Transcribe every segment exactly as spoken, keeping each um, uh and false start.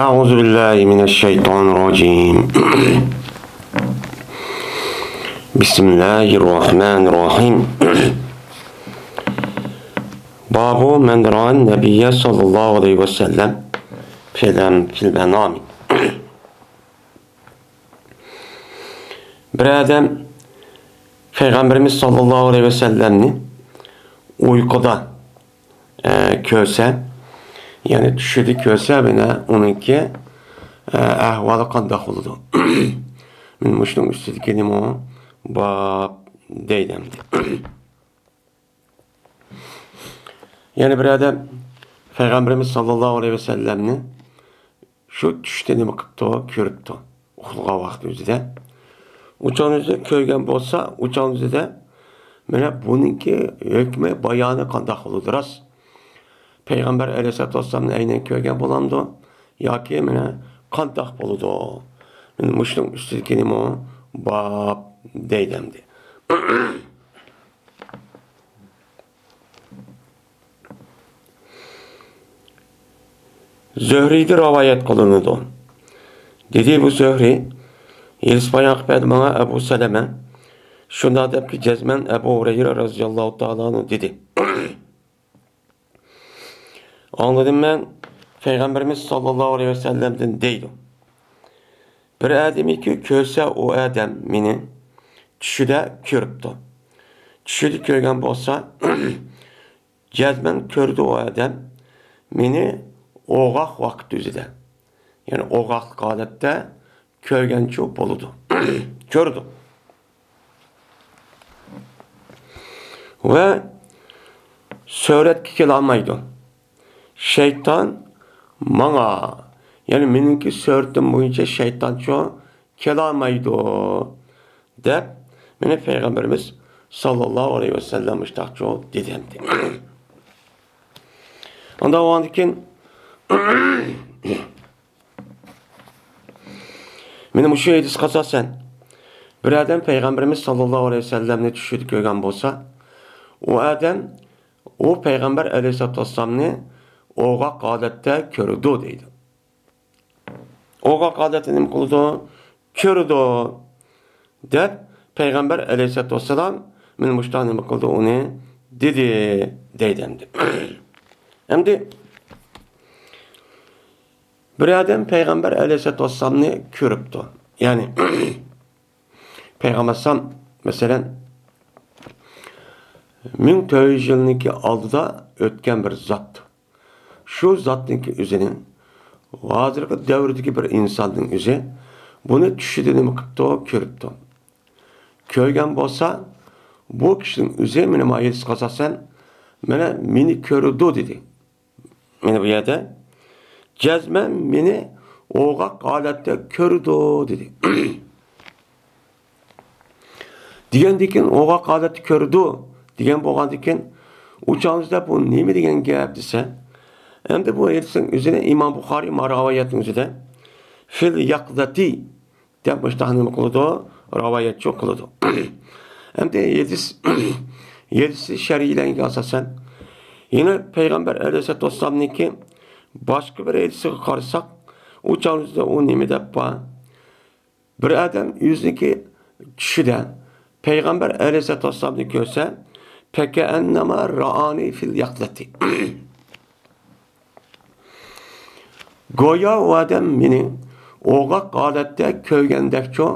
أعوذ بالله من الشيطان الرجيم. بسم الله الرحمن الرحيم. باب من رأى النبي صلى الله عليه وسلم في الم-، في المنام. بىر ئادەم پەيغەمبىرىمىز ساللاللاھۇ ئەلەيھى ۋەسەللەمنى ئۇيقۇدا ئە، كۆرسە، يەنى چۈشىدە كۆرسە، مانا ئۇنىڭكى، ئە، ئەھۋالى قانداق بولىدۇ؟ مانا مۇشۇنىڭ ئۈستىدىكى نېمە باب دەيدۇ ئەمدى. يەنە بىر ئادەم پەيغەمبىرىمىز ساللاللاھۇ ئەلەيھى ۋەسەللەمنى شۇ چۈشتە نېمە قىپتۇ؟ كۆرۈپتۇ. ئۇخلىغان ۋاقتى ئۆزىدە. ئۇچان ئۆزىدە كۆرگەن بولسا، ئۇچان ئۆزىدە مانا بۇنىڭكى ھۆكمى بايانى قانداق بولىدۇ راست؟ پەيغەمبەر ئەلەيھىسسالاتۇ ۋەسسالامنى ئەينەن كۆرگەن بولامدۇ؟ ياكى مانا قانداق بولىدۇ؟ مانا مۇشۇنىڭ ئۈستىدىكى نېمە باب دەيدۇ ئەمدى. زۆھرىدىن رىۋايەت قىلىنىدۇ. دېدى بۇ زۆھرى، ھېلىسى بايان قىلىپ بەردى ماڭا ئەبۇ سەلەمە. شۇنداق دەپكى جەزمەن ئەبۇ ھۇرەيرە رەزىياللاھۇ تائالا ئەنھۇ دېدى. ئاڭلىدىم مەن پەيغەمبىرىمىز ساللاللاھۇ ئەلەيھى ۋەسەللەمدىن دەيدۇ. بىر ئادەمكى كۆرسە ئۇ ئادەم مېنى چۈشىدە كۆرۈپتۇ. چۈشىدە كۆرگەن بولسا، جەزمەن كۆردى ئۇ ئادەم مېنى ئوغاق ۋاقىت ئۆزىدە. يەنى ئوغاقلىق ھالەتتە كۆرگەنچۇ بولىدۇ. كۆردى. ۋە سۆرەتكە كېلەلمەيدۇ. شەيتان ماڭا، يەنى مېنىڭكى سۆرىتىم بويىچە شەيتانچۇ كېلەلمەيدۇ، دەپ، مانا پەيغەمبىرىمىز ساللاللاھۇ ئەلەيھى ۋەسەللەم مۇشۇنداقچۇ دېدى ئەمدى. ئاندىن كېيىن مانا مۇشۇ ھەدىسكە ئاساسەن، بىر ئادەم پەيغەمبىرىمىز ساللاللاھۇ ئەلەيھى ۋەسەللەمنى چۈشىدە كۆرگەن بولسا، ئۇ ئادەم، ئۇ پەيغەمبەر ئەلەيھىسسالاتۇ ۋەسسالامنى ئوغاق ھالەتتە كۆرىدۇ دەيدۇ. ئوغاق ھالەتتە نېمە قىلىدۇ؟ كۆرىدۇ، دەپ پەيغەمبەر ئەلەيھىسسالاتۇ ۋەسسالام مانا مۇشۇنداق نېمە قىلدى ئۇنى دېدى، دەيدۇ ئەمدى. ئەمدى بىر ئادەم پەيغەمبەر ئەلەيھىسسالاتۇ ۋەسسالامنى كۆرۈپتۇ. يەنى پەيغەمبەر ئەلەيھىسسالام، مەسىلەن، مىڭ تۆت يۈز يىلنىڭكى ئالدىدا ئۆتكەن بىر زات. شۇ زاتنىڭكى ئۆزىنى، ھازىرقى دەۋردىكى بىر ئىنساننىڭ ئۆزى بۇنى چۈشىدە نېمە قىپتۇ؟ كۆرۈپتۇ. كۆرگەن بولسا، بۇ كىشىنىڭ ئۆزى مانا مايىلسىغا ئاساسەن، مانا مېنى كۆرىدۇ دېدى. مانا بۇ يەردە جەزمەن مېنى ئوغاق ھالەتتە كۆرىدۇ دېدى. دېگەندىن كېيىن ئوغاق ھالەتتە كۆرىدۇ دېگەن بولغاندىن كېيىن، ئۇ چاغدا بۇ نېمە دېگەن گەپ دېسە، ئەمدى بۇ ھەدىسنىڭ ئۆزىنى ئىمام بۇخارىي ما رىۋايەتنىڭ ئۆزىدە فىل يەقزەتى دەپ مۇشۇنداق نېمە قىلىدۇ؟ رىۋايەتچۇ قىلىدۇ. ئەمدى ھەدىس، ھەدىسنى شەرھلەنگەن ئاساسەن، يەنە پەيغەمبەر ئەلەيھىسسالاتۇ ۋەسسالامنىڭكى باشقا بىر ھەدىسىگە قارىساق، ئۇ چاغدا ئۇ نېمە دەپ بار؟ بىر ئادەم ئۆزىنىڭكى چۈشىدە پەيغەمبەر ئەلەيھىسسالاتۇ ۋەسسالامنى كۆرسە، فەكەئەننەما رائانى فىل يەقزەتى. گويا ئۇ ئادەم مېنى ئوغاق ھالەتتە كۆرگەندەكچۇ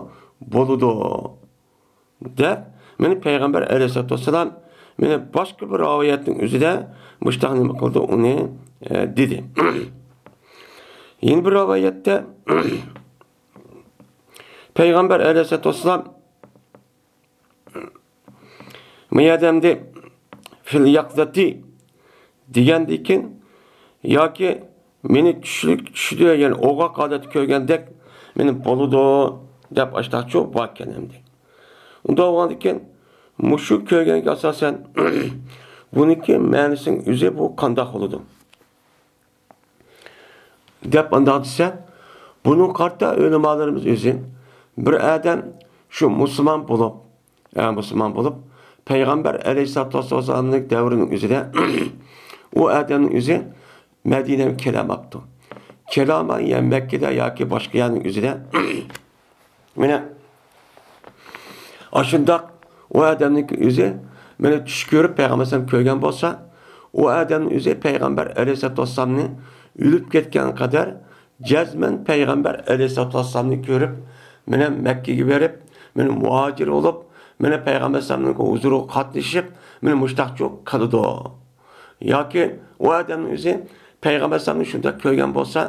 بولىدۇ، دەپ، مانا پەيغەمبەر ئەلەيھىسسالاتۇ ۋەسسالام مانا باشقا بىر رىۋايەتنىڭ ئۆزىدە مۇشۇنداق نېمە قىلدى، ئۇنى، ئە، دېدى. يەنە بىر رىۋايەتتە پەيغەمبەر ئەلەيھىسسالاتۇ ۋەسسالام مۇ ئادەمدى فىل يەقزەتى دېگەندىكىن، ياكى مېنى چۈشلۈك، چۈشىدە، يەنى ئوغاق ھالەتتە كۆرگەندەك مېنى بولىدۇ دەپ ئاشتاقچۇ باركەن ئەمدى. ئۇنداق بولغاندىكىن، مۇشۇ كۆرگەنگە ئاساسەن، بۇنىڭكى مەنىسىنىڭ ئۆزى بۇ قانداق بولىدۇ؟ دەپ ئانداق دېسە، بۇنىڭغا قارىتا ئۆلىمالىرىمىز ئۆزى، بىر ئادەم شۇ مۇسۇلمان بولۇپ، ئە، مۇسۇلمان بولۇپ، پەيغەمبەر ئەلەيھىسسالاتۇ ۋەسسالامنىڭ دەۋرىنىڭ ئۆزىدە ئۇ ئادەمنىڭ ئۆزى مەدىنەگە كېلەلمەپتۇ. كىراما يا مەككىدە ياكى باشقا يەرنىڭ ئۆزىدە، مانا ئاشۇنداق ئۇ ئادەمنىڭكى ئۆزى مانا چۈش كۆرۈپ، پەيغەمبەر ئەلەيھىسسالام كۆرگەن بولسا، ئۇ ئادەمنىڭ ئۆزى پەيغەمبەر ئەلەيھىسسالاتۇ ۋەسسالامنى ئۆلۈپ كەتكەن قەدەر جەزمەن پەيغەمبەر ئەلەيھىسسالاتۇ ۋەسسالامنى كۆرۈپ، مانا مەككىگە بېرىپ، مانا مۇھاجىر بولۇپ، مانا پەيغەمبەر ئەلەيھىسسالامنىڭ ھۇزۇرىغا قاتنىشىپ، مانا مۇشتاقچۇ قىلىدۇ. ياكى ئۇ ئادەمنىڭ ئۆزى پەيغەمبەر ئەلەيھىسسالامنى شۇنداق كۆرگەن بولسا،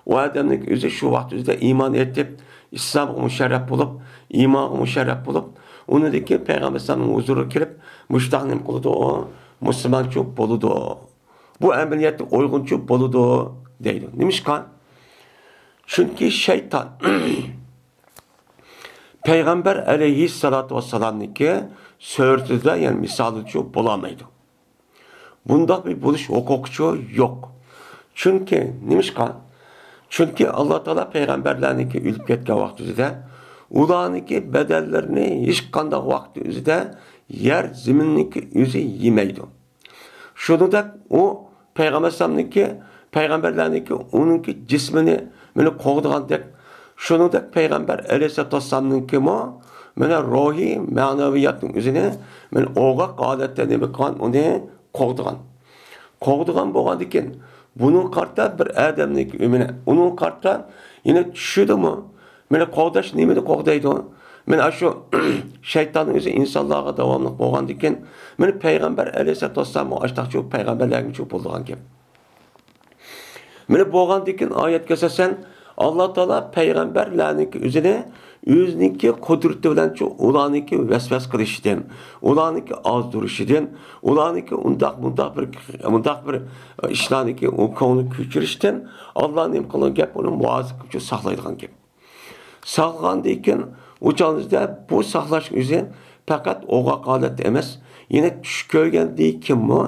ئۇ ئادەمنىڭ ئۆزى شۇ ۋاقىت ئۆزىدە ئىمان ئېيتىپ، ئىسلامغا مۇشەررەپ بولۇپ، ئىمانغا مۇشەررەپ بولۇپ، ئۇنىڭدىن كېيىن پەيغەمبەر ئەلەيھىسسالامنىڭ ھۇزۇرىغا كىرىپ، مۇشتاق نېمە قىلىدۇ؟ ئۇ مۇسۇلمانچۇ بولىدۇ. بۇ ئەمەلىيەتتە ئۇيغۇنچۇ بولىدۇ دەيدۇ. نېمىشقا؟ چۈنكى شەيتان پەيغەمبەر ئەلەيھىسسالاتۇ ۋەسسالامنىڭكى سۈرىتىدە، يەنى مىسالىچۇ بولالمايدۇ. بۇنداق بىر بولۇش ھوقۇقىچۇ يوق. چۈنكى، نېمىشقا؟ چۈنكى ئاللا تائالا پەيغەمبەرلەرنىڭكى ئۆلۈپ كەتكەن ۋاقتى ئۆزىدە، ئۇلارنىڭكى بەدەنلىرىنى ھېچقانداق ۋاقىت ئۆزىدە يەر زېمىننىڭكى ئۆزى يېمەيدۇ. شۇنىڭدەك ئۇ پەيغەمبەر ئەلەيھىسسالامنىڭكى، پەيغەمبەرلەرنىڭكى ئۇنىڭكى جىسمىنى مانا قوغدىغاندەك، شۇنىڭدەك پەيغەمبەر ئەلەيھىسسالاتۇ ۋەسسالامنىڭكىمۇ مانا روھىي مەنىۋىياتنىڭ ئۆزىنى مانا ئوغاق ھالەتتە نېمە قىلغان، ئۇنى قوغدىغان. قوغدىغان بولغاندىكىن، بۇنىڭ قارىتا بىر ئادەمنىڭكى ئۆمىنى، ئۇنىڭ قارىتا يەنە چۈشىدىمۇ مانا قوغداش نېمىنى قوغدايدۇ؟ مانا ئاشۇ شەيتاننىڭ ئۆزى ئىنسانلارغا داۋاملىق بولغاندىكىن، مانا پەيغەمبەر ئەلەيھىسسالاتۇ ۋەسسالاممۇ ئاشتاقچۇ پەيغەمبەرلەرگىچۇ بولىدىغان گەپ. مانا بولغاندىكىن ئايەتكە ئاساسەن، ئاللا تائالا پەيغەمبەرلەرنىڭكى ئۆزىنى ئۆزىنىڭكى قۇدرىتى بىلەنچۇ ئۇلارنىڭكى ۋەسۋەسە قىلىشىدىن، ئۇلارنىڭكى ئازدۇرۇشىدىن، ئۇلارنىڭكى ئۇنداق، مۇنداق بىر، مۇنداق بىر ئىشلارنىڭكى ئۇ كۆڭلىگە كۆچۈرۈشتىن ئاللا نېمە قىلىدىغان گەپ، ئۇنى مۇۋاپىق ساقلايدىغان گەپ. ساقلىغاندىن كېيىن، ئۇ چاغدا بۇ ساقلاشنىڭ ئۆزى پەقەت ئوغاق ھالەتتە ئەمەس، يەنە چۈش كۆرگەندىن كېيىنمۇ،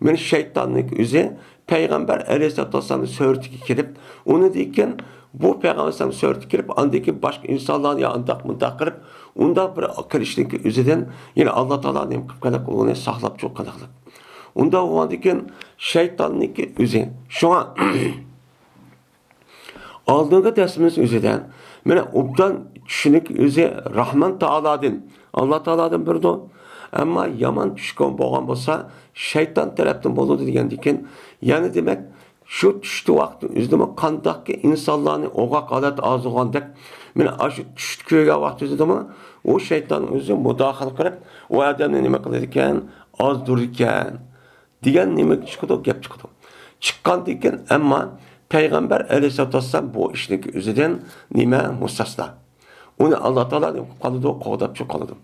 مانا شەيتاننىڭ ئۆزى پەيغەمبەر ئەلەيھىسسالاتۇ ۋەسسالامنىڭ سۈرىتىگە كىرىپ، ئۇنىڭدىن كېيىن بۇ پەيغەمبەر ئەلەيھىسسالام سۈرىتىگە كىرىپ، ئاندىن كېيىن باشقا ئىنسانلارنى يا ئانداق مۇنداق قىلىپ، ئۇنداق بىر قىلىشنىڭكى ئۆزىدىن يەنە ئاللا تائالا نېمە قىلىپ قېلىپ، ئۇنى ساقلاپچۇ قىلىقلىق. ئۇنداق بولغاندىن كېيىن شەيتاننىڭكى ئۆزى. شۇڭا ئالدىنقى دەرسىمىز ئۆزىدە مانا ئوبدان چۈشنىڭ ئۆزى راھمان تائالادىن، ئاللا تائالادىن بېرىدۇ. ئەمما يامان چۈش بولغان بولسا، شەيتان تەرەپتىن بولىدۇ دېگەندىكىن، يەنى دېمەك، شۇ چۈشتە ۋاقىتنىڭ ئۆزىدىمۇ قانداقكى ئىنسانلارنى ئوغاق ھالەتتە ئازدۇرغاندەك، مانا ئاشۇ چۈشتە كۆرگەن ۋاقىت ئۆزىدىمۇ ئۇ شەيتان ئۆزى مۇداخىلە قىلىپ، ئۇ ئادەمنى نېمە قىلىدىكەن؟ ئازدۇرىدىكەن. دېگەن نېمە چىقىدۇ؟ گەپ چىقىدۇ. چىققاندىن كېيىن، ئەمما پەيغەمبەر ئەلەيھىسسالاتۇ ۋەسسالام بۇ ئىشنىڭكى ئۆزىدىن نېمە مۇستەسنا. ئۇنى ئاللا تائالا نېمە قىلىپ قالىدۇ؟ قوغداپچۇ قالىدۇ.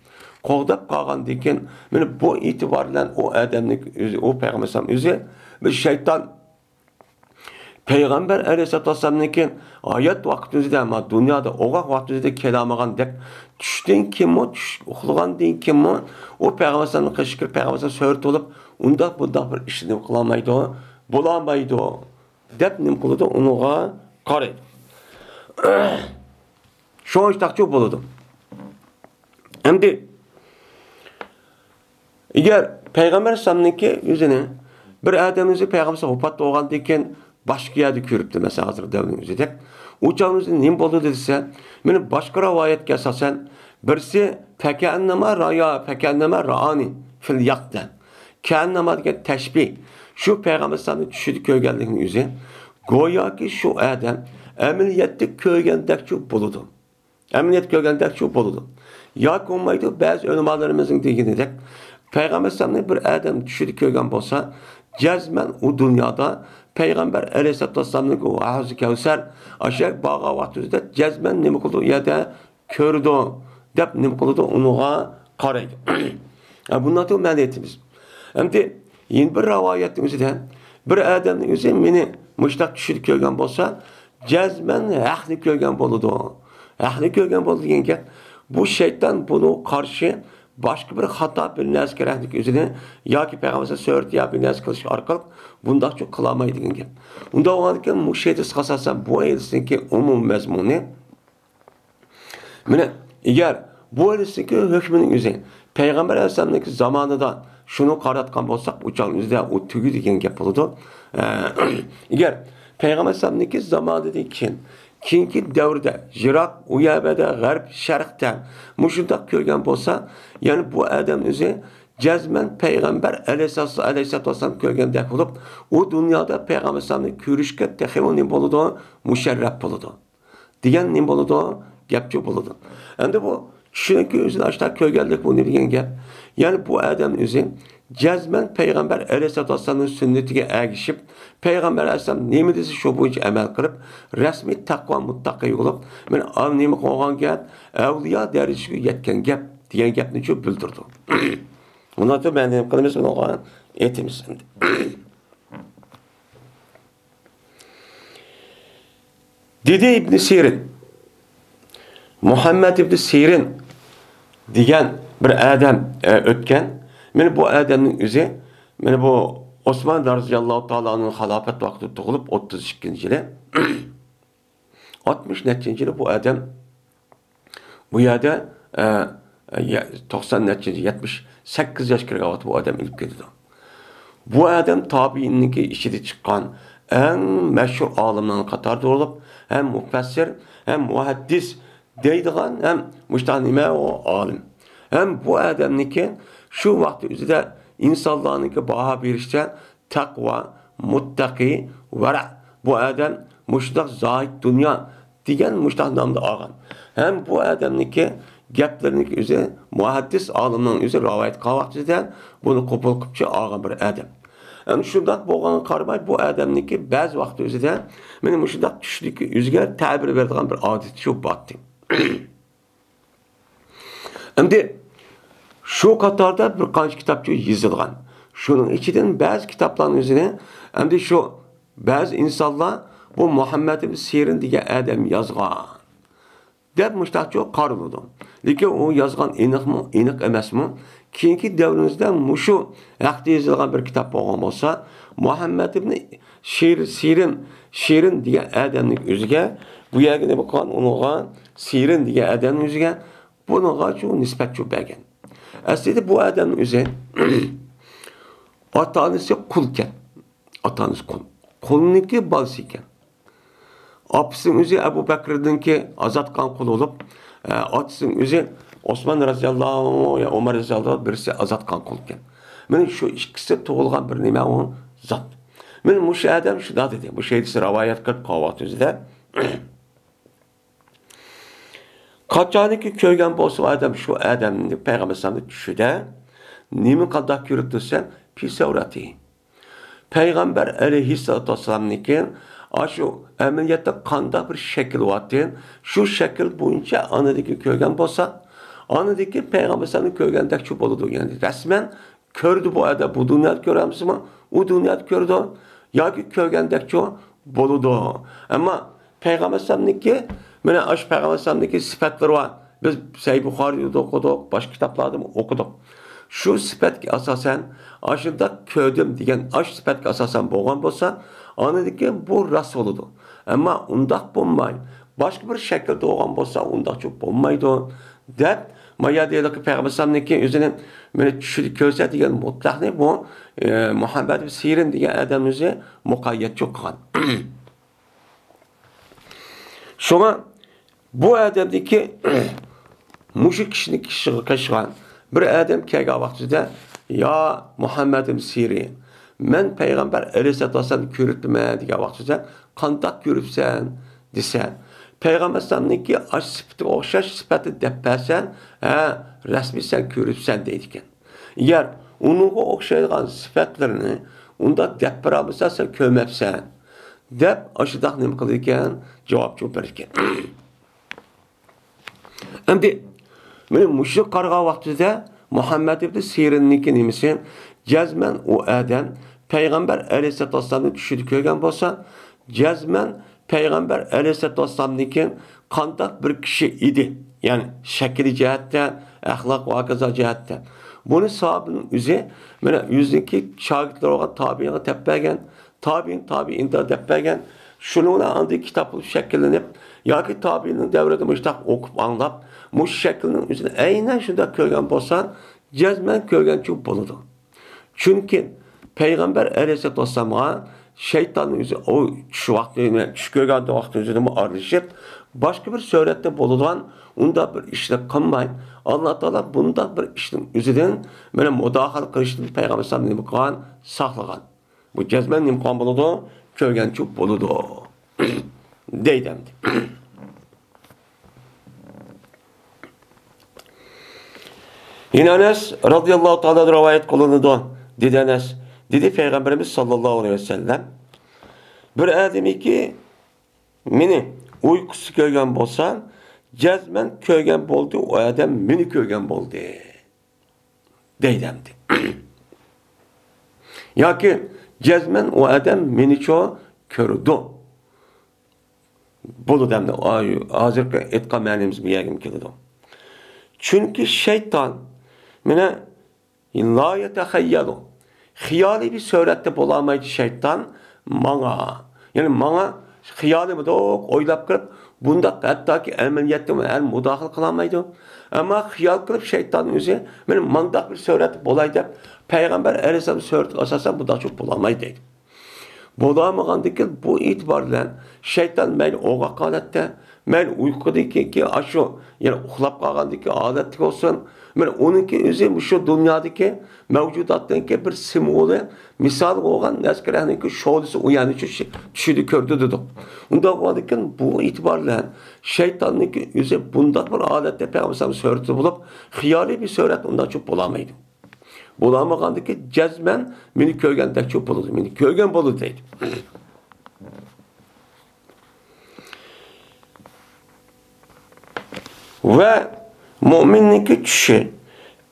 قوغداپ قالغاندىن كېيىن، مانا بۇ ئېتىبار بىلەن ئۇ ئادەمنىڭكى ئۆزى، ئۇ پەيغەمبەر ئەلەيھىسسالام ئۆزى بىر شەيتان پەيغەمبەر ئەلەيھىسسالاتۇ ۋەسسالامنىڭكى ھايات ۋاقتىمىزدا، ما دۇنيادا ئوغاق ۋاقتىمىزدا كېلەلمىگەندەك، چۈشتىن كېيىنمۇ، چۈش ئۇخلىغاندىن كېيىنمۇ ئۇ پەيغەمبەر ئەلەيھىسسالامنىڭ قېشىغا كىرىپ، پەيغەمبەر ئەلەيھىسسالام سۈرىتى بولۇپ، ئۇنداق، بۇنداق بىر ئىشنى قىلالمايدۇ، بولالمايدۇ، دەپ نېمە قىلىدۇ؟ ئۇنىڭغا قارايدۇ. شۇڭا ئاشتاقچۇ بولىدۇ. ئەمدى ئەگەر پەيغەمبەر ئەلەيھىسسالامنىڭكى ئۆزىنى بىر ئادەم ئۆزى پەيغەمبەر ۋاپات بولغاندىن كېيىن باشقا يەردە كۆرۈپتۇ، مەسىلەن، ھازىر دەۋرنىڭ ئۆزىدە. ئۇ چاغ ئۆزى نېمە بولدى دېسە، مانا باشقا رىۋايەتكە ئاساسەن، بىرسى پەكەئەننەما رايا، پەكەئەننەما رائانى فىل يەقزە. كەئەننەما دېگەن تەشبىھ. شۇ پەيغەمبەر ئەلەيھىسسالامنى چۈشىدە كۆرگەنلىكنىڭ ئۆزى، گوياكى شۇ ئادەم ئەمەلىيەتتە كۆرگەندەكچۇ بولىدۇ. ئەمەلىيەتتە كۆرگەندەكچۇ بولىدۇ. ياكى بولمايدۇ، بەزى ئۆلىمالىرىمىزنىڭ دېگىنىدەك، پەيغەمبەر ئەلەيھىسسالامنى بىر ئادەم چۈشىدە كۆرگەن بولسا، جەزمەن ئۇ دۇنيادا پەيغەمبەر ئەلەيھىسسالاتۇ ۋەسسالامنىڭ ئۇ ھەۋزى كەۋسەر، ئاشۇ بارغان ۋاقتىمىزدا جەزمەن نېمە قىلىدۇ؟ ئۇ يەردە كۆرىدۇ دەپ نېمە قىلىدۇ؟ ئۇنىڭغا قارايدۇ. ھە، بۇنداق مەنىيىتىمىز. ئەمدى يەنە بىر رىۋايەتنىڭ ئۆزىدە بىر ئادەمنىڭ ئۆزى مېنى مۇشتاق چۈشىدە كۆرگەن بولسا، جەزمەن ھەقنى كۆرگەن بولىدۇ. ھەقنى كۆرگەن بولىدۇ دېگەن گەپ، بۇ شەيتان بۇنىڭغا قارشى باشقا بىر خاتا بىر نەرسە كېرەكلىك ئۆزىنى ياكى پەيغەمبەر سۈرىتى يا بىر نەرسە قىلىش ئارقىلىق بۇنداقچۇ قىلالمايدۇ دېگەن گەپ. ئۇنداق بولغاندىكىن، مۇشۇ ھەدىسكە ئاساسەن بۇ ھەدىسنىڭكى ئومۇمىي مەزمۇنى، مانا، ئەگەر بۇ ھەدىسنىڭكى ھۆكمىنىڭ ئۆزى پەيغەمبەر ئەلەيھىسسالامنىڭكى زامانىدا شۇنى قاراتقان بولساق، ئۇ چاغنىڭ ئۆزىدە ئۇ تۈگىدى دېگەن گەپ بولىدۇ. ئە، ئەگەر پەيغەمبەر ئەلەيھىسسالامنىڭكى زامانىدىن كېيىن، كېيىنكى دەۋردە يىراق، ئۇ يەردە غەرب، شەرقتە مۇشۇنداق كۆرگەن بولسا، يەنى بۇ ئادەم ئۆزى جەزمەن پەيغەمبەر ئەلەيھىسسالام، ئەلەيھىسسالام كۆرگەندەك بولۇپ، ئۇ دۇنيادا پەيغەمبەر ئەلەيھىسسالامنى كۆرۈشكە تېخىمۇ نېمە بولىدۇ؟ مۇشەررەپ بولىدۇ. دېگەن نېمە بولىدۇ؟ گەپچۇ بولىدۇ. ئەمدى بۇ چۈشىنىڭكى ئۆزىنى ئاشتا كۆرگەنلىك بۇ نېمە دېگەن گەپ؟ يەنى بۇ ئادەم ئۆزى جەزمەن پەيغەمبەر ئەلەيھىسسالام سۈننىتىگە ئەگىشىپ، پەيغەمبەر ئەلەيھىسسالام نېمە دېسە شۇ بويىچە ئەمەل قىلىپ، رەسمىي تەقۋا مۇتتەقى بولۇپ، مانا نېمە قىلغان گەپ؟ ئەۋلىيا دەرىجىسىگە يەتكەن گەپ دېگەن گەپنى شۇ بىلدۈرىدۇ. ئۇنىڭدىن مەن نېمە قىلىمىز؟ ئۇنىڭغا ئېيتىمىز ئەمدى. دېدى ئىبنى سىرىن، مۇھەممەد ئىبنى سىرىن دېگەن بىر ئادەم، ئە، ئۆتكەن. مانا بۇ ئادەمنىڭ ئۆزى، مانا بۇ ئوسمان رازىياللاھۇ تائالا ئەنھۇ خىلاپەت ۋاقتىدا تۇغۇلۇپ، ئوتتۇز ئىككىنچى يىلى، ئاتمىش نەچچىنچى يىلى بۇ ئادەم بۇ يەردە، ئە، ئە، يە-، توقسان نەچچىنچى، يەتمىش سەككىز ياش كىرگەن ۋاقىتتا بۇ ئادەم ئۆلۈپ كېتىدۇ. بۇ ئادەم تابىئىننىڭكى ئىچىدە چىققان ئەڭ مەشھۇر ئالىملارنىڭ قاتارىدا بولۇپ، ھەم مۇپەسسىر، ھەم مۇھەددىس دەيدىغان، ھەم مۇشۇنداق نېمە ئۇ ئالىم. ھەم بۇ ئادەمنىڭكى شۇ ۋاقىت ئۆزىدە ئىنسانلارنىڭكى باھا بېرىشتە تەقۋا، مۇتتەقى، ۋەرە. بۇ ئادەم مۇشۇنداق زاھىد دۇنيا دېگەن مۇشۇنداق نامنى ئالغان. ھەم بۇ ئادەمنىڭكى گەپلىرىنىڭكى ئۆزى مۇھەددىس ئالىمنىڭ ئۆزى رىۋايەت قىلغان ۋاقتىدا بۇنى قوبۇل قىلىپچۇ ئالغان بىر ئادەم. ئەمدى شۇنداق بولغانغا قارىماي، بۇ ئادەمنىڭكى بەزى ۋاقىت ئۆزىدە مانا مۇشۇنداق چۈشتىكى ئۆزىگە تەبىر بېرىدىغان بىر ئادىتى شۇ بارتى. ئەمدى شۇ قاتاردا بىر قانچە كىتابچۇ يېزىلغان. شۇنىڭ ئىچىدىن بەزى كىتابلارنىڭ ئۆزىنى ئەمدى شۇ بەزى ئىنسانلار بۇ مۇھەممەد ئىبن سىرىن دېگەن ئادەم يازغان دەپ مۇشتاقچۇ قارىلىدۇ. لېكىن ئۇ يازغان ئېنىقمۇ، ئېنىق ئەمەسمۇ؟ كېيىنكى دەۋرىمىزدە مۇشۇ ھەقتە يېزىلغان بىر كىتاب بولغان بولسا، مۇھەممەد ئىبن شىر-، سىرىن، شىرىن دېگەن ئادەمنىڭ ئۆزىگە، بۇ يەرگە نېمە قىلغان؟ ئۇنىڭغا سىرىن دېگەن ئادەمنىڭ ئۆزىگە بۇنىڭغا شۇ نىسبەت شۇ بەرگەن. ئەسلىدە بۇ ئادەمنىڭ ئۆزى ئاتا-ئانىسى قۇلكەن. ئاتا-ئانىسى قۇل. قۇلنىڭكى بالىسى ئىكەن. ئاپىسىنىڭ ئۆزى ئەبۇ بەكرىنىڭكى ئازاد قىلغان قۇلى بولۇپ، ئە، ئاتىسىنىڭ ئۆزى ئوسمان رەزىياللاھۇ ئەنھۇ يا ئومار رەزىياللاھۇ ئەنھۇ بىرسى ئازاد قىلغان قۇل ئىكەن. مانا شۇ ئىككىسى تۇغۇلغان بىر نېمە ئۇ زات. مانا مۇشۇ ئادەم شۇنداق دېدى. مۇشۇ ھەدىسنى رىۋايەت قىلىپ قالغان ۋاقتىمىزدا. قاچانكى كۆرگەن بولسا ئۇ ئادەم شۇ ئادەمنى پەيغەمبەر ئەلەيھىسسالامنى چۈشىدە، نېمە قانداق كۆرۈپتۇ دېسە، پى سەۋرەتى. پەيغەمبەر ئەلەيھىسسالاتۇ ۋەسسالامنىڭكى ئاشۇ ئەمەلىيەتتە قانداق بىر شەكىل بارتى، شۇ شەكىل بويىچە ئانىدىكى كۆرگەن بولسا، ئانىدىكى پەيغەمبەر ئەلەيھىسسالامنى كۆرگەندەكچۇ بولىدۇ. يەنى رەسمەن كۆردى بۇ ئادەم، بۇ دۇنيادا كۆرەلمىسىمۇ، ئۇ دۇنيادا كۆرىدۇ ياكى كۆرگەندەكچۇ بولىدۇ. ئەمما پەيغەمبەر ئەلەيھىسسالامنىڭكى، مانا ئاشۇ پەيغەمبەر ئەلەيھىسسالامنىڭكى سۈپەتلىرى بار. بىز سەھىھ بۇخارىيدا ئوقۇدۇق، باشقا كىتابلاردىمۇ ئوقۇدۇق. شۇ سۈپەتكە ئاساسەن، ئاشۇنداق كۆردۈم دېگەن ئاشۇ سۈپەتكە ئاساسەن بولغان بولسا، ئاندىن كېيىن بۇ راست بولىدۇ. ئەمما ئۇنداق بولماي، باشقا بىر شەكىلدە بولغان بولسا، ئۇنداقچۇ بولمايدۇ، دەپ، ما يەردە ھېلىقى پەيغەمبەر ئەلەيھىسسالامنىڭكى ئۆزىنى مانا چۈشىدە كۆرسە دېگەن مۇتلەقنى بۇ، ئى، مۇھەممەد ئىبن سىرىن دېگەن ئادەم ئۆزى مۇقەييەتچۇ قىلغان. شۇڭا بۇ ئادەمدىكى مۇشۇ كىشىنى كىشىگە قىلىشقان بىر ئادەم كەلگەن ۋاقتىدا، يا مۇھەممەد ئىبن سىرىن، مەن پەيغەمبەر ئەلەيھىسسالاتۇ ۋەسسالامنى كۆرۈپتىمەن دېگەن ۋاقتىدا، قانداق كۆرۈپسەن دېسە، پەيغەمبەر ئەلەيھىسسالامنىڭكى ئاشۇ سۈپىتىگە ئوخشاش سۈپەتنى دەپ بەرسەن، ھە، رەسمىي سەن كۆرۈپسەن دەيدىكەن. ئەگەر ئۇنىڭغا ئوخشايدىغان سۈپەتلىرىنى ئۇنداق دەپ بېرەلمىسەن، سەن كۆرمەپسەن، دەپ ئاشۇنداق نېمە قىلىدىكەن، جاۋابچۇ بېرىدىكەن. ئەمدى مانا مۇشۇ قارىغان ۋاقتىدا مۇھەممەد ئىبن سىرىننىڭكى نېمىسى؟ جەزمەن ئۇ ئادەم پەيغەمبەر ئەلەيھىسسالاتۇ ۋەسسالامنى چۈشىدە كۆرگەن بولسا، جەزمەن پەيغەمبەر ئەلەيھىسسالاتۇ ۋەسسالامنىڭكى قانداق بىر كىشى ئىدى، يەنى شەكلى جەھەتتە، ئەخلاق ۋە ھاكازا جەھەتتە. بۇنى ساھابىنىڭ ئۆزى مانا ئۆزىنىڭكى شاگىرتلىرى بولغان تابىئىنغا دەپ بەرگەن، تابىئىن تابىئىندا دەپ بەرگەن. شۇنىڭ بىلەن ئاندىن كىتاب بولۇپ شەكىللىنىپ، ياكى تابىئىننىڭ دەۋرىدە مۇشۇنداق ئوقۇپ ئاڭلاپ، مۇشۇ شەكىلنىڭ ئۆزىنى ئەينەن شۇنداق كۆرگەن بولسا، جەزمەن كۆرگەنچۇ بولىدۇ. چۈنكى پەيغەمبەر ئەلەيھىسسالاتۇ ۋەسسالامغا شەيتان ئۆزى ئۇ چۈش ۋاقتى، چۈش كۆرگەن ۋاقتى ئۆزىدىنمۇ ئايرىلىشىپ، باشقا بىر سۈرەتتە بولىدىغان ئۇنداق بىر ئىشنى قىلماي، ئاللا تائالا بۇنداق بىر ئىشنىڭ ئۆزىدىن مانا مۇداخىلە قىلىشتىن پەيغەمبەر ئەلەيھىسسالام نېمە قىلغان؟ ساقلىغان. بۇ جەزمەن نېمە قىلغان بولىدۇ؟ كۆرگەنچۇ بولىدۇ. دەيدۇ ئەمدى. يەنە ئەنەس رازىياللاھۇ تائالا رىۋايەت قىلىنىدۇ. دېدى ئەنەس، دېدى پەيغەمبىرىمىز ساللاللاھۇ ئەلەيھى ۋەسەللەم، بىر ئادەمكى مېنى ئۇيقۇسى كۆرگەن بولسا، جەزمەن كۆرگەن بولدى، ئۇ ئادەم مېنى كۆرگەن بولدى. دەيدۇ ئەمدى. ياكى جەزمەن ئۇ ئادەم مېنىچۇ كۆرىدۇ. بولىدۇ ئەمدى. ئاي، ھازىرقى ئېيتقان مەنىمىز بۇ يەرگىمۇ كېلىدۇ. چۈنكى شەيتان، مانا، لا يەتەخەييەلۇ. خىيالىي بىر سۈرەتتە بولالمايدۇ شەيتان ماڭا. يەنى ماڭا خىيالىي بىر ئويلاپ كىرىپ، بۇنداق ھەتتاكى ئەمەلىيەتتىمۇ ھەل مۇداخىلە قىلالمايدۇ. ئەمما خىيال قىلىپ شەيتان ئۆزى، مانا مانداق بىر سۈرەتتە بولاي دەپ، پەيغەمبەر ئەلەيھىسسالام سۈرىتىگە ئاساسەن بۇنداقچە بولالمايدۇ دەيدۇ. بولالمىغاندىكىن بۇ ئېتىبار بىلەن شەيتان مەيلى ئوغاق ھالەتتە، مەيلى ئۇيقۇدىكى ئاشۇ، يەنى ئۇخلاپ قالغاندىكى ھالەتتىكى بولسۇن، مانا ئۇنىڭكى ئۆزى مۇشۇ دۇنيادىكى مەۋجۇداتنىڭكى بىر سىمۋولى، مىسالى بولغان نەسكىرەنىڭكى شولىسى ئۇ يەرنى چۈشى-، چۈشىدە كۆردى دېدۇق. ئۇنداق بولغاندىكىن بۇ ئېتىبار بىلەن شەيتاننىڭكى ئۆزى بۇنداق بىر ھالەتتە پەيغەمبەر سۈرىتى بولۇپ، خىيالىي بىر سۈرەت ئۇنداق چۈشۈپ بولالمايدۇ. بولالمىغاندىكى جەزمەن مېنى كۆرگەندەكچۇ بولىدۇ، مېنى كۆرگەن بولىدۇ دەيدۇ. ۋە مۇئمىننىڭكى چۈشى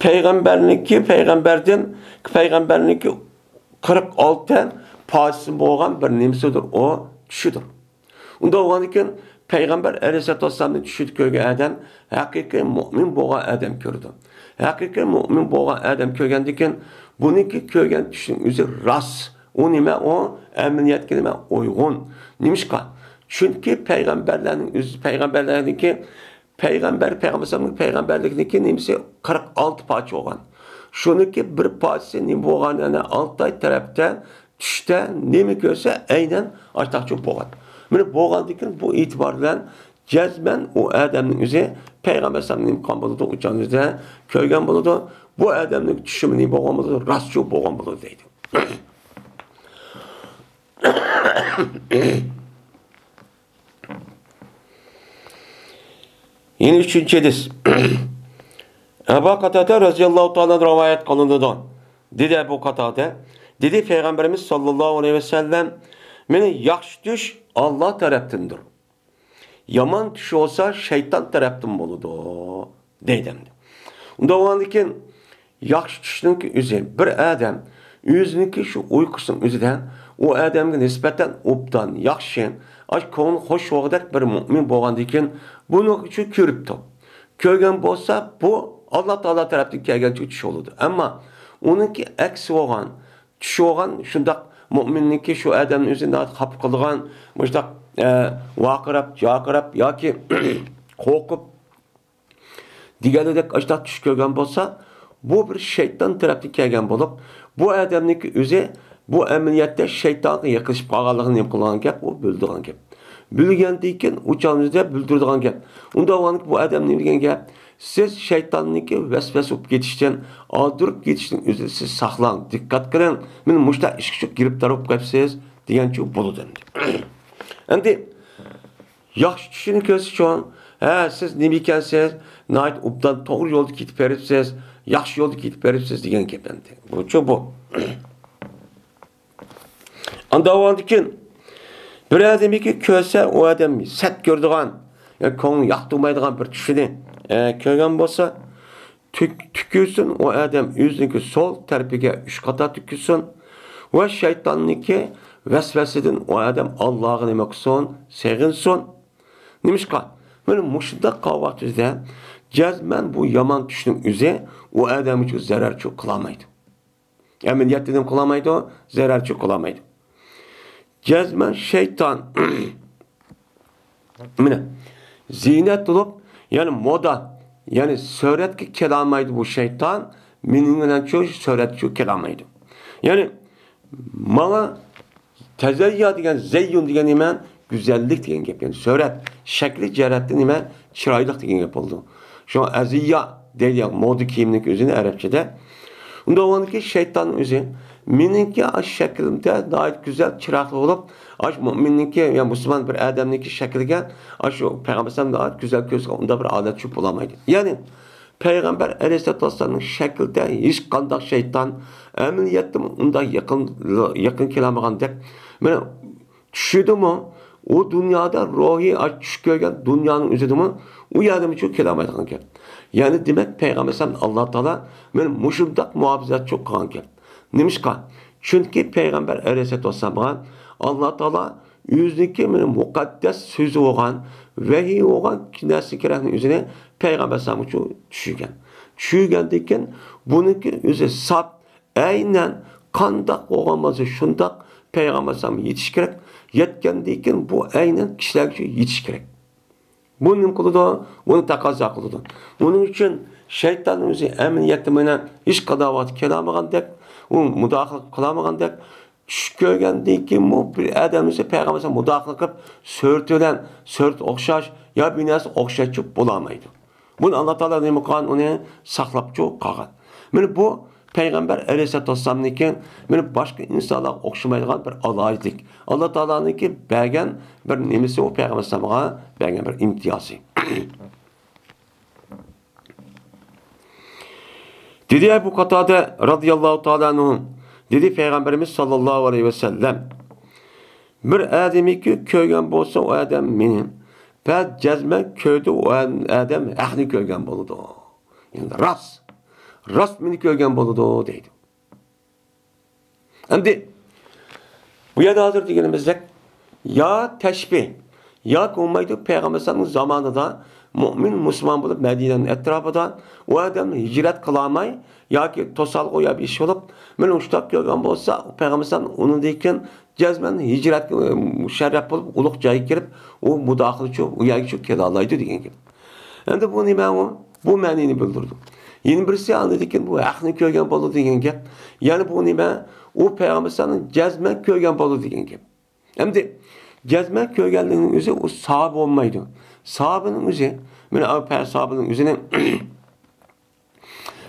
پەيغەمبەرنىڭكى، پەيغەمبەردىن، پەيغەمبەرنىڭكى قىرىق ئالتە پارچىسى بولغان بىر نېمىسىدۇر، ئۇ چۈشىدۇر. ئۇنداق بولغاندىكىن، پەيغەمبەر ئەلەيھىسسالاتۇ ۋەسسالامنى چۈشىدە كۆرگەن ئادەم ھەقىقىي مۇئمىن بولغان ئادەم كۆرىدۇ. ھەقىقىي مۇئمىن بولغان ئادەم كۆرگەندىكىن، بۇنىڭكى كۆرگەن چۈشىنىڭ ئۆزى راست. ئۇ نېمە؟ ئۇ ئەمەلىيەتكە نېمە؟ ئۇيغۇن. نېمىشقا؟ چۈنكى پەيغەمبەرلەرنىڭ ئۆزى، پەيغەمبەرلەرنىڭكى، پەيغەمبەر، پەيغەمبەر ئەلەيھىسسالامنىڭ پەيغەمبەرلىكىنىڭكى نېمىسى قىرىق ئالتە پارچە بولغان. شۇنىڭكى بىر پارچىسى نېمە بولغان؟ يەنى ئالتاي تەرەپتە چۈشتە نېمە كۆرسە، ئەينەن ئاشتاقچۇ بولغان. مانا بولغاندىكىن بۇ ئېتىبار بىلەن جەزمەن ئۇ ئادەمنىڭ ئۆزى پەيغەمبەر ئەلەيھىسسالام نېمە قىلغان بولىدۇ، ئۇ چاغنىڭ ئۆزىدە كۆرگەن بولىدۇ. بۇ ئادەمنىڭ چۈشىمۇ نېمە بولغان بولىدۇ، راستچۇ بولغان بولىدۇ دەيدۇ. يەنە ئۈچىنچى ھەدىس. ئەبۇ قاتادە رەزىياللاھۇ تائالا رىۋايەت قىلىنىدۇ. دېدى ئەبۇ قاتادە، دېدى پەيغەمبىرىمىز ساللاللاھۇ ئەلەيھى ۋەسەللەم، مېنى ياخشى چۈش ئاللا تەرەپتىندۇر. يامان چۈش بولسا شەيتان تەرەپتىن بولىدۇ، دەيدۇ ئەمدى. ئۇنداق بولغاندىكىن، ياخشى چۈشنىڭكى ئۆزى، بىر ئادەم ئۆزىنىڭكى شۇ ئۇيقۇسىنىڭ ئۆزىدە ئۇ ئادەمگە نىسبەتەن ئوبدان، ياخشى، ئاش كۆڭلى خوش بولغۇدەك بىر مۇئمىن بولغاندىكىن، بۇنىڭ ئۈچۈن كۆرۈپتۇ. كۆرگەن بولسا، بۇ ئاللا تائالا تەرەپتىن كەلگەن چۈش بولىدۇ. ئەمما ئۇنىڭكى ئەكسى بولغان، چۈش بولغان شۇنداق مۇئمىننىڭكى شۇ ئادەمنى ئۆزى ناھايىتى خاپا قىلىدىغان، مۇشۇنداق، ئە، ۋارقىراپ، جارقىراپ ياكى قورقۇپ دېگەندەك ئاشۇنداق چۈش كۆرگەن بولسا، بۇ بىر شەيتان تەرەپتىن كەلگەن بولۇپ، بۇ ئادەمنىڭكى ئۆزى بۇ ئەمەلىيەتتە شەيتانغا يېقىنلىشىپ قالغانلىقىنى نېمە قىلىدىغان گەپ؟ ئۇ بىلىدىغان گەپ. بىلگەندىن كېيىن ئۇ چاغنىڭ ئۆزىدە بىلدۈرىدىغان گەپ. ئۇنداق بولغاندىكىن بۇ ئادەم نېمە دېگەن گەپ؟ سىز شەيتاننىڭكى ۋەسۋەسە بولۇپ كېتىشتىن، ئالدىراپ كېتىشتىن ئۆزىڭىزنى ساقلاڭ، دىققەت قىلىڭ. مانا مۇشۇنداق ئىشقا چۈشۈپ گىرىپتار بولۇپ قېلىپسىز دېگەنچۇ بولىدۇ ئەمدى. ئەمدى ياخشى چۈشىنى كۆرسىچۇ، ھە، سىز نېمە ئىكەنسىز، ناھايىتى ئوبدان توغرا يولدا كېتىپ بېرىپسىز، ياخشى يولدا كېتىپ بېرىپسىز دېگەن گەپ ئەمدى. بۇچۇ بۇ. ئاندىن بىر ئادەمنىڭكى كۆرسە، ئۇ ئادەم سەت كۆرىدىغان، ياكى كۆڭلى ياقتۇرمايدىغان بىر چۈشىنى، ئە، كۆرگەن بولسا، تۈك-، تۈكۈرسۇن، ئۇ ئادەم ئۆزىنىڭكى سول تەرىپىگە ئۈچ قاتا تۈكۈرسۇن ۋە شەيتاننىڭكى ۋەسۋەسىدىن ئۇ ئادەم ئاللاغا نېمە قىلسۇن؟ سېغىنسۇن. نېمىشقا؟ مانا مۇشۇنداق قىلغان ۋاقتىدا جەزمەن بۇ يامان چۈشنىڭ ئۆزى ئۇ ئادەمگە زەرەرچۇ قىلالمايدۇ. ئەمەلىيەتتە نېمە قىلالمايدۇ؟ زەرەرچۇ قىلالمايدۇ. جەزمەن شەيتان، مانا، زىينەت بولۇپ، يەنى مودا، يەنى سۈرەتكە كېلەلمەيدۇ بۇ شەيتان، مېنىڭ بىلەنچۇ سۈرەتكە كېلەلمەيدۇ. يەنى ماڭا تەزەييا دېگەن، زەييۇن دېگەن نېمە؟ گۈزەللىك دېگەن گەپ. يەنى سۈرەت، شەكلى جەھەتتىن نېمە؟ چىرايلىق دېگەن گەپ بولىدۇ. شۇڭا ئەزىييا دەيدۇ، مودا كىيىمنىڭكى ئۆزىنى ئەرەبچىدە. ئۇنداق بولغاندىكىن شەيتاننىڭ ئۆزى، مېنىڭكى ئاشۇ شەكلىمدە ناھايىتى گۈزەل، چىرايلىق بولۇپ، ئاشۇ مۆمىننىڭكى يا مۇسۇلمان بىر ئادەمنىڭكى شەكلىگە ئاشۇ پەيغەمبەر ئەلەيھىسسالام ناھايىتى گۈزەل كۆرسىتىلگەن ئۇنداق بىر ھالەت چۈشۈپ بولالمايدۇ. يەنى پەيغەمبەر ئەلەيھىسسالاتۇ ۋەسسالامنىڭ شەكلىدە ھېچقانداق شەيتان ئەمەلىيەتتىمۇ ئۇنداق يېقىن، يېقىن كېلەلمىگەندەك. مانا چۈشىدىمۇ، ئۇ دۇنيادا روھىي چۈش كۆرگەن دۇنيانىڭ ئۆزىدىمۇ ئۇ يەردىمۇ چۈشۈپ كېلەلمەيدىغان گەپ. يەنى دېمەك، پەيغەمبەر ئەلەيھىسسالام ئاللا تائالا مانا مۇشۇنداق مۇھاپىزەت چۈشۈپ قىلغان گەپ. نېمىشقا؟ چۈنكى پەيغەمبەر ئەلەيھىسسالاتۇ ۋەسسالامغا ئاللا تائالا ئۆزىنىڭكى مانا مۇقەددەس سۆزى بولغان، ۋەھىي بولغان نەرسە كېرەكنى ئۆزىنى پەيغەمبەر ئەلەيھىسسالامغا چۈ-، چۈشۈرگەن. چۈشۈرگەندىن كېيىن بۇنىڭكى ئۆزى ساپ، ئەينەن قانداق بولغان بولسا شۇنداق پەيغەمبەر ئەلەيھىسسالامغا يېتىش كېرەك. يەتكەندىن كېيىن بۇ ئەينەن كىشىلەرگە شۇ يېتىش كېرەك. بۇ نېمە قىلىدۇ؟ بۇنى تەقەززا قىلىدۇ. ئۇنىڭ ئۈچۈن شەيتاننىڭ ئۆزى ئەمەلىيەتتە مانا ھېچقانداق ۋاقىت كېلەلمىگەندەك، ئۇ مۇداخىلە قىلالمىغاندەك، چۈش كۆرگەندىن كېيىنمۇ بىر ئادەم ئۆزى پەيغەمبەر مۇداخىلە قىلىپ، سۈرىتى بىلەن سۈرىتى ئوخشاش يا بىر نەرسە ئوخشاش چۈشۈپ بولالمايدۇ. بۇنى ئاللا تائالا نېمە قىلغان؟ ئۇنى ساقلاپ چۈشۈپ قالغان. مانا بۇ پەيغەمبەر ئەلەيھىسسالاتۇ ۋەسسالامنىڭكى مانا باشقا ئىنسانلارغا ئوخشىمايدىغان بىر ئالاھىدىلىك. ئاللا تائالانىڭكى بەرگەن بىر نېمىسى، ئۇ پەيغەمبەر ئەلەيھىسسالامغا بەرگەن بىر ئىمتىيازى. دېدى ئەبۇ قاتادە رەزىياللاھۇ تائالا ئەنھۇ، دېدى پەيغەمبىرىمىز ساللاللاھۇ ئەلەيھى ۋەسەللەم، بىر ئادەمنىڭكى كۆرگەن بولسا ئۇ ئادەم مېنى، بەس جەزمەن كۆردى، ئۇ ئادەم ھەقنى كۆرگەن بولىدۇ. يەنى راست، راست مېنى كۆرگەن بولىدۇ دەيدۇ. ئەمدى بۇ يەردە ھازىر دېگىنىمىزدەك يا تەشبىھ ياكى بولمايدۇ، پەيغەمبەر ئەلەيھىسسالامنىڭ زامانىدا مۆمىن مۇسۇلمان بولۇپ مەدىنەنىڭ ئەتراپىدا ئۇ ئادەم ھىجرەت قىلالماي ياكى توسالغۇ يا بىر ئىش بولۇپ، مانا شۇنداق كۆرگەن بولسا، پەيغەمبەر ئەلەيھىسسالام ئۇنىڭدىن كېيىن جەزمەن ھىجرەتكە مۇشەررەپ بولۇپ، ئۇلۇغ جايغا كىرىپ، ئۇ مۇداخىلە ئۈچۈن ئۇ يەرگە چۈشۈپ كېلەلەيدۇ دېگەن گەپ. ئەمدى بۇ نېمە ئۇ؟ بۇ مەنىنى بىلدۈرىدۇ. يەنە بىرسى ئاندىن كېيىن بۇ ھەقنى كۆرگەن بولىدۇ دېگەن گەپ. يەنى بۇ نېمە؟ ئۇ پەيغەمبەر ئەلەيھىسسالامنى جەزمەن كۆرگەن بولىدۇ دېگەن گەپ. ئەمدى جەزمەن كۆرگەنلىكنىڭ ئۆزى ئۇ ساھابە بولمايدۇ. ساھابىنىڭ ئۆزى، مانا ئەبۇ بەكىر ساھابىنىڭ ئۆزىنى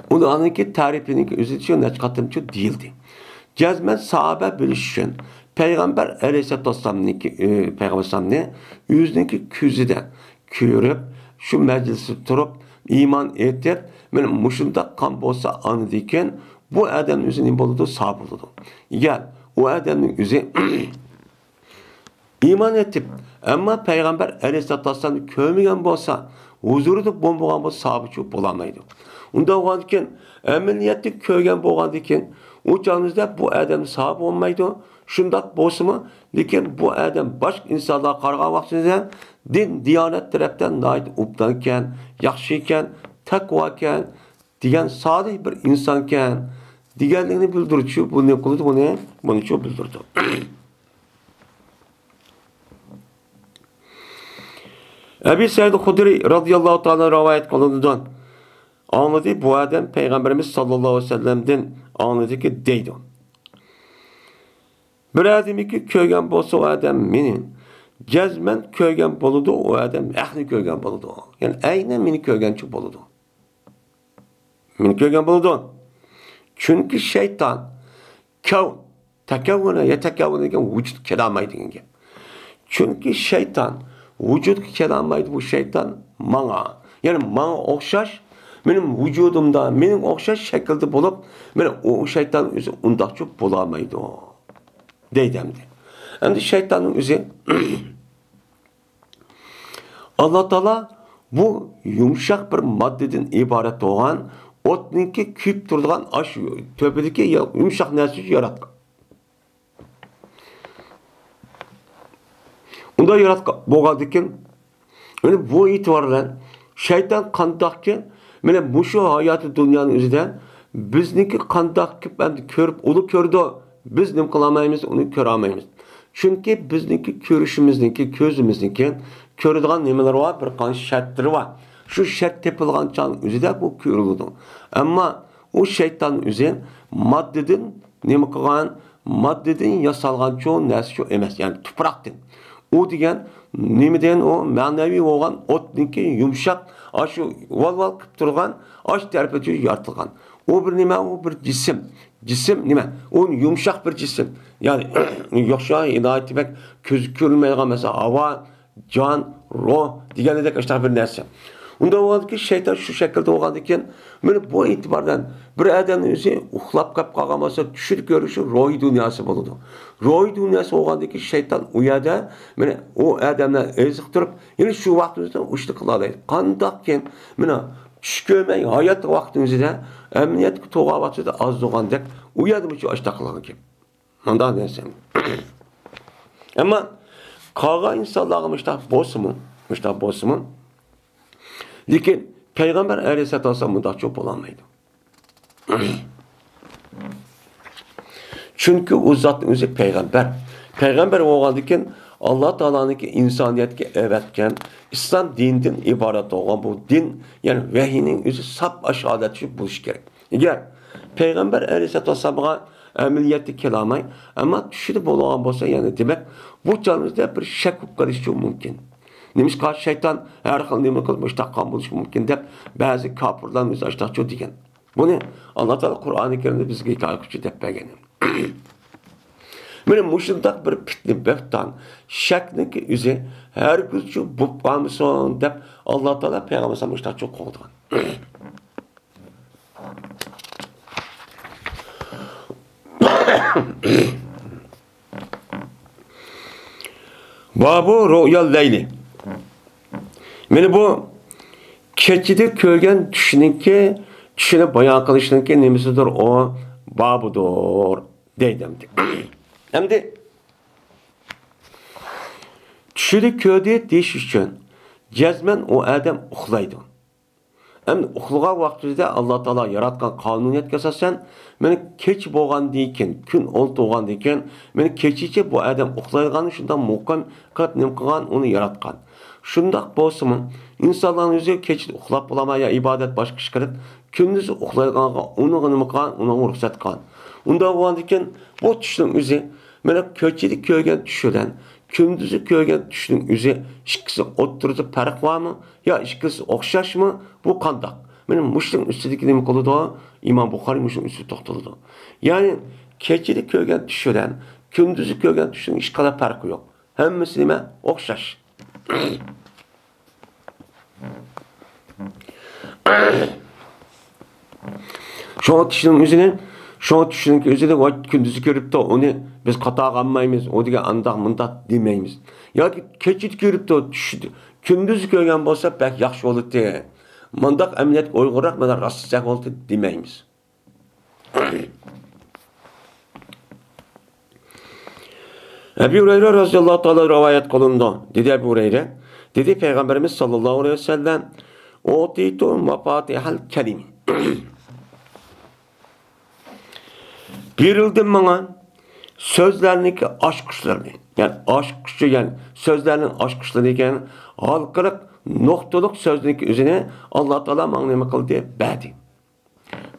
ئۇنى ئانىڭكى تەرىپىنىڭكى ئۆزىدە شۇ نەچچە قېتىم شۇ دېيىلدى. جەزمەن ساھابە بىلىش ئۈچۈن پەيغەمبەر ئەلەيھىسسالاتۇ ۋەسسالامنىڭكى، ئى، پەيغەمبەر ئەلەيھىسسالامنى ئۆزىنىڭكى كۆزىدە كۆرۈپ، شۇ مەجلىستە تۇرۇپ، ئىمان ئېيتىپ، مانا مۇشۇنداق قىلغان بولسا ئاندىن كېيىن بۇ ئادەمنىڭ ئۆزى نېمە بولىدۇ؟ ساھابە بولىدۇ. يا ئۇ ئادەمنىڭ ئۆزى ئىمان ئېيتىپ، ئەمما پەيغەمبەر ئەلەيھىسسالاتۇ ۋەسسالامنى كۆرمىگەن بولسا، ھۇزۇرىدا بولمىغان بولسا، ساھابە چۈشۈپ بولالمايدۇ. ئۇنداق بولغاندىكىن، ئەمەلىيەتتە كۆرگەن بولغاندىكىن، ئۇ چاغىمىزدا بۇ ئادەم ساھابە بولمايدۇ. شۇنداق بولسىمۇ، لېكىن بۇ ئادەم باشقا ئىنسانلارغا قارىغان ۋاقتىمىزدا دىن، دىيانەت تەرەپتىن ناھايىتى ئوبدانكەن، ياخشىكەن، تەقۋاكەن، دېگەن سالىھ بىر ئىنسانكەن دېگەنلىكنى بىلدۈرۈشى، بۇنى قىلىدۇ، بۇنى، بۇنى شۇ بىلدۈرىدۇ. ئەبى سەئىد خۇدرى رەزىياللاھۇ تائالا رىۋايەت قىلىنىدۇ. ئاڭلىدى، بۇ ئادەم پەيغەمبىرىمىز ساللاللاھۇ ئەلەيھى ۋەسەللەمدىن ئاڭلىدىكى دەيدۇ. بىر ئادەمنىكى كۆرگەن بولسا، ئۇ ئادەم مېنى جەزمەن كۆرگەن بولىدۇ، ئۇ ئادەم ھەقنى كۆرگەن بولىدۇ. يەنى ئەينەن مېنى كۆرگەنچە بولىدۇ. مېنى كۆرگەن بولىدۇ. چۈنكى شەيتان كەۋ-، تەكەۋۋۇنە يەتەكەۋۋۇن دېگەن ۋۇجۇدقا كېلەلمەيدۇ دېگەن گەپ. چۈنكى شەيتان ۋۇجۇدقا كېلەلمەيدۇ، بۇ شەيتان ماڭا، يەنى ماڭا ئوخشاش، مېنىڭ ۋۇجۇدۇمدا، مېنىڭ ئوخشاش شەكىلدە بولۇپ، مانا ئۇ شەيتان ئۆزى ئۇنداقچە بولالمايدۇ. دەيدۇ ئەمدى. ئەمدى شەيتاننىڭ ئۆزى ئاللا تائالا بۇ يۇمشاق بىر ماددىدىن ئىبارەت بولغان ئوتنىڭكى كۆيۈپ تۇرىدىغان ئاشۇ تۆپىدىكى يۇمشاق نەرسىنى ياراتقان. ئۇنداق ياراتقان بولغاندىكىن، مانا بۇ ئېتىبار بىلەن شەيتان قانداقكى، مانا مۇشۇ ھاياتىي دۇنيانىڭ ئۆزىدە بىزنىڭكى قانداق قىلىپ ئەمدى كۆرۈپ، ئۇنى كۆرىدۇ، بىز نېمە قىلالمايمىز، ئۇنى كۆرەلمەيمىز. چۈنكى بىزنىڭكى كۆرۈشىمىزنىڭكى، كۆزىمىزنىڭكى كۆرىدىغان نېمىلىرى بار، بىر قانچە شەرتلىرى بار. شۇ شەرت تېپىلغان چاغنىڭ ئۆزىدە بۇ كۆرۈلىدۇ. ئەمما ئۇ شەيتان ئۆزى ماددىدىن نېمە قىلغان، ماددىدىن ياسالغانچۇ نەرسىچۇ ئەمەس، يەنى تۇپراقتىن. ئۇ دېگەن نېمىدىن؟ ئۇ مەنىۋى بولغان ئوتنىڭكى يۇمشاق، ئاشۇ ۋال-ۋال قىلىپ تۇرغان ئاش تەرىپىچۇ يارىتىلغان. ئۇ بىر نېمە؟ ئۇ بىر جىسىم. جىسىم نېمە؟ ئۇ يۇمشاق بىر جىسىم. يەنى يوخشا، ئىنايىتى بەك كۆز كۆرۈنمەيدىغان، مەسىلەن، ھاۋا، جان، روھ دېگەندەك ئاشۇنداق بىر نەرسە. ئۇنداق بولغاندىكىن شەيتان شۇ شەكىلدە بولغاندىكىن، مانا بۇ ئېتىباردىن بىر ئادەمنىڭ ئۆزى ئۇخلاپ قېلىپ قالغان بولسا، چۈشىدە كۆرۈشى روھىي دۇنياسى بولىدۇ. روھىي دۇنياسى بولغاندىكىن شەيتان ئۇ يەردە مانا ئۇ ئادەمنى ئېزىقتۇرۇپ، يەنە شۇ ۋاقىتنىڭ ئۆزىدە ئۇشتۇ قىلالايدۇ. قانداقكىن مانا چۈش كۆرمەي ھايات ۋاقتىنىڭ ئۆزىدە ئەمەلىيەتكە توغرا ۋاقتىدا ئاز بولغاندەك ئۇ يەردىمۇ شۇ ئاشۇنداق قىلغان گەپ. مۇنداق دېسەم. ئەمما قالغان ئىنسانلارغا مۇشۇنداق بولسىمۇ، مۇشۇنداق بولسىمۇ، لېكىن پەيغەمبەر ئەلەيھىسسالاتۇ ۋەسسالام مۇنداقچۇ بولالمايدۇ. چۈنكى ئۇ زاتنىڭ ئۆزى پەيغەمبەر. پەيغەمبەر بولغاندىكىن، ئاللا تائالانىڭكى ئىنسانىيەتكە ئەۋەتكەن ئىسلام دىنىدىن ئىبارەت بولغان بۇ دىن، يەنى ۋەھىينىڭ ئۆزى ساپ ئاشۇ ھالەتتە بولۇشى كېرەك. ئەگەر پەيغەمبەر ئەلەيھىسسالاتۇ ۋەسسالامغا ئەمەلىيەتتە كېلەلمەي، ئەمما چۈشىدە بولغان بولسا، يەنى دېمەك، بۇ چاغىمىزدا بىر شەك بولۇپ قېلىشى مۇمكىن. نېمىشقا شەيتان ھەر خىل نېمە قىلىپ مۇشۇنداق قىلغان بولۇشى مۇمكىن دەپ، بەزى كاپىرلار ئۆزى ئاشۇنداقچۇ دېگەن. بۇنى ئاللا تائالا قۇرئانى كەرىمدە بىزگە ھېكايە قىلىپ دەپ بەرگەن. مانا مۇشۇنداق بىر پىتنە، بۆھتان، شەكنىڭكى ئۆزى ھەرگىزچۇ بولۇپ قالمىسۇن دەپ، ئاللا تائالا پەيغەمبەر ئەلەيھىسسالامنى مۇشۇنداقچۇ قوغدىغان. بابۇ رۇئيال لەيلى. مانا بۇ كېچىدە كۆرگەن چۈشنىڭكى، چۈشنى بايان قىلىشنىڭكى نېمىسىدۇر ئۇ؟ بابىدۇر، دەيدۇ ئەمدى. ئەمدى چۈشىدە كۆردى دېيىش ئۈچۈن جەزمەن ئۇ ئادەم ئۇخلايدۇ. ئەمدى ئۇخلىغان ۋاقتىدا ئاللا تائالا ياراتقان قانۇنىيەتكە ئاساسەن، مانا كېچە بولغاندىن كېيىن، كۈن ئولتۇرغاندىن كېيىن، مانا كېچىچە بۇ ئادەم ئۇخلايدىغان، شۇنداق مۇقىم قىلىپ نېمە قىلغان، ئۇنى ياراتقان. شۇنداق بولسىمۇ، ئىنسانلارنىڭ ئۆزى كېچىدە ئۇخلاپ بولالماي يا ئىبادەت باشقا ئىش قىلىپ، كۈندۈزى ئۇخلايدىغانغا ئۇنىڭغا نېمە قىلغان، ئۇنىڭغا رۇخسەت قىلغان. ئۇنداق بولغاندىن كېيىن، بۇ چۈشنىڭ ئۆزى، مانا كېچىدە كۆرگەن چۈش بىلەن كۈندۈزى كۆرگەن چۈشنىڭ ئۆزى ئىككىسى ئوتتۇرىدا پەرق بارمۇ؟ يا ئىككىلىسى ئوخشاشمۇ؟ بۇ قانداق؟ مانا مۇشۇنىڭ ئۈستىدىكى نېمە قىلىدۇ؟ ئىمام بۇخارىي مۇشۇنىڭ ئۈستىدە توختىلىدۇ. يەنى كېچىدە كۆرگەن چۈش بىلەن كۈندۈزى كۆرگەن چۈشنىڭ ھېچقانداق پەرقى يوق. ھەممىسى نېمە؟ ئوخشاش. شۇڭا چۈشنىڭ ئۆزىنى، شۇڭا چۈشنىڭ ئۆزىنى، ۋاي، كۈندۈزى كۆرۈپتۇ، ئۇنى بىز قاتارغا ئالمايمىز، ئۇ دېگەن ئانداق مۇنداق دېمەيمىز. ياكى كېچىدە كۆرۈپتۇ، چۈش، كۈندۈزى كۆرگەن بولسا بەك ياخشى بولاتتى. مۇنداق ئەمەلىيەتكە ئۇيغۇنراق، مانا راستچاق بولاتتى دېمەيمىز. ئەبۇ ھۇرەيرە رەزىياللاھۇ تائالا رىۋايەت قىلىنىدۇ. دېدى ئەبۇ ھۇرەيرە، دېدى پەيغەمبىرىمىز ساللاللاھۇ ئەلەيھى ۋەسەللەم، «ئۇتىيتۇ مەفاتىھەل كەلىم.» بېرىلدى ماڭا سۆزلەرنىڭكى ئاچقۇچلىرىنى. يەنى ئاچقۇچى، يەنى سۆزلەرنىڭ ئاچقۇچلىرى دېگەن ھالقىلىق نۇقتىلىق سۆزنىڭكى ئۆزىنى ئاللا تائالا ماڭا نېمە قىلدى؟ بەردى.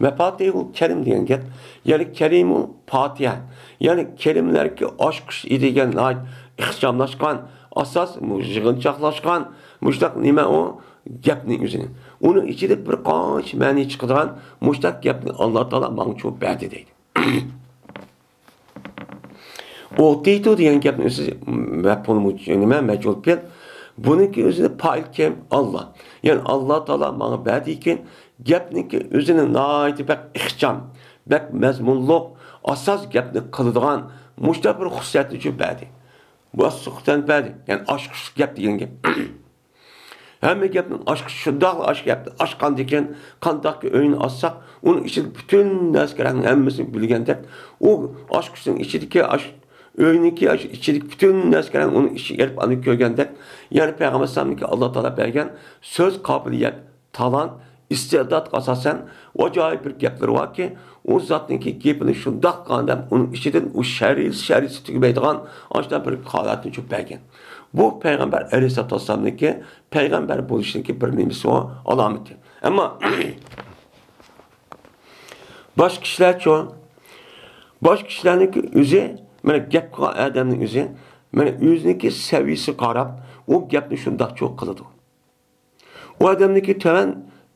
مەفاتىھۇل كەرىم دېگەن گەپ، يەنى كەلىمۇ پاتىھە، يەنى كەلىمىلەرگە ئاچقۇچ دېگەن ناھايىتى ئىخچاملاشقان، ئاساس يىغىنچاقلاشقان مۇشۇنداق نېمە ئۇ گەپنىڭ ئۆزىنى. ئۇنىڭ ئىچىدە بىر قانچە مەنى چىقىدىغان مۇشۇنداق گەپنى ئاللا تائالا ماڭا شۇ بەردى دەيدۇ. ئۇتىيتۇ دېگەن گەپنىڭ ئۆزى مەپئۇل مۇج-، نېمە، مەجھۇل پېئىل. بۇنىڭكى ئۆزىنى پائىل كىم؟ ئاللا. يەنى ئاللا تائالا ماڭا بەردىكىن، گەپنىڭكى ئۆزىنى ناھايىتى بەك ئىخچام، بەك مەزمۇنلۇق، ئاساس گەپنى قىلىدىغان مۇشۇنداق بىر خۇسۇسىيەتنى شۇ بەردى. بۇ خۇسۇسىيەتنى بەردى. يەنى ئاچقۇچلۇق گەپ دېگەن گەپ. ھەممە گەپنىڭ ئاچقۇچى شۇنداقلا ئاچ گەپنى ئاچقاندىكىن، قانداقكى ئۆينى ئاچساق، ئۇنىڭ ئىچىدە پۈتۈن نەرسىلەرنىڭ ھەممىسىنى بىلگەندەك، ئۇ ئاچقۇچنىڭ ئىچىدىكى ئاچ-، ئۆينىڭكى ئاچ-، ئىچىدىكى پۈتۈن نەرسىلەرنىڭ ئۇنىڭ ئىچىگە ئېلىپ ئاندىن كۆرگەندەك، يەنى پەيغەمبەر ئەلەيھىسسالامنىڭكى ئاللا تائالا بەرگەن سۆز قابىلىيەت، تالانت، ئىستېئداتقا ئاساسەن ئاجايىپ بىر گەپلىرى باركى، ئۇ زاتنىڭكى گېپىنى شۇنداق قىلغان دەپ ئۇنىڭ ئىچىدىن ئۇ شەرھىسى، شەرھىسى تۈگىمەيدىغان ئاشۇنداق بىر ھالەتنى شۇ بەرگەن. بۇ پەيغەمبەر ئەلەيھىسسالاتۇ ۋەسسالامنىڭكى پەيغەمبەر بولۇشىنىڭكى بىر نېمىسى، ئۇ ئالامىتى. ئەمما باشقا كىشىلەرچۇ؟ باشقا كىشىلەرنىڭكى ئۆزى، مانا، گەپ قىلغان ئادەمنىڭ ئۆزى، مانا، ئۆزىنىڭكى سەۋىيىسىگە قاراپ، ئۇ گەپنى شۇنداقچە قىلىدۇ. ئۇ ئادەمنىڭكى تۆۋەن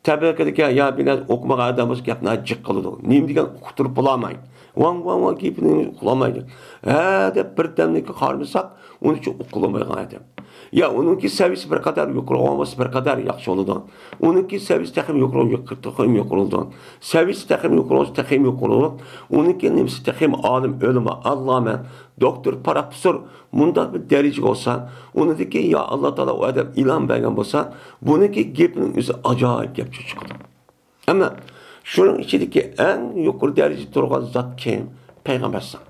تەبىقىدىكى يا بىر نەرسە ئوقۇمىغان ئادەم بولسا، گەپنى جىق قىلىدۇ. نېمە دېگەن ئۇقتۇرۇپ بولالماي. ۋاڭ، ۋاڭ، ۋاڭ گېپىنى ئۇقۇلالمايدۇ. ھە دەپ بىردەمدىكى قارىمىساق، ئۇنىڭ ئۈچۈن ئۇقۇلمايدىغان ئادەم. يا ئۇنىڭكى سەۋىيىسى بىر قەدەر يۇقىرى بولغان بولسا، بىر قەدەر ياخشى بولىدۇ. ئۇنىڭكى سەۋىيىسى تېخىمۇ يۇقىرى، يۇقىرى، تېخىمۇ يۇقىرى بولىدۇ. سەۋىيىسى تېخىمۇ يۇقىرى بولسا، تېخىمۇ يۇقىرى بولىدۇ. ئۇنىڭكى نېمىسى تېخىمۇ ئالىم، ئۆلىما، ئاللاما، دوكتور، پروفېسسور، مۇنداق بىر دەرىجىگە بولسا، ئۇنىڭدىكى يا ئاللا تائالا ئۇ ئادەم ئىلھام بەرگەن بولسا، بۇنىڭكى گېپىنىڭ ئۆزى ئاجايىپ گەپ چىقىدۇ. ئەمما شۇنىڭ ئىچىدىكى ئەڭ يۇقىرى دەرىجىدە تۇرغان زات كىم؟ پەيغەمبەر ئەلەيھىسسالام.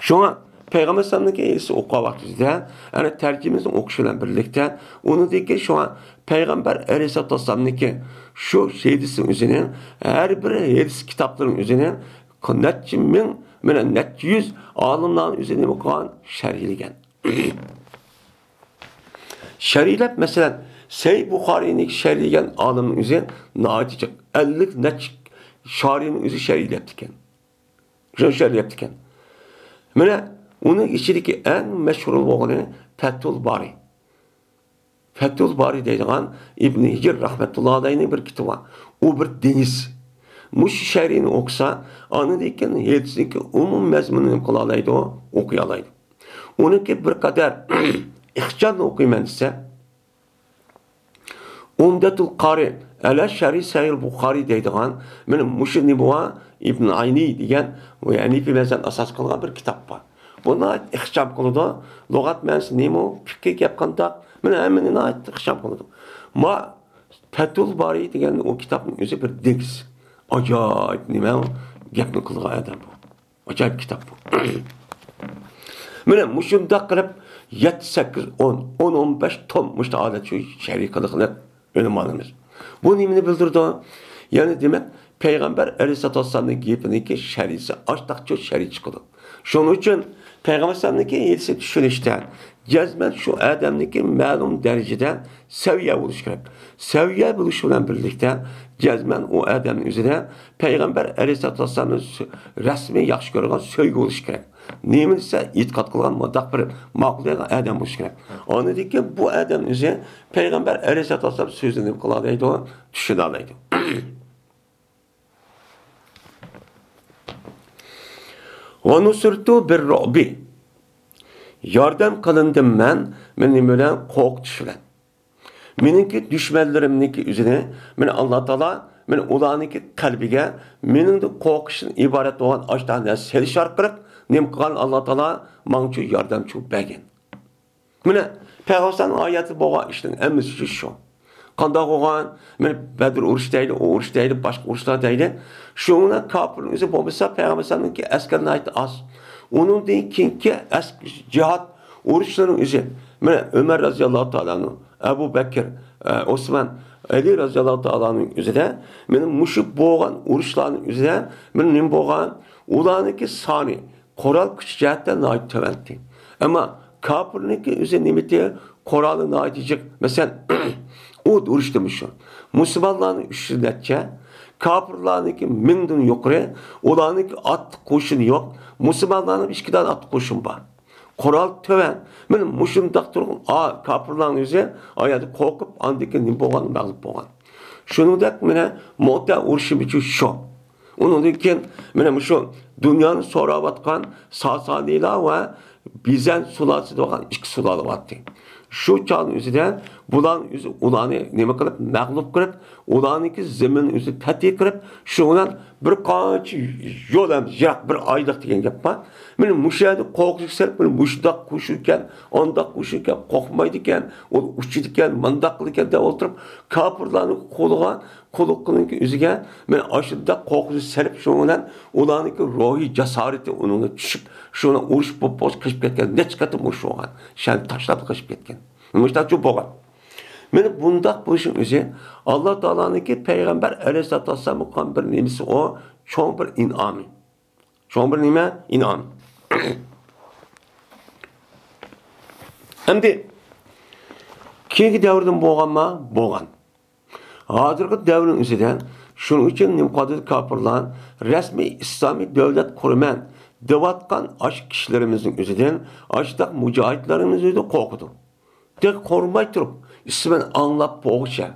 شۇڭا پەيغەمبەر ئەلەيھىسسالامنىڭكى ھەدىسى ئوقۇغان ۋاقتىمىزدا، ئەنە تەرجىمىسىنى ئوقۇش بىلەن بىرلىكتە، ئۇنىڭدىكى شۇڭا پەيغەمبەر ئەلەيھىسسالاتۇ ۋەسسالامنىڭكى شۇ ھەدىسىنىڭ ئۆزىنى، ھەر بىر ھەدىس كىتابلىرىنىڭ ئۆزىنى نەچچە مىڭ، مانا نەچچە يۈز ئالىملارنىڭ ئۆزى نېمە قىلغان؟ شەرھلىگەن. شەرھلەپ، مەسىلەن، سەھىھ بۇخارىينى شەرھلىگەن ئالىمنىڭ ئۆزى ناھايىتى جىق. ئەللىك نەچچە شارىھنىڭ ئۆزى شەرھلەپتىكەن. شۇ شەرھلەپتىكەن. مانا ئۇنىڭ ئىچىدىكى ئەڭ مەشھۇر بولغىنى پەتھۇل بارى. پەتھۇل بارى دەيدىغان ئىبن ھىجر رەھمەتۇللا ئەلەيھنىڭ بىر كىتابى بار. ئۇ بىر دېڭىز. مۇشۇ شەرھىنى ئوقۇسا، ئاندىن كېيىن ھەدىسنىڭكى ئومۇمىي مەزمۇنىنى نېمە قىلالايدۇ؟ ئوقۇيالايدۇ. ئۇنىڭكى بىر قەدەر ئىخچاملا ئوقۇيمەن دېسە، ئۇمدەتۇل قارى ئەلا شەرھى سەھىھ بۇخارى دەيدىغان، مانا مۇشۇ نېمە بار، ئىبن ئەينى دېگەن، ھەنىفىي مەزھەپنى ئاساس قىلغان بىر كىتاب بار. بۇ ناھايىتى ئىخچام قىلىدۇ. لۇغەت مەنىسى نېمە، پىقھىي گەپ قانداق، مانا ھەممىنى ناھايىتى ئىخچام قىلىدۇ. ما پەتھۇل بارى دېگەن ئۇ كىتابنىڭ ئۆزى بىر دېڭىز. ئاجايىپ نېمە، گەپنى قىلغان ئادەم بۇ. ئاجايىپ كىتاب بۇ. مانا مۇشۇنداق قىلىپ يەتتە، سەككىز، ئون، ئون، ئون بەش توم مۇشۇنداق ھالەت شۇ شەرھى قىلىقلىق ئۆلىمالىرىمىز. بۇ نېمىنى بىلدۈرىدۇ؟ يەنى دېمەك، پەيغەمبەر ئەلەيھىسسالاتۇ ۋەسسالامنىڭ گېپىنىڭكى شەرھىسى ئاشتاقچە شەرھ چىقىدۇ. شۇنىڭ ئۈچۈن پەيغەمبەر ئەلەيھىسسالامنىڭكى ھەدىسىنى چۈشىنىشتە جەزمەن شۇ ئادەمنىڭكى مەلۇم دەرىجىدە سەۋىيە بولۇشى كېرەك. سەۋىيە بولۇش بىلەن بىرلىكتە جەزمەن ئۇ ئادەمنىڭ ئۆزىدە پەيغەمبەر ئەلەيھىسسالاتۇ ۋەسسالامنى سۆ-، رەسمىي ياخشى كۆرىدىغان سۆيگۈ بولۇشى كېرەك. نېمە دېسە ئېتىقاد قىلغان مۇنداق بىر ماقۇل دەيدىغان ئادەم بولۇشى كېرەك. ئاندىن كېيىن بۇ ئادەمنىڭ ئۆزى پەيغەمبەر ئەلەيھىسسالاتۇ ۋەسسالام سۆزىنى نېمە قىلالايدۇ؟ چۈشىنەلەيدۇ. ۋە نۇسرتۇ بىر رۇئبى. ياردەم قىلىندىم مەن، مەن نېمە بىلەن؟ قورقۇتۇش بىلەن. مېنىڭكى دۈشمەنلىرىمنىڭكى ئۆزىنى، مېنى ئاللا تائالا، مېنى ئۇلارنىڭكى قەلبىگە مېنىڭدىن قورقۇشتىن ئىبارەت بولغان ئاشۇنداق نەرسە سېلىش ئارقىلىق نېمە قىلغان؟ ئاللا تائالا ماڭا شۇ ياردەمچى بولۇپ بەرگەن. مانا پەيغەمبەر ھاياتىدا بولغان ئىشنىڭ ھەممىسى شۇ. قانداق بولغان؟ مانا بەدر ئۇرۇشى دەيلى، ئۇ ئۇرۇش دەيلى، باشقا ئۇرۇشلار دەيلى. شۇنىڭ بىلەن كاپىرنىڭ ئۆزى بولمىسا، پەيغەمبەر ئەلەيھىسسالامنىڭكى ئەسكەر ناھايىتى ئاز. ئۇنىڭدىن كېيىنكى ئەس-، جىھاد ئۇرۇشلىرىنىڭ ئۆزى، مانا ئۆمەر رەزىياللاھۇ تائالا ئەنھۇ، ئەبۇ بەكىر، ئە، ئوسمان، ئەلى رەزىياللاھۇ تائالا ئەنھۇنىڭ ئۆزىدە، مانا مۇشۇ بولغان ئۇرۇشلارنىڭ ئۆزىدە، مانا نېمە بولغان؟ ئۇلارنىڭكى سانى، قورال كۈچى جەھەتتە ناھايىتى تۆۋەنتى. ئەمما كاپىرنىڭكى ئۆزى نېمىتى؟ قورالى ناھايىتى جىق. مەسىلەن، ئۇھۇد ئۇرۇشىدا مۇشۇ. مۇسۇلمانلارنىڭ ئۈچ يۈز نەچچە، كاپىرلارنىڭكى مىڭدىن يۇقىرى، ئۇلارنىڭكى ئاتلىق قوشۇنى يوق. مۇسۇلمانلارنىڭ ئىككى دانە ئاتلىق قوشۇنى بار. قورال تۆۋەن. مانا مۇشۇنداق تۇرغان، ئا، كاپىرلارنىڭ ئۆزى ئايالدا قورقۇپ، ئاندىن كېيىن نېمە بولغان؟ مەغلۇپ بولغان. شۇنىڭدەك مانا مۆتە ئۇرۇشى ئۈچۈن شۇ. ئۇنىڭدىن كېيىن مانا مۇشۇ دۇنيانى سوراۋاتقان ساسانىيلار ۋە بىزەنت سۇلالىسى دېگەن ئىككى سۇلالە بارتتى. شۇ چاغنىڭ ئۆزىدە بۇلارنىڭ ئۆزى ئۇلارنى نېمە قىلىپ، مەغلۇپ قىلىپ، ئۇلارنىڭكى زېمىنىنى ئۆزى پەتھى قىلىپ، شۇ بىلەن بىر قانچە يول ھەم يىراق، بىر ئايلىق دېگەن گەپ بار. مانا مۇشۇ يەردە قورقۇشقا سېلىپ، مانا مۇشۇنداق قوشۇن ئىكەن، ئانداق قوشۇن ئىكەن، قورقمايدىكەن، ئۇ ئۇچىدىكەن، مانداق قىلىدىكەن دەپ ئولتۇرۇپ، كاپىرلارنىڭ قولىغا، قۇلىقىنىڭكى ئۆزىگە مانا ئاشۇنداق قورقۇشنى سېلىپ، شۇنىڭ بىلەن ئۇلارنىڭكى روھىي جاسارىتى ئۇنىڭغا چۈشۈپ، شۇنىڭ ئۇرۇش بولۇپ، بولۇپ قېچىپ كەتكەن، نەچچە قېتىم ئۇرۇش بولغان، شەھەرنى تاشلاپ قېچىپ كەتكەن. مۇشۇنداق بولغان. مانا بۇنداق بولۇشنىڭ ئۆزى ئاللا تائالانىڭكى پەيغەمبەر ئەلەيھىسسالاتۇ ۋەسسالامغا قىلغان بىر نېمىسى ئۇ، چوڭ بىر ئىنئامى. چوڭ بىر نېمە؟ ئىنئام. ئەمدى كېيىنكى دەۋردىمۇ بولغانما؟ بولغان. ھازىرقى دەۋرنىڭ ئۆزىدە شۇنىڭ ئۈچۈن نېمە قىلىۋاتىدۇ كاپىرلار؟ رەسمىي ئىسلامىي دۆلەت قۇرىمەن دەۋاتقان ئاشۇ كىشىلىرىمىزنىڭ ئۆزىدىن، ئاشۇنداق مۇجاھىدلىرىمىزدىن قورقىدۇ. تېخى قورقماي تۇرۇپ، ئىسمىنى ئاڭلاپ بولغۇچە،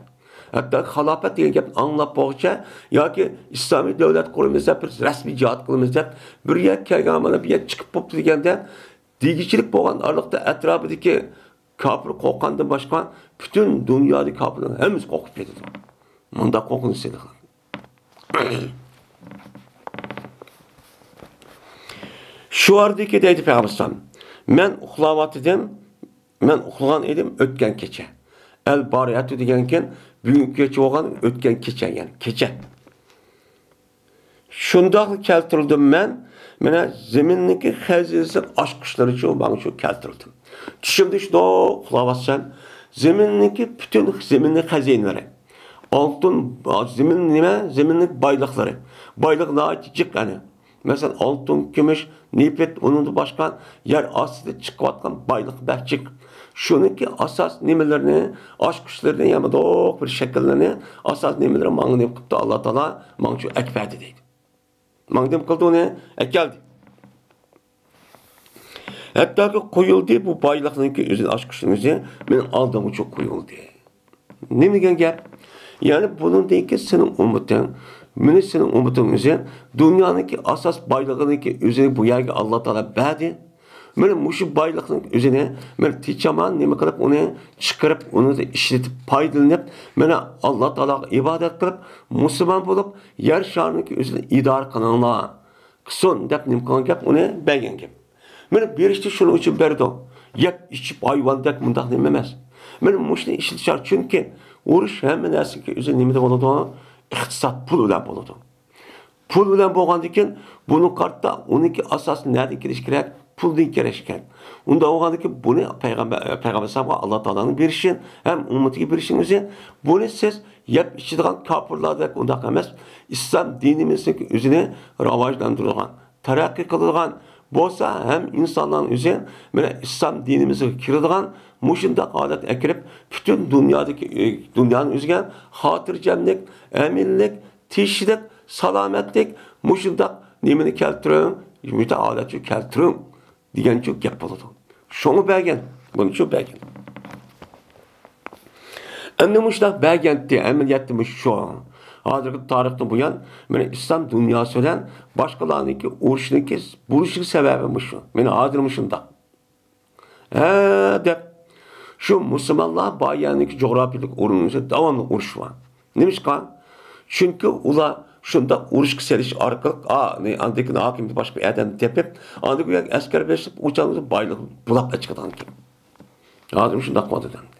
ھەتتا خىلاپەت دېگەن گەپنى ئاڭلاپ بولغۇچە ياكى ئىسلامىي دۆلەت قۇرىمىز دەپ، بىر رەسمىي جىھاد قىلىمىز دەپ، بىر يەرگە كەلگەن مانا بۇ يەر چىقىپ بوپتۇ دېگەندە، دېگۈچىلىك بولغان ئارىلىقتا ئەتراپىدىكى كاپىر قورققاندىن باشقا، پۈتۈن دۇنيادىكى كاپىرلارنىڭ ھەممىسى قورقۇپ كېتىدۇ. مۇنداق قورقۇنچ سېلىقلار. شۇ ئارىدىكى دەيدۇ پەيغەمبەر ئەلەيھىسسالام، مەن ئۇخلاۋاتىدىم، مەن ئۇخلىغان ئىدىم ئۆتكەن كېچە. ئەل بارىئەتۇ دېگەنكەن، بۈگۈنكى كېچە بولغان، ئۆتكەن كېچە، يەنى كېچە. شۇنداقلا كەلتۈردۈم مەن، مانا زېمىننىڭكى خەزىنىسىنى ئاچقۇچلىرىچۇ ماڭا شۇ كەلتۈردۈم. چۈشۈمدە شۇنداق ئۇخلاۋاتسام، زېمىننىڭكى پۈتۈن زېمىننىڭ خەزىنىلىرى، ئالتۇن، زېمىن نېمە؟ زېمىننىڭ بايلىقلىرى. بايلىق ناھايىتى جىق ئەنە. مەسىلەن، ئالتۇن، كۈمۈش، نېفىت، ئۇنىڭدىن باشقا يەر ئاستىدا چىقىۋاتقان بايلىق بەك جىق. شۇنىڭكى ئاساس نېمىلىرىنى، ئاچقۇچلىرىنى، يا بولمىسا بىر شەكىللىرىنى، ئاساس نېمىلىرى ماڭا نېمە قىپتۇ، ئاللا تائالا ماڭا شۇ ئەكىپ بەردى دەيدۇ. ماڭا نېمە قىلدى ئۇنى؟ ئەكەلدى. ھەتتاكى قويۇلدى، بۇ بايلىقنىڭكى ئۆزىنى ئاچقۇچنىڭ ئۆزى مېنىڭ ئالدىمغىچە قويۇلدى. نېمە دېگەن گەپ؟ يەنى بۇنىڭدىن كېيىن سېنىڭ ئۈممىتىڭ، مېنى سېنىڭ ئۈممىتىڭ ئۆزى دۇنيانىڭكى ئاساس بايلىقىنىڭكى ئۆزىنى بۇ يەرگە ئاللا تائالا بەردى. مانا مۇشۇ بايلىقنىڭ ئۆزىنى مانا تېچامان نېمە قىلىپ ئۇنى چىقىرىپ، ئۇنى ئىشلىتىپ، پايدىلىنىپ، مانا ئاللا تائالاغا ئىبادەت قىلىپ، مۇسۇلمان بولۇپ، يەر شارىنىڭكى ئۆزىنى ئىدارە قىلىڭلار. قىلسۇن دەپ نېمە قىلغان گەپ، ئۇنى بەرگەن گەپ. مانا بېرىشتە شۇنىڭ ئۈچۈن بەردۇق. يەپ ئىچىپ ھايۋاندەك مۇنداق نېمە ئەمەس. مانا مۇشۇنى ئىشلىتىش شەرت، چۈنكى ئۇرۇش ھەممە نەرسىنىڭكى ئۆزى نېمىدە بولىدۇ؟ ئىقتىساد، پۇل بىلەن بولىدۇ. پۇل بىلەن بولغاندىن كېيىن بۇنى قارىتا ئۇنىڭكى ئاساسى نەدىن كېلىشى كېرەك؟ پۇلدىن كېلىشى كېرەك. ئۇنداق بولغاندىن كېيىن بۇنى پەيغەمبەر، پەيغەمبەر ئەلەيھىسسالامغا ئاللا تائالانىڭ بېرىشى ھەم ئۈممىتىگە بېرىشىنىڭ ئۆزى، بۇنى سىز يەپ ئىچىدىغان كاپىرلاردەك ئۇنداق ئەمەس، ئىسلام دىنىمىزنىڭ ئۆزىنى راۋاجلاندۇرىدىغان، تەرەققىي قىلىدىغان بولسا ھەم ئىنسانلارنىڭ ئۆزى مانا ئىسلام دىنىمىزغا كىرىدىغان مۇشۇنداق ھالەت ئەكىرىپ، پۈتۈن دۇنيادىكى، دۇنيانىڭ ئۆزىگە خاتىرجەملىك، ئەمىنلىك، تىنچلىق، سالامەتلىك، مۇشۇنداق نېمىنى كەلتۈرۈڭ، مۇشۇنداق ھالەتنى كەلتۈرۈڭ دېگەنچۇ گەپ بولىدۇ. شۇڭا بەرگەن، بۇنىچۇ بەرگەن. ئەمدى مۇشۇنداق بەرگەنتى، ئەمەلىيەتتە مۇشۇ شۇ. ھازىرقى تارىختىن بۇيان، مانا ئىسلام دۇنياسى بىلەن باشقىلارنىڭكى ئۇرۇشنىڭكى بولۇشىنىڭ سەۋەبى مۇشۇ. مانا ھازىر مۇشۇنداق. ھە دەپ، شۇ مۇسۇلمانلار بار يەرنىڭكى جۇغراپىيەلىك ئورنىمىزدا داۋاملىق ئۇرۇش بار. نېمىشقا؟ چۈنكى ئۇلار شۇنداق ئۇرۇشقا سېلىش ئارقىلىق، ئا، نى-، ئاندىن كېيىن ھاكىمىيەتتە باشقا بىر ئادەمنى تېپىپ، ئاندىن كېيىن ئەسكەر بېسىپ، ئۇ چاغدا بايلىقنى بۇلاپ ئەچىقىدىغان گەپ. ھازىر شۇنداق قىلىۋاتىدۇ ئەمدى.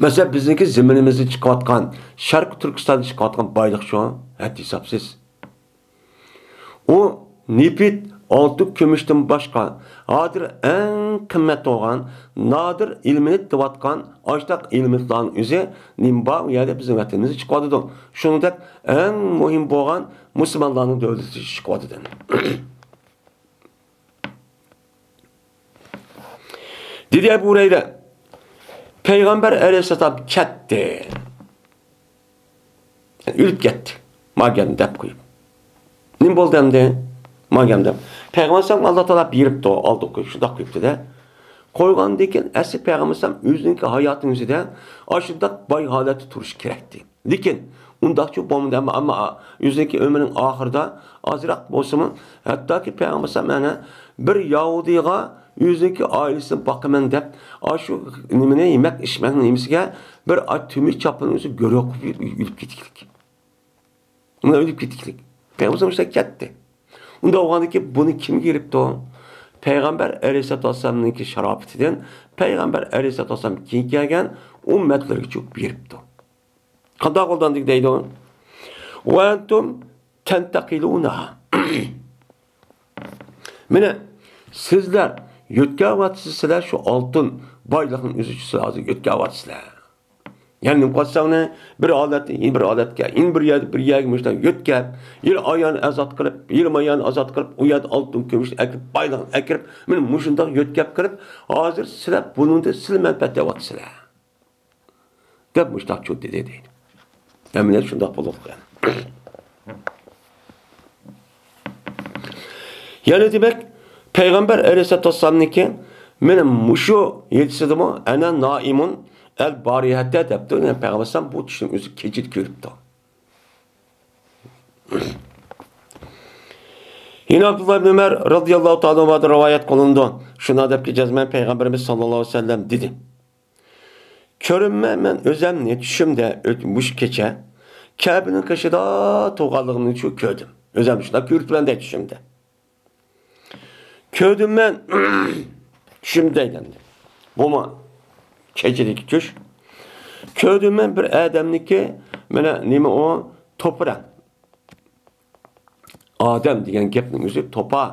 مەسىلەن، بىزنىڭكى زېمىنىمىزدىن چىقىۋاتقان، شەرقىي تۈركىستاندىن چىقىۋاتقان بايلىق شۇ، ھەددى ھېسابسىز. ئۇ نېفىت، ئالتۇن، كۈمۈشتىن باشقا، ھازىر ئەڭ قىممەت بولغان، نادىر ئېلېمېنت دەۋاتقان ئاشۇنداق ئېلېمېنتلارنىڭ ئۆزى نېمە بار، ئۇ يەردە بىزنىڭ ۋەتىنىمىزدە چىقىۋاتىدۇ. شۇنىڭدەك ئەڭ مۇھىم بولغان مۇسۇلمانلارنىڭ دۆلىتى چىقىۋاتىدۇ. دېدى ئەبۇ ھۇرەيرە، پەيغەمبەر ئەلەيھىسسالام كەتتى. يەنى ئۆلۈپ كەتتى. ماگەن دەپ قويۇپ. نېمە بولدى ئەمدى؟ ماگەن دەپ. پەيغەمبەر ئەلەيھىسسالام ئاللا تائالا بېرىپتۇ، ئالدى قويۇپ، شۇنداق قويۇپتۇ-دە. قويغاندىن كېيىن ئەسلى پەيغەمبەر ئەلەيھىسسالام ئۆزىنىڭكى ھاياتىنىڭ ئۆزىدە ئاشۇنداق باي ھالەتتە تۇرۇشى كېرەكتى. لېكىن ئۇنداقچۇ بولمىدى، ئەمما، ئەمما ئۆزىنىڭكى ئۆمرىنىڭ ئاخىرىدا ئازراق بولسىمۇ، ھەتتاكى پەيغەمبەر ئەلەيھىسسالام ئەنە بىر يەھۇدىيغا ئۆزىنىڭكى ئائىلىسىنى باقىمەن دەپ، ئاشۇ نېمىنى، يېمەك ئىچمەكنىڭ نېمىسىگە بىر ئاي تۈمۈش چاپىنىڭ ئۆزى گۆرۈ قىلىپ ئۆلۈپ كېتىكلىك. ئۇنى ئۆلۈپ كېتىكلىك. پەيغەمبەر ئەلەيھىسسالام كەتتى. ئۇنداق بولغاندىن كېيىن بۇنى كىم بېرىپتۇ؟ پەيغەمبەر ئەلەيھىسسالاتۇ ۋەسسالامنىڭكى شارائىتىدىن، پەيغەمبەر ئەلەيھىسسالاتۇ ۋەسسالام كېيىن كەلگەن ئۈممەتلىرىگىچۇ بېرىپتۇ. قانداق بولدى دەيدۇ؟ وأنتم تنتقلونها. مانا، سىزلەر يۆتكەۋاتىسىلەر شۇ ئالتۇن بايلىقنىڭ ئۆزىچۇ سىلەر ھازىر يۆتكەۋاتىسىلەر. يەنى نېمە قىلساڭنى بىر ھالەتتىن يەنە بىر ھالەتكە، يەنە بىر يەر، بىر يەرگە مۇشۇنداق يۆتكەپ، يەنە ئايالنى ئازاد قىلىپ، يەنە ئايالنى ئازاد قىلىپ، ئۇ يەردە ئالتۇن كۈمۈشنى ئەكىرىپ، بايلىقنى ئەكىرىپ، مانا مۇشۇنداق يۆتكەپ قىلىپ، ھازىر سىلەر بۇنىڭدىن سىلە مەنپەئەت ئېلىۋاتىسىلەر. دەپ مۇشۇنداق چوت دېدى دەيدۇ. ئەمەلىيەت شۇنداق بولۇپ قالغان. يەنى دېمەك، پەيغەمبەر ئەلەيھىسسالاتۇ ۋەسسالامنىڭكى مېنى مۇشۇ ھېدىسىدىمۇ ئەنە نائىمۇن ئەل بارىھەتتە دەپتۇ. يەنى پەيغەمبەر ئەلەيھىسسالام بۇ چۈشنىڭ ئۆزى كېچىدە كۆرۈپتۇ. يەنە ئابدۇللا ئىبن ئۆمەر رازىياللاھۇ تائالا ئەنھۇدىن رىۋايەت قىلىنىدۇ. شۇنداق دەپكى جەزمەن پەيغەمبىرىمىز ساللاللاھۇ ئەلەيھى ۋەسەللەم دېدى. كۆرۈنمە، مەن ئۆزەمنى چۈشۈمدە ئۆت-، مۇشۇ كېچە كەبىنىڭ قېشىدا تۇرغانلىقىمنى شۇ كۆردۈم. ئۆزەمنى شۇنداق كۆرۈپتىمەن دەيدۇ چۈشۈمدە. كۆردۈم مەن چۈشۈمدە دەيدۇ ئەمدى. بۇمۇ كېچىدىكى چۈش. كۆردۈم مەن بىر ئادەمنىكى، مانا نېمە ئۇ، توپا رەڭ. ئادەم دېگەن گەپنىڭ ئۆزى توپا،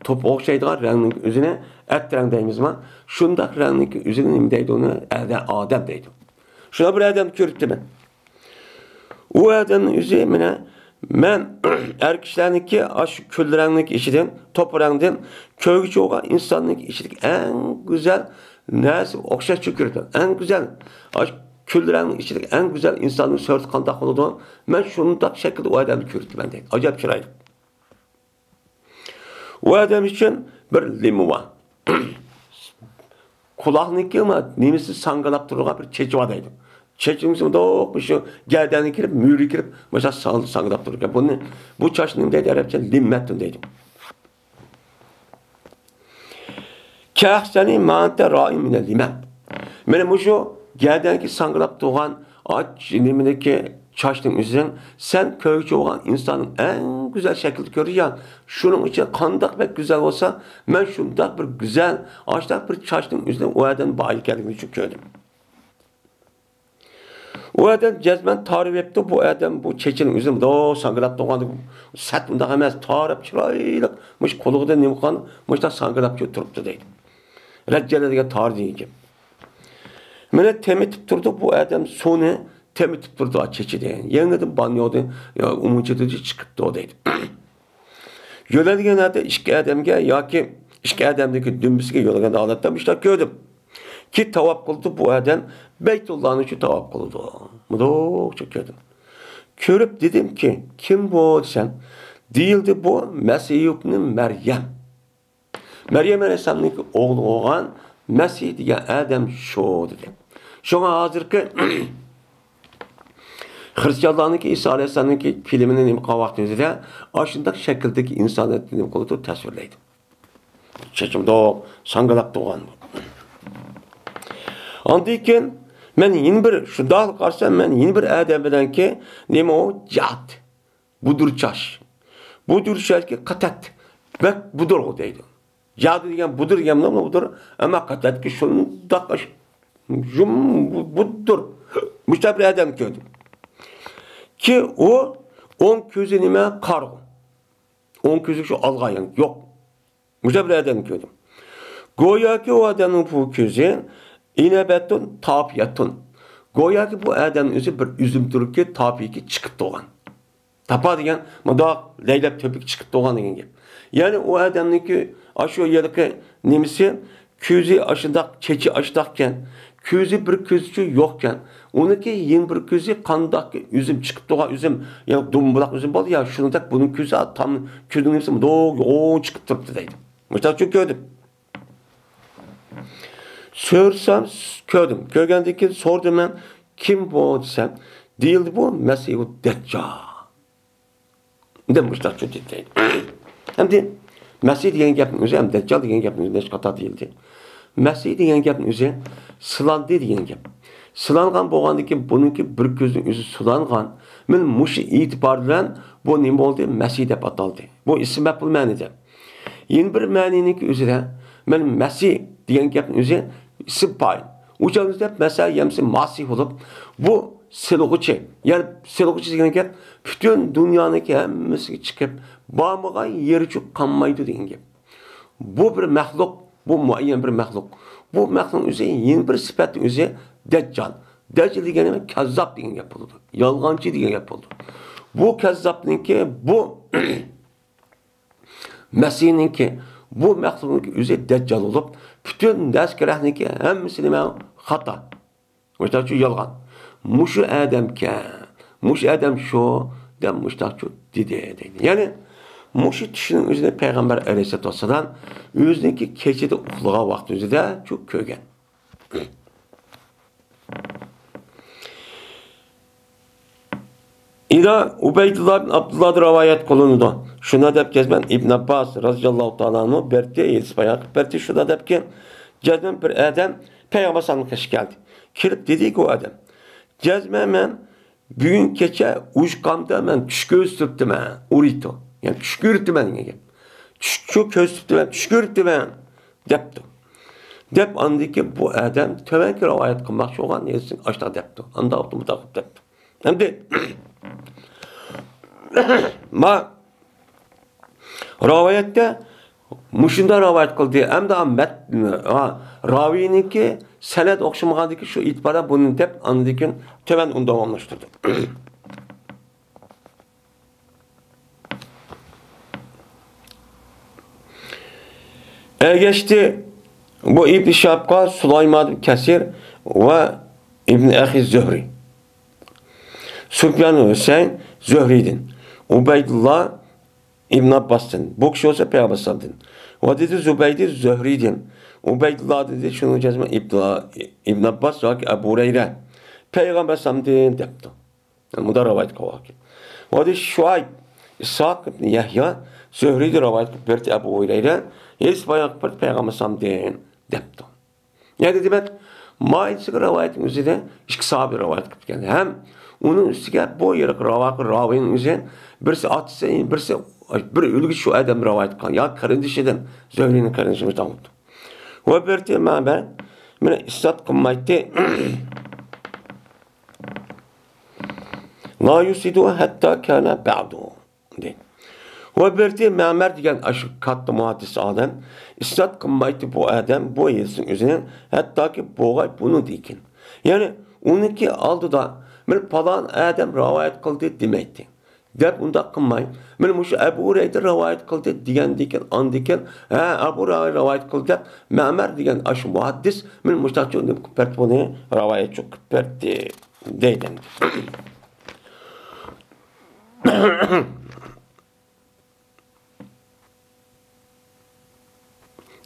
توپا ئوخشايدىغان رەڭنىڭ ئۆزىنى ئەت رەڭ دەيمىزما؟ شۇنداق رەڭنىڭ ئۆزىنى نېمە دەيدۇ ئۇنى؟ ئادە-، ئادەم دەيدۇ. شۇنداق بىر ئادەمنى كۆرۈپتىمەن. ئۇ ئادەمنىڭ ئۆزى مانا مەن ئەر كىشىلەرنىڭكى ئاشۇ كۈل رەڭنىڭ ئىچىدىن، توپا رەڭدىن كۆرگۈچى بولغان ئىنساننىڭ ئىچىدىكى ئەڭ گۈزەل نەرسىگە ئوخشاش كۆرۈپتىمەن. ئەڭ گۈزەل، ئاشۇ كۈل رەڭنىڭ ئىچىدىكى ئەڭ گۈزەل ئىنساننىڭ سۈرىتى قانداق بولىدۇ؟ مەن شۇنداق شەكىلدە ئۇ ئادەمنى كۆرۈپتىمەن دەيدۇ. ئاجايىپ چىرايلىق. ئۇ ئادەم ئۈچۈن بىر لىمۇ بار. قۇلاقنىڭكى نېمىسى ساڭگىلاپ تۇرىدىغان بىر چېچى بار دەيدۇ. چېچىنىڭ مۇنداق شۇ گەدەنگە كىرىپ، مۈرىگە كىرىپ، مۇشۇنداق ساڭ-، ساڭگىلاپ تۇرىدىكەن. بۇنى، بۇ چاچنى نېمە دەيدۇ ئەرەبچە؟ لىممەتۇن دەيدۇ. كەخسەنى مانتە رائىم مىنە لىمەن. مانا مۇشۇ گەدەنگە ساڭگىلاپ تۇرغان ئاچ نېمىدىكى چاچنىڭ ئۆزىدىن سەن كۆرگۈچى بولغان ئىنساننىڭ ئەڭ گۈزەل شەكلىدە كۆرىدىكەن. شۇنىڭ ئۈچۈن قانداق بەك گۈزەل بولسا، مەن شۇنداق بىر گۈزەل، ئاشۇنداق بىر چاچنىڭ ئۆزىدىن ئۇ ئادەمنى بار ئىكەنلىكىنى شۇ كۆردۈم. ئۇ ئادەم جەزمەن تارىۋېپتۇ، بۇ ئادەم بۇ چېچىنىڭ ئۆزىنى مۇنداق ساڭگىلاپ تۇرغان، سەت ئۇنداق ئەمەس، تارىپ چىرايلىق، مۇشۇ قولىغىدا نېمە قىلغان، مۇشۇنداق ساڭگىلاپ تۇرۇپتۇ دەيدۇ. رەججەلە دېگەن تارى دېگەن گەپ. مانا تېمىتىپ تۇرىدۇ، بۇ ئادەم سۇنى تېمىتىپ تۇرىدۇ چېچىدىن. يېڭىدىن بانيودىن، يا ئۇمۇچىدىن چىقىپتۇ دەيدۇ. يۆلەنگەن ھالەتتە ئىككى ئادەمگە ياكى ئىككى ئادەمدىكى دۈمبىسىگە يۆلەنگەن ھالەتتە مۇشۇنداق كۆردۈم. كى تاۋاپ قىلىدۇ، بۇ ئادەم بەيتۇللانى شۇ تاۋاپ قىلىدۇ. مۇنداقچە كۆردۈم. كۆرۈپ دېدىمكى، كىم بۇ دېسەم، دېيىلدى، بۇ مەسىھ ئىبنى مەريەم. مەريەم ئەلەيھىسسالامنىڭكى ئوغلى بولغان مەسىھ دېگەن ئادەم شۇ دېدى. شۇڭا ھازىرقى خىرىستىيانلارنىڭكى ئىسا ئەلەيھىسسالامنىڭكى فىلىمىنى نېمە قىلغان ۋاقتىمىزدا ئاشۇنداق شەكىلدىكى ئىنسانىيەتنى نېمە قىلىدۇ، تەسۋىرلەيدۇ. چېچىمداق ساڭگىلاپ تۇرغان. ئاندىن كېيىن مەن يەنە بىر شۇنداق قارىسام، مەن يەنە بىر ئادەم بىلەنكى نېمە ئۇ؟ جات. بۇدۇر چاچ. بۇدۇر چاچكى قاتەت. بەك بۇدۇرغۇ دەيدۇ. جادۇ دېگەن بۇدۇر دېگەن بۇدۇر. ئەمما قاتەتكى شۇنداق ئاش-، جۇم بۇ-، بۇدۇر. مۇشۇنداق بىر ئادەم كۆردۈم. كى ئۇ ئوڭ كۆزى نېمە؟ قارىغۇ. ئوڭ كۆزى شۇ ئالغا يەنى يوق. مۇشۇنداق بىر ئادەمنى كۆردۈم. گوياكى ئۇ ئادەمنىڭ بۇ كۆزى ئىنەبەتۇن تاپىيەتۇن. گوياكى بۇ ئادەمنىڭ ئۆزى بىر ئۈزۈم تۈركى تاپىيىكى چىقىپ تۇرغان. تاپا دېگەن مۇنداق لەيلەپ تۆپۈك چىقىپ تۇرغان دېگەن گەپ. يەنى ئۇ ئادەمنىڭكى ئاشۇ ھېلىقى نېمىسى، كۆزى ئاشۇنداق، چېچى ئاشۇنداقكەن. كۆزى بىر كۆزىچۇ يوقكەن. ئۇنىڭكى يەنە بىر كۆزى قانداق ئۈزۈم چىقىپ تۇرغان ئۈزۈم، يەنى دومبىلاق ئۈزۈم بولدى يا، شۇنىڭدەك بۇنىڭ كۆزى تام، كۆزىنىڭ نېمىسى مۇنداق يوغان چىقىپ تۇرۇپتۇ دەيدۇ. مۇشۇنداقچۇ كۆردۈم. سورىسام، كۆردۈم. كۆرگەندىن كېيىن سورىدىم مەن، كىم بۇ دېسەم، دېيىلدى، بۇ مەسىھۇ دەججال. دەپ مۇشۇنداق چۈشەندۈرۈپ بەردى. ئەمدى مەسىھ دېگەن گەپنىڭ ئۆزى ھەم دەججال دېگەن گەپنىڭ ئۆزى نەچچە قاتار دېيىلدى. مەسىھ دېگەن گەپنىڭ ئۆزى سىلاندى دېگەن گەپ. سىلانغان بولغاندىن كېيىن بۇنىڭكى بىر كۆزىنىڭ ئۆزى سىلانغان. مانا مۇشۇ ئېتىبار بىلەن بۇ نېمە بولدى؟ مەسىھ دەپ ئاتالدى. بۇ ئىسىم مەپئۇل مەنىدە. يەنە بىر مەنىنىڭكى ئۆزىدە، مانا مەسىھ دېگەن گەپنىڭ ئۆزى ئىسىم پائىل. ئۇ چاغدا دەپ مەسەل يەمسە ماسىھ بولۇپ، بۇ سىلىغۇچى. يەنى سىلىغۇچى دېگەن گەپ پۈتۈن دۇنيانىڭكى ھەممىسىگە چىقىپ، بارمىغان يېرىچۇ قالمايدۇ دېگەن گەپ. بۇ بىر مەخلۇق، بۇ مۇئەييەن بىر مەخلۇق. بۇ مەخلۇقنىڭ ئۆزى يەنە بىر سۈپەتنىڭ ئۆزى دەججال. دەججال دېگەنى كەززاپ دېگەن گەپ بولىدۇ. يالغانچى دېگەن گەپ بولىدۇ. بۇ كەززاپنىڭكى، بۇ مەسىھنىڭكى، بۇ مەخلۇقنىڭكى ئۆزى دەججال بولۇپ، پۈتۈن نەرسە كېرەكنىڭكى ھەممىسى نېمە؟ خاتا. مۇشۇنداقچۇ يالغان. مۇشۇ ئادەمكەن، مۇشۇ ئادەم شۇ، دەپ مۇشتاقچۇ دېدى، دەيدۇ. يەنى مۇشۇ چۈشنىڭ ئۆزىنى پەيغەمبەر ئەلەيھىسسالاتۇ ۋەسسالام ئۆزىنىڭكى كېچىدە ئۇخلىغان ۋاقتى ئۆزىدە شۇ كۆرگەن. ئىدا ئۇبەيدۇللا ئىبن ئابدۇللادىن رىۋايەت قىلىنىدۇ. شۇنداق دەپ جەزمەن ئىبن ئابباس رازىياللاھۇ تائالا ئەنھۇ بەردى، ھەدىس بايان قىلىپ بەردى. شۇنداق دەپكى، جەزمەن بىر ئادەم پەيغەمبەر ئەلەيھىسسالامغا قېشىپ كەلدى. كېلىپ دېدىكى ئۇ ئادەم، جەزمەن مەن بۈگۈن كېچە ئۇيقۇمدا مەن چۈش كۆرۈپ تۇرۇپتىمەن، ئۇرىتو. يەنى چۈش كۆرۈپتىمەن دېگەن گەپ. چۈش، چۈش كۆرۈپ تۇرۇپتىمەن، چۈش كۆرۈپتىمەن، دەپتۇ. دەپ ئاندىن كېيىن بۇ ئادەم تۆۋەنكى رىۋايەت قىلماقچى بولغان ھەدىسنى ئاشتا دەپتۇ. ئاندا ئوتۇمدا دەپتۇ. ئەمدى ما رىۋايەتتە مۇشۇنداق رىۋايەت قىلدى. ئەمدى مەت-، ھا، راۋىينىڭكى سەنەد ئوخشىمىغاندىكى شۇ ئېتىباردا بۇنى دەپ ئاندىن كېيىن تۆۋەن ئۇنى داۋاملاشتۇردى. ئەگەشتى بۇ ئىبن شىھابقا سۇلايمان ئىبن كەسىر ۋە ئىبن ئەخى زۆھرى. سۇفيان ھۈسەيىن زۆھرىدىن، ئۇبەيدۇللا ئىبن ئابباستىن، بۇ كىشى بولسا پەيغەمبەر ئەلەيھىسسالامدىن. ۋە دېدى زۇبەيدى زۆھرىدىن، ئۇبەيدۇللا دېدى، شۇنىڭ جەزمى ئىبن، ئىبن ئابباس ياكى ئەبۇ ھۇرەيرە پەيغەمبەر ئەلەيھىسسالامدىن دەپتۇ. مۇنداق رىۋايەت قىلغان. ۋە دېدى شۇئەيب، ئىسھاق ئىبن يەھيا زۆھرىدىن رىۋايەت قىلىپ بەردى ئەبۇ ھۇرەيرە، ھەدىس بايان قىلىپ بەردى پەيغەمبەر ئەلەيھىسسالامدىن دەپتۇ. يەنى دېمەك، مايىسىغا رىۋايەتنىڭ ئۆزىدە ئىككى ساھابە رىۋايەت قىلىپ كەلگەن. ھەم ئۇنىڭ ئۈستىگە بۇ يەرلىك راۋاقى راۋىنىڭ ئۆزى بىرسى ئاچىسى، بىرسى بىر ئۆلگۈچى شۇ ئادەم رىۋايەت قىلغان. يا قېرىندىشىدىن، زۆھرىنىڭ قېرىندىشى مۇشۇنداق بولۇپتۇ. ۋە بىرتى مەبە مېنى ئىسناد قىلمايتتى. لا يسندو حتى كان بعده. دەيدۇ. ۋە بىرتى مەمەر دېگەن ئاشۇ كاتتا مۇھەددىس ئادەم ئىسناد قىلمايتتى بۇ ئادەم بۇ ھەدىسنىڭ ئۆزىنى، ھەتتاكى بوغاي بۇنىڭدىن كېيىن. يەنى ئۇنىڭكى ئالدىدا مەن پالان ئادەم رىۋايەت قىلدى دېمەيتتى. دەپ ئۇنداق قىلماي، مەن مۇشۇ ئەبۇ ھۇرەيرە رىۋايەت قىلدى دېگەندىن كېيىن، ئاندىن كېيىن، ھە، ئەبۇ ھۇرەيرە رىۋايەت قىلدى دەپ، مەمەر دېگەن ئاشۇ مۇھەددىس مەن مۇشۇنداق چوڭ نېمە قىلىپ بەردى، بۇنى رىۋايەتچى قىلىپ بەردى، دەيدۇ.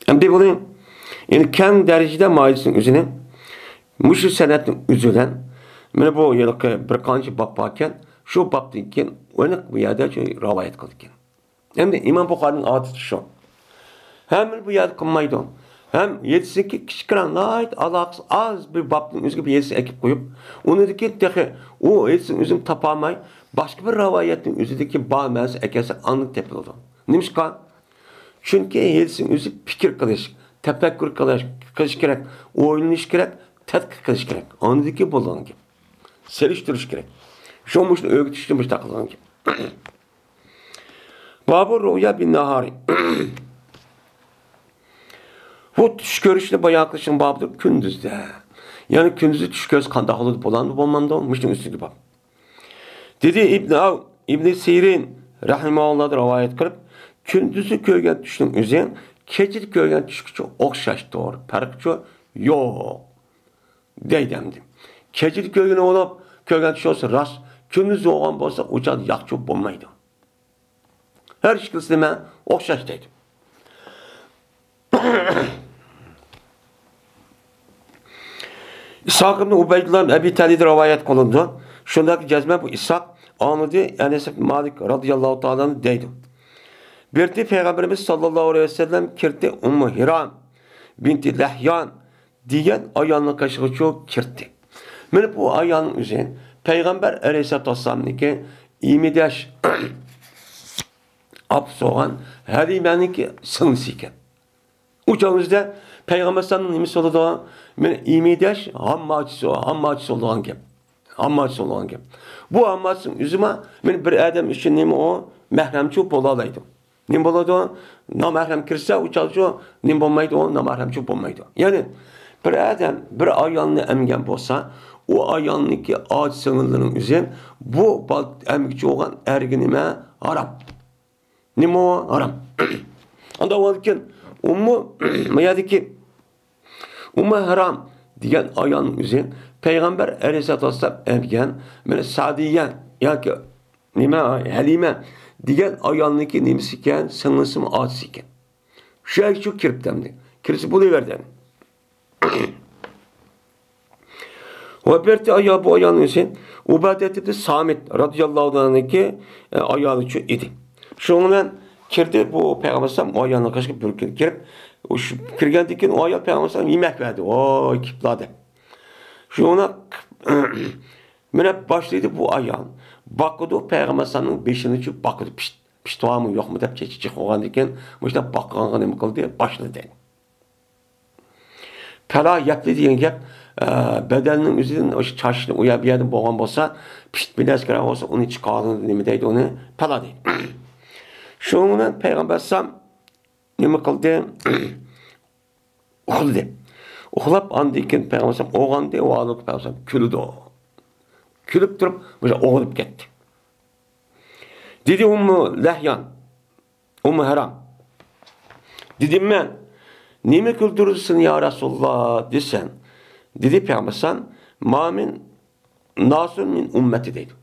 ئەمدى بۇنى، يەنى كەڭ دەرىجىدە مايىسىنىڭ ئۆزىنى مۇشۇ سەنەدنىڭ ئۆزى بىلەن، مانا بۇ ھېلىقى بىر قانچە باب باركەن، شۇ بابتىن كېيىن ئېنىق بۇ يەردە شۇ رىۋايەت قىلىدىكەن. ئەمدى ئىمام بۇخارىنىڭ ئادىتى شۇ. ھەم بۇ يەردە قىلمايدۇ. ھەم ھەدىسىنىڭكى كىچىككىنە، ناھايىتى ئالاقىسى ئاز بىر بابنىڭ ئۆزىگە بىر ھەدىس ئەكىپ قويۇپ، ئۇنىڭدىكى تېخى ئۇ ھەدىسنىڭ ئۆزىنى تاپالماي، باشقا بىر رىۋايەتنىڭ ئۆزىدىكى بار مەنىسى ئەكەلسە، ئاندىن تېپىلىدۇ. نېمىشقا؟ چۈنكى ھەدىسنىڭ ئۆزى پىكىر قىلىش، تەپەككۇر قىلىش، قىلىش كېرەك، ئويلىنىش كېرەك، تەتقىق قىلىش كېرەك. ئاندىن كېيىن بولىدىغان گەپ. سېلىشتۇرۇش كېرەك. شۇ مۇشۇنى ئۆگىتىش ئۈچۈن مۇشۇنداق قىلغان گەپ. بابۇ رۇئيا بىن ناھارى. بۇ چۈش كۆرۈشنى بايان قىلىشنىڭ بابىدۇر كۈندۈزدە. يەنى كۈندۈزدە چۈش كۆرسە قانداق بولىدۇ، بولامدۇ، بولمامدۇ؟ مۇشۇنىڭ ئۈستىدىكى باب. دېدى ئىبن ئاۋ، ئىبن سىرىن رەھىمەھۇللاھدىن رىۋايەت قىلىپ، كۈندۈزدە كۆرگەن چۈشنىڭ ئۆزى كېچىدە كۆرگەن چۈشكىچە ئوخشاشتۇر، پەرقىچۇ يوق. دەيدۇ ئەمدى. كېچىدە كۆرگىنى بولۇپ، كۆرگەن چۈشى بولسا راست، كۈندۈز بولغان بولسا ئۇ چاغدا ياخشى بولمايدۇ. ھەر ئىككىلىسى نېمە؟ ئوخشاش دەيدۇ. ئىسھاق ئىبن ئۇبەيدۇللا ئەبى تەلھىدىن رىۋايەت قىلىنىدۇ. شۇنداق جەزمەن بۇ ئىسھاق ئاڭلىدى، ئەنەس ئىبن مالىك رازىياللاھۇ تائالا ئەنھۇ دەيدۇ. بىر رېتى پەيغەمبىرىمىز ساللاللاھۇ ئەلەيھى ۋەسەللەم كىردى ئۇممۇ ھىرام بىنتى لەھيان دېگەن ئايالنىڭ قېشىغىچۇ كىردى. مانا بۇ ئايالنىڭ ئۆزى پەيغەمبەر ئەلەيھىسسالاتۇ ۋەسسالامنىڭكى ئىمىدەش ئاپىسى بولغان ھەلىمەنىڭكى سىڭلىسى ئىكەن. ئۇ چاغىمىزدا پەيغەمبەر ئەلەيھىسسالامنىڭ نېمىسى بولىدۇ؟ مانا ئىمىدەش ھامماچىسى، ھامماچىسى بولىدىغان گەپ. ھامماچىسى بولىدىغان گەپ. بۇ ھامماچىسىنىڭ ئۆزىمۇ مانا بىر ئادەم ئۈچۈن نېمە ئۇ؟ مەھرەمچۇ بولالايدۇ. نېمە بولىدۇ؟ نامەھرەم كىرسە، ئۇ چاغچۇ نېمە بولمايدۇ؟ ئۇ نامەھرەمچۇ بولمايدۇ. يەنى بىر ئادەم بىر ئايالنى ئەمگەن بولسا، ئۇ ئايالنىڭكى ئاچا سىڭىللىرىنىڭ ئۆزى بۇ بال-، ئەمگۈچى بولغان ئەرگە نېمە؟ ھارام. نېمە ئۇ؟ ھارام. ئانداق بولغاندىكىن ئۇمۇ، ما يەردىكى ئۇممۇ ھىرام دېگەن ئايالنىڭ ئۆزى پەيغەمبەر ئەلەيھىسسالاتۇ ۋەسسالام ئەمگەن، مانا سەدىيە ياكى نېمە، ھەلىمە دېگەن ئايالنىڭكى نېمىسى ئىكەن؟ سىڭلىسىمۇ ئاچىسى ئىكەن. شۇ يەرگە شۇ كىرىپتۇ ئەمدى. كىرسە بولۇۋەردى ئەمدى. ۋە بىرتى ئايال، بۇ ئايالنىڭ ئۆزى ئۇبادەت ئىبن سامىت رازىياللاھۇ ئەنھۇنىڭكى، ئە، ئايالى شۇ ئىدى. شۇنىڭ بىلەن كىردى بۇ پەيغەمبەر ئەلەيھىسسالام ئۇ ئايالنىڭ قېشىغا بىر كۈن كىرىپ، ئۇ شۇ كىرگەندىن كېيىن ئۇ ئايال پەيغەمبەر ئەلەيھىسسالام يېمەك بەردى. ۋاي، كېپىلا دەپ. شۇنى مانا باشلىدى بۇ ئايال. باقىدۇ، پەيغەمبەر ئەلەيھىسسالامنىڭ بېشىنى چۈ باقىدۇ. پىشت، پىشتىۋارمۇ يوقمۇ دەپ چېچى چىق بولغاندىن كېيىن، مۇشۇنداق باققانغا نېمە قىلدى؟ باشلىدى. پەلا يەپلى دېگەن گەپ، ئە، بەدەننىڭ ئۆزىدىن ئاشۇ چاچنى ئۇ يەر بۇ يەردىن بولغان بولسا، پىشت بىلەسكىرەك بولسا، ئۇنى چىقارغىلى نېمە دەيدۇ ئۇنى؟ پەلا دەيدۇ. شۇنىڭ بىلەن پەيغەمبەر ئەلەيھىسسالام نېمە قىلدى؟ ئۇخلىدى. ئۇخلاپ، ئاندىن كېيىن پەيغەمبەر ئەلەيھىسسالام ئويغاندى، ۋالىدى پەيغەمبەر ئەلەيھىسسالام كۈلىدۇ. كۈلۈپ تۇرۇپ، مۇشۇ ئويغىنىپ كەتتى. دېدى ئۇممۇ لەھيان، ئۇممۇ ھارام. دېدىم مەن، نېمە كۈلدۈردى سېنى يا رەسۇلاللا دېسەم، دېدى پەيغەمبەر ئەلەيھىسسالام، ما مىن ناسۇن مىن ئۇممەتى دەيدۇ.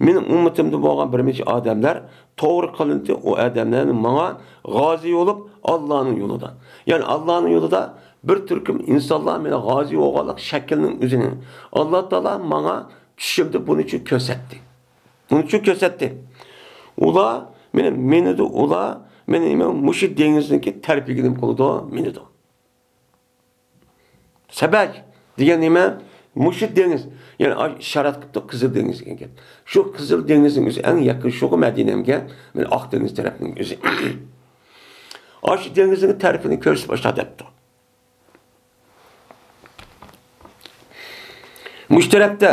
مېنىڭ ئۈممىتىمدە بولغان بىر نەچچە ئادەملەر توغرا قىلىندى، ئۇ ئادەملەرنى ماڭا غازى بولۇپ، ئاللانىڭ يولىدا. يەنى ئاللانىڭ يولىدا بىر تۈركۈم ئىنسانلار مېنىڭ غازى بولغانلىق شەكلىنىڭ ئۆزىنى ئاللا تائالا ماڭا چۈشۈمدە بۇنى ئۈچۈن كۆرسەتتى. بۇنى ئۈچۈن كۆرسەتتى. ئۇلار مېنى مىنىدۇ، ئۇلار مېنى نېمە مۇشۇ دېڭىزنىڭكى تەرىپىگە نېمە قىلىدۇ؟ مىنىدۇ. سەبەك دېگەن نېمە؟ مۇشۇ دېڭىز. يەنى ئىشارەت قىپتۇ قىزىل دېڭىز دېگەن گەپ. شۇ قىزىل دېڭىزنىڭ ئۆزى ئەڭ يېقىن شۇغۇ مەدىنەمگە، مانا ئاق دېڭىز تەرەپنىڭ ئۆزى. ئاشۇ دېڭىزنىڭ تەرىپىنى كۆرسىتىپ ئاشۇنداق دەپتۇ. مۇشۇ تەرەپتە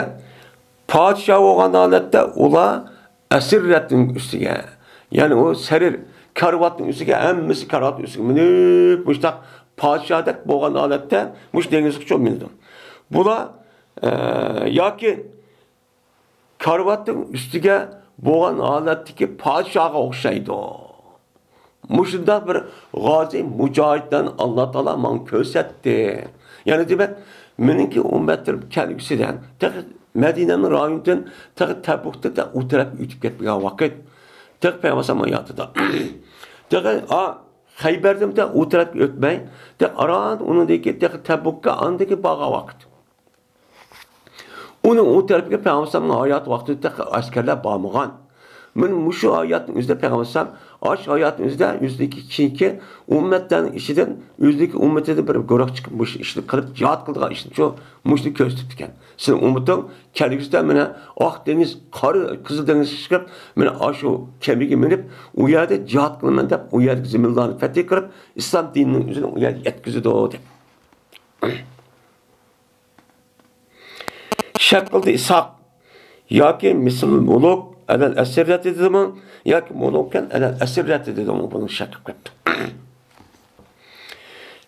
پادىشاھ بولغان ھالەتتە ئۇلار ئەسىررەتنىڭ ئۈستىگە، يەنى ئۇ سەرىر كارىۋاتنىڭ ئۈستىگە، ھەممىسى كارىۋاتنىڭ ئۈستىگە مىنىپ، مۇشۇنداق پادىشاھدەك بولغان ھالەتتە مۇشۇ دېڭىزغا چوم مىنىدۇ. بۇلار، ئە، ياكى كارىۋاتنىڭ ئۈستىگە بولغان ھالەتتىكى پادىشاھقا ئوخشايدۇ. مۇشۇنداق بىر غازى مۇجاھىدلارنى ئاللا تائالا ماڭا كۆرسەتتى. يەنى دېمەك، مېنىڭكى ئۈممەتلىرىم كەلگۈسىدە تېخى مەدىنەنىڭ رايونىدىن تېخى تەبۇكتىن تېخى ئۇ تەرەپكە ئۆتۈپ كەتمىگەن ۋاقىت، تېخى پەيغەمبەر ھاياتىدا، تېخى ئا، خەيبەردىن تېخى ئۇ تەرەپكە ئۆتمەي، تېخى ئاران ئۇنىڭدىن كېيىن تېخى تەبۇككە ئاندىن كېيىن بارغان ۋاقىت. ئۇنىڭ ئۇ تەرىپىگە پەيغەمبەر ئەلەيھىسسالامنىڭ ھايات ۋاقتىدا تېخى ئەسكەرلەر بارمىغان. مانا مۇشۇ ھاياتنىڭ ئۆزىدە پەيغەمبەر ئەلەيھىسسالام، ئاشۇ ھاياتنىڭ ئۆزىدە ئۆزىنىڭكى كېيىنكى ئۈممەتلەرنىڭ ئىچىدىن ئۆزىنىڭكى ئۈممىتىدىن بىر گۇرۇھ چىقىپ، مۇشۇ ئىشنى قىلىپ، جىھاد قىلىدىغان ئىشنى شۇ، مۇشۇنى كۆرسىتىپتىكەن. سېنىڭ ئۈممىتىڭ كەلگۈسىدە مانا ئاق دېڭىز، قارا، قىزىل دېڭىزغا چىقىپ، مانا ئاشۇ كېمىگە مىنىپ، ئۇ يەردە جىھاد قىلىمەن دەپ، ئۇ يەردىكى زېمىنلارنى فەتھى قىلىپ، ئىسلام دىنىنىڭ ئۆزىنى ئۇ يەرگە يەتكۈزىدۇ دەپ. شەك قىلدى ئىسھاق. ياكى مىسلۇل مۇلۇك ئەلەل ئەسىررەتى دېدىمۇ، ياكى مۇلۇكەن ئەلەل ئەسىررەتى دېدىمۇ، بۇنى شەك قىلىپ قاپتۇ.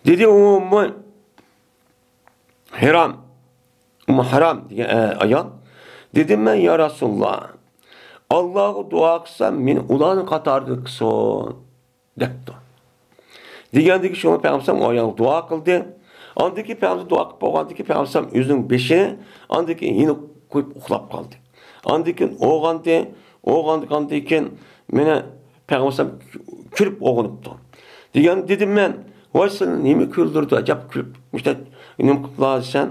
دېدى ئۇممۇ ھىرام، ئۇممۇ ھارام دېگەن، ئە، ئايال. دېدىم مەن، يا رەسۇلاللا، ئاللاغا دۇئا قىلسام، مېنى ئۇلارنىڭ قاتارىدا قىلسۇن. دەپتۇ. دېگەندىكى شۇڭا پەيغەمبەر ئەلەيھىسسالام ئۇ ئايالغا دۇئا قىلدى. ئاندىن كېيىن پەيغەمبەر دۇئا قىلىپ بولغاندىن كېيىن پەيغەمبەر ئەلەيھىسسالام ئۆزىنىڭ بېشىنى ئاندىن كېيىن يېنىپ قويۇپ ئۇخلاپ قالدى. ئاندىن كېيىن ئويغاندى. ئويغانغاندىن كېيىن مانا پەيغەمبەر ئەلەيھىسسالام كۈلۈپ ئويغىنىپتۇ. دېگەن دېدىم مەن، ۋاي سېنى نېمە كۈلدۈردى ئەجەب كۈلۈپ مۇشۇنداق نېمە قىپلا دېسەم،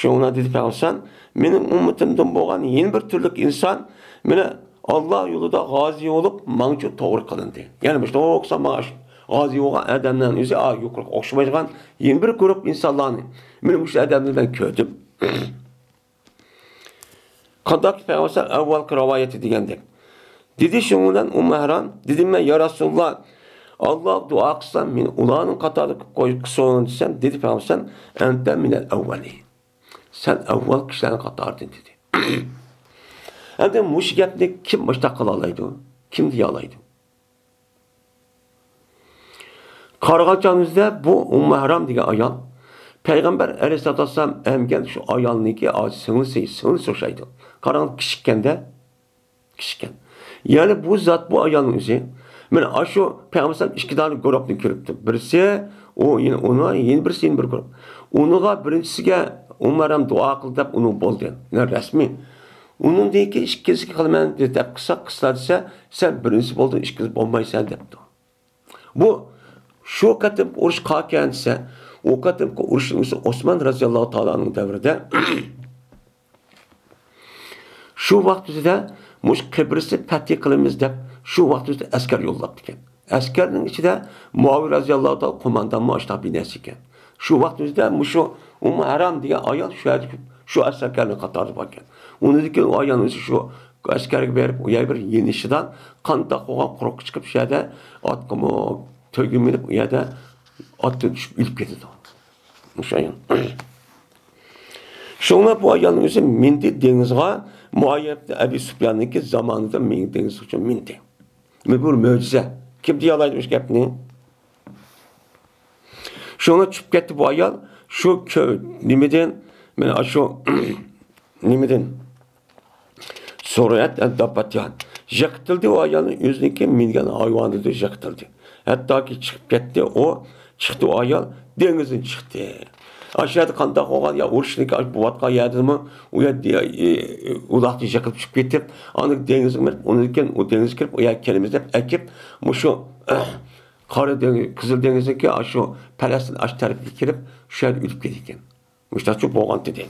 شۇڭا دېدى پەيغەمبەر ئەلەيھىسسالام، مېنىڭ ئۈممىتىمدىن بولغان يەنە بىر تۈرلۈك ئىنسان مانا ئاللا يولىدا غازى بولۇپ، ماڭچۇ توغرا قىلىندى. يەنى مۇشۇ توغرا قىلسا مانا شۇ غازى بولغان ئادەملەرنىڭ ئۆزى، ئا، يۇقىرىقىغا ئوخشىمايدىغان يەنە بىر گۇرۇپ ئىنسانلارنى مانا مۇشۇ ئادەمنى مەن كۆردۈم. قانداق پەيغەمبەر ئەۋۋەلقى رىۋايىتى دېگەندەك. دېدى شۇنىڭ بىلەن ئۇممۇ ھارام، دېدىم مەن، يا رەسۇلاللا، ئاللا دۇئا قىلسام، مېنى ئۇلارنىڭ قاتارىدا قوي-، قىلسۇن دېسەم، دېدى پەيغەمبەر ئەلەيھىسسالام، ئەنتە مىنەل ئەۋۋەلى. سەن ئەۋۋەل كىشىلەرنىڭ قاتارىدىن دېدى. ئەمدى مۇشۇ گەپنى كىم مۇشۇنداق قىلالايدۇ؟ كىم دېيەلايدۇ؟ قارىغان چاغىمىزدا بۇ ئۇممۇ ھارام دېگەن ئايال پەيغەمبەر ئەلەيھىسسالاتۇ ۋەسسالام ئەمگەن شۇ ئايالنىڭكى سىڭلىسى، سىڭلىسى ئوخشايدۇ. قاراڭ، كىچىككەندە، كىچىككەن. يەنى بۇ زات، بۇ ئايالنىڭ ئۆزى، مانا ئاشۇ پەيغەمبەر ئەلەيھىسسالام ئىككى دانە گۇرۇپنى كۆرۈپتۇ. بىرسى ئۇ، يەنە ئۇنى، يەنە بىرسى يەنە بىر گۇرۇپ. ئۇنىڭغا بىرىنچىسىگە ئۇمەر ھەم دۇئا قىل دەپ ئۇنىڭ بولدى. يەنى رەسمىي. ئۇنىڭدىن كېيىن ئىككىنچىسىگە قىلىمەن دەپ قىلسا، قىلسا دېسە، سەن بىرىنچىسى بولدۇڭ، ئىككىنچىسى بولمايسەن دەپتۇ. بۇ شۇ قېتىمقى ئۇرۇش قاكەن دېسە، ئۇ قېتىمقى ئۇرۇشنىڭ ئۆزى ئوسمان رەزىياللاھۇ تائالا ئەنھۇ دەۋرىدە شۇ ۋاقتىدا مۇشۇ قەبرىسىنى پەتھى قىلىمىز دەپ شۇ ۋاقتىدا ئەسكەر يوللاپتىكەن. ئەسكەرنىڭ ئىچىدە مۇئاۋىيە رەزىياللاھۇ تائالا قوماندانمۇ ئاشۇنداق بىر نەرسە ئىكەن. شۇ ۋاقتىدا مۇشۇ ئۇممۇ ھارام دېگەن ئايال شۇ يەردە شۇ ئەسكەرلەر قاتارىدا بار ئىكەن. ئۇنىڭدىن كېيىن ئۇ ئايالنىڭ ئۆزى شۇ ئەسكەرگە بېرىپ، ئۇ يەر بىر يېنىشىدان قانداق قىلغان قۇرۇققا چىقىپ، شۇ يەردە ئاتقىمۇ تۆگە مىنىپ، ئۇ يەردە ئاتتىن چۈشۈپ ئۆلۈپ كېتىدۇ. مۇشۇ ئايال. شۇڭا بۇ ئايالنىڭ ئۆزى مىندى دېڭىزغا، مۇئاۋىيە ئەبى سۇپياننىڭكى زامانىدا مىندى دېڭىز ئۈچۈن مىندى. بۇ بىر مۆجىزە. كىم دېيەلايدۇ مۇشۇ گەپنى؟ شۇڭا چۈشۈپ كەتتى بۇ ئايال. شۇ كۆ-، نېمىدىن، مانا شۇ نېمىدىن؟ سۈرئەت داپاتيان. يىقىتىلدى ئۇ ئايالنىڭ ئۆزىنىڭكى مىنگەن ھايۋانىدا يىقىتىلدى. ھەتتاكى چىقىپ كەتتى ئۇ، چىقتى ئۇ ئايال، دېڭىزدىن چىقتى. ئاشۇ يەردە قانداق بولغان، يا ئۇرۇشنىڭكى بولۇۋاتقان يەردىمۇ، ئۇ يەردە، ئى، ئى، ئۇلاقتىن يىقىلىپ چۈشۈپ كېتىپ، ئاندىن دېڭىزغا مېڭىپ، ئۇنىڭدىن كېيىن ئۇ دېڭىزغا كىرىپ، ئۇ يەرگە كېلىمىز دەپ ئەكىپ، مۇشۇ، قارا دېڭىز، قىزىل دېڭىزنىڭكى ئاشۇ پەلەستىن ئاشۇ تەرەپكە كېلىپ، شۇ يەردە ئۆلۈپ كېتىدىكەن. مۇشۇنداق چۈشۈپ بولغان دېدى.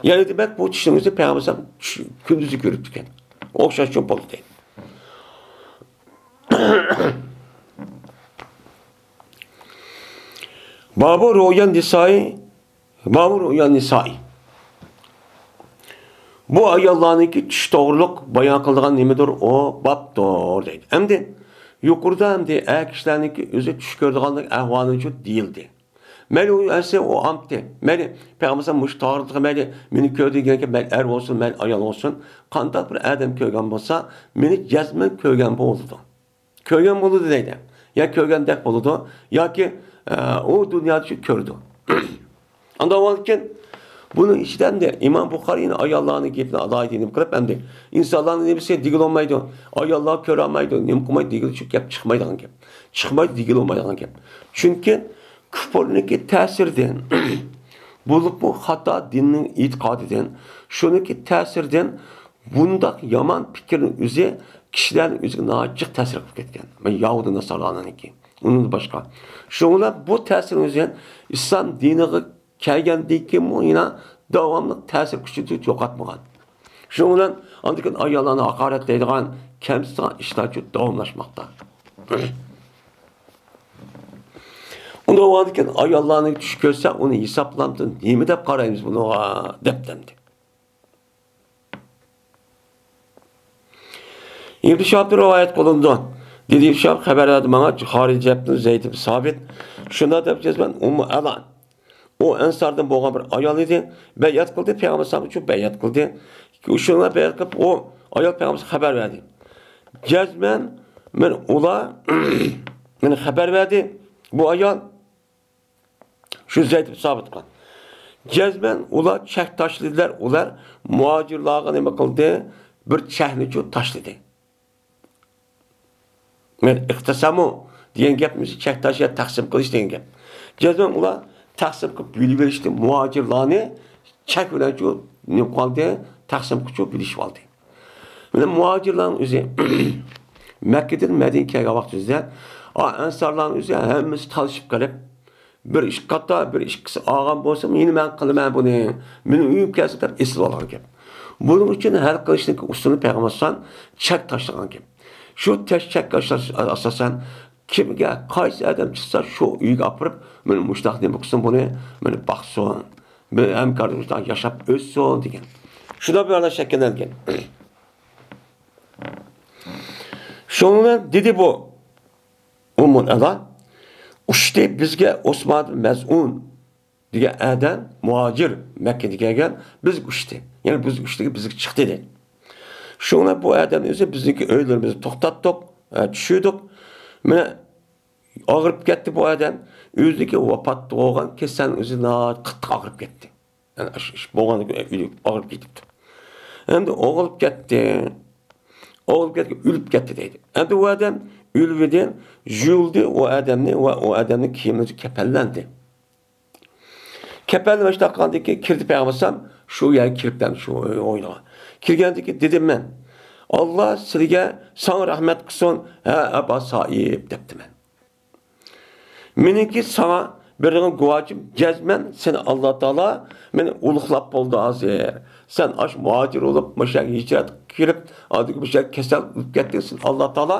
يەنى دېمەك، بۇ چۈشنىڭ ئۆزى پەيغەمبەر ئەلەيھىسسالام چۈش-، كۈندۈزى كۆرۈپتىكەن. ئوخشاش چۈشۈپ بولدى دەيدۇ. بابۇ رۇيان نىسائى، بابۇ رۇيان نىسائى. بۇ ئاياللارنىڭكى چۈش توغرۇلۇق بايان قىلىدىغان نېمىدۇر، ئۇ بابتۇر دەيدۇ. ئەمدى يۇقىرىدا ئەمدى ئەر كىشىلەرنىڭكى ئۆزى چۈش كۆرىدىغانلىق ئەھۋالىچۇ دېيىلدى. مەيلى ئۇ ئەرسە ئۇ ئامتى. مەيلى پەيغەمبەر مۇشۇ تارىختا مەيلى مېنى كۆردى دېگەنكى مەيلى ئەر بولسۇن، مەيلى ئايال بولسۇن، قانداق بىر ئادەم كۆرگەن بولسا، مېنى جەزمەن كۆرگەن بولىدۇ. كۆرگەن بولىدۇ دەيدۇ. يا كۆرگەندەك بولىدۇ، ياكى، ئە، ئۇ دۇنيادا شۇ كۆرىدۇ. ئانداق بولغاندىكىن، بۇنىڭ ئىچىدە ئەمدى ئىمام بۇخارىينىڭ ئاياللارنىڭ گېپىنى ئالاھىدە نېمە قىلىپ ئەمدى، ئىنسانلارنىڭ نېمىسى دېگىلى بولمايدۇ، ئاياللار كۆرەلمەيدۇ، نېمە قىلمايدۇ دېگىلى شۇ گەپ چىقمايدىغان گەپ. چىقمايدۇ دېگىلى بولمايدىغان گەپ. چۈنكى كۇپۇرنىڭكى تەسىرىدىن، بولۇپمۇ خاتا دىننىڭ ئېتىقادىدىن، شۇنىڭكى تەسىرىدىن بۇنداق يامان پىكىرنىڭ ئۆزى كىشىلەرنىڭ ئۆزىگە ناھايىتى جىق تەسىر قىلىپ كەتكەن. يەھۇدىي ناسارالارنىڭكى. ئۇنىڭدىن باشقا. شۇنىڭ بىلەن بۇ تەسىرنىڭ ئۆزى ئىسلام دىنىغا كەلگەندىن كېيىنمۇ يەنە داۋاملىق تەسىر كۈچىنى يوقاتمىغان. شۇنىڭ بىلەن ئاندىن كېيىن ئاياللارنى ھاقارەتلەيدىغان، كەمسىتىدىغان ئىشلار داۋاملاشماقتا. ئۇنداق بولغاندىكىن ئاياللارنى چۈش كۆرسە، ئۇنى ھېسابلامدۇ نېمە دەپ قارايمىز بۇنىڭغا؟ دەپتىمدى. ئىبن شىھابتىن رىۋايەت قىلىنىدۇ. دېدى، ئىبن شىھاب خەۋەر بەردى ماڭا، خارىجەتتىن زەيد ئىبن سابىت. شۇنداق دەپ جەزمەن ئۇممۇ ئەلا. ئۇ ئەنساردىن بولغان بىر ئايال ئىدى. بەيئەت قىلدى، پەيغەمبەر ئەلەيھىسسالام ئۈچۈن بەيئەت قىلدى. شۇنىڭ بىلەن بەيئەت قىلىپ، ئۇ ئايال پەيغەمبەرگە خەۋەر بەردى. جەزمەن مەن ئۇلار، مەن خەۋەر بەردى. بۇ ئايال شۇ زەيد ئىبن سابىتقا. جەزمەن ئۇلار چەك تاشلىدىلەر، ئۇلار مۇھاجىرلارغا نېمە قىلدى؟ بىر چەكنىچۇ تاشلىدى. مەن ئىقتىسامۇ دېگەن گەپمىز، چەك تاشلاپ تەقسىم قىلىش دېگەن گەپ. جەزمەن ئۇلار تەقسىم قىلىپ بۆلۈۋېلىشتى، مۇھاجىرلارنى چەك بىلەنچۇ نېمە قىلدى؟ تەقسىم قىلىپچۇ بۆلۈشۈۋالدى. مانا مۇھاجىرلارنىڭ ئۆزى مەككىدىن مەدىنىگە كەلگەن ۋاقتىمىزدا، ئا، ئەنسارلارنىڭ ئۆزى ھەممىسى تالىشىپ قېلىپ، بىر ئىككى قاتا، بىر ئىككىسى ئالغان بولسىمۇ، يەنە مەن قىلىمەن بۇنى، مېنىڭ ئۆيۈم كەلسۇن دەپ ئېسىلىۋالغان گەپ. بۇنىڭ ئۈچۈن ھەل قىلىشنىڭ ئۇسۇلى پەيغەمبەر ئەلەيھىسسالام چەك تاشلىغان گەپ. شۇ تەش-، چەك تاشلاش ئاساسەن كىمگە، قايسى ئادەم چىقسا، شۇ ئۆيگە ئاپىرىپ، مانا مۇشۇنداق نېمە قىلسۇن بۇنى، مېنى باقسۇن، بىر ھەمكارلىق مۇشۇنداق ياشاپ ئۆتسۇن دېگەن. شۇنداق بىر ھالەت شەكىللەنگەن. شۇنىڭ بىلەن دېدى بۇ ئۇممۇل ئەلا، ئۇچتى بىزگە ئوسمان مەزئۇن دېگەن ئادەم، مۇھاجىر، مەككىدىن كەلگەن، بىزگە ئۇچتى. يەنى بىزگە ئۇچتى، بىزگە چىقتى دېدى. شۇنىڭ بىلەن بۇ ئادەمنى ئۆزى بىزنىڭكى ئۆيلىرىمىزنى توختاتتۇق، ئە، چۈشۈردۇق. مانا ئاغرىپ كەتتى بۇ ئادەم. ئۆزىنىڭكى ۋاپات بولغان كېسەلنىڭ ئۆزى ناھايىتى قاتتىق ئاغرىپ كەتتى. يەنى ئىش، ئىش بولغاندىن كېيىن ئۆلۈپ ئاغرىپ كېتىپتۇ. ئەمدى ئوغرىلىپ كەتتى. ئوغرىلىپ كەتتى، ئۆلۈپ كەتتى دەيدۇ. ئەمدى ئۇ ئادەم ئۆلۈۋىدى، يۇيۇلدى ئۇ ئادەمنى ۋە ئۇ ئادەمنىڭ كىيىملىرى كەپەنلەندى. كەپەننى مۇشۇنداق قىلغاندىن كېيىن كىردى پەيغەمبەر ئەلەيھىسسالام شۇ يەرگە كىرىپتۇ، شۇ ئوينىغا. كىرگەندىن كېيىن دېدىم مەن، «ئاللا سىلىگە، ساڭا رەھمەت قىلسۇن، ھە، ئەبا سائىب» دەپتىمەن. مېنىڭكى ساڭا بېرىدىغان گۇۋاھىم، جەزمەن سېنى ئاللا تائالا مېنى ئۇلۇغلاپ بولدى ھازىر. سەن ئاشۇ مۇھاجىر بولۇپ، مۇشۇ يەرگە ھىجرەت كىرىپ، ئاندىن كېيىن مۇشۇ يەرگە كەسەل ئۆلۈپ كەتتىڭ، سېنى ئاللا تائالا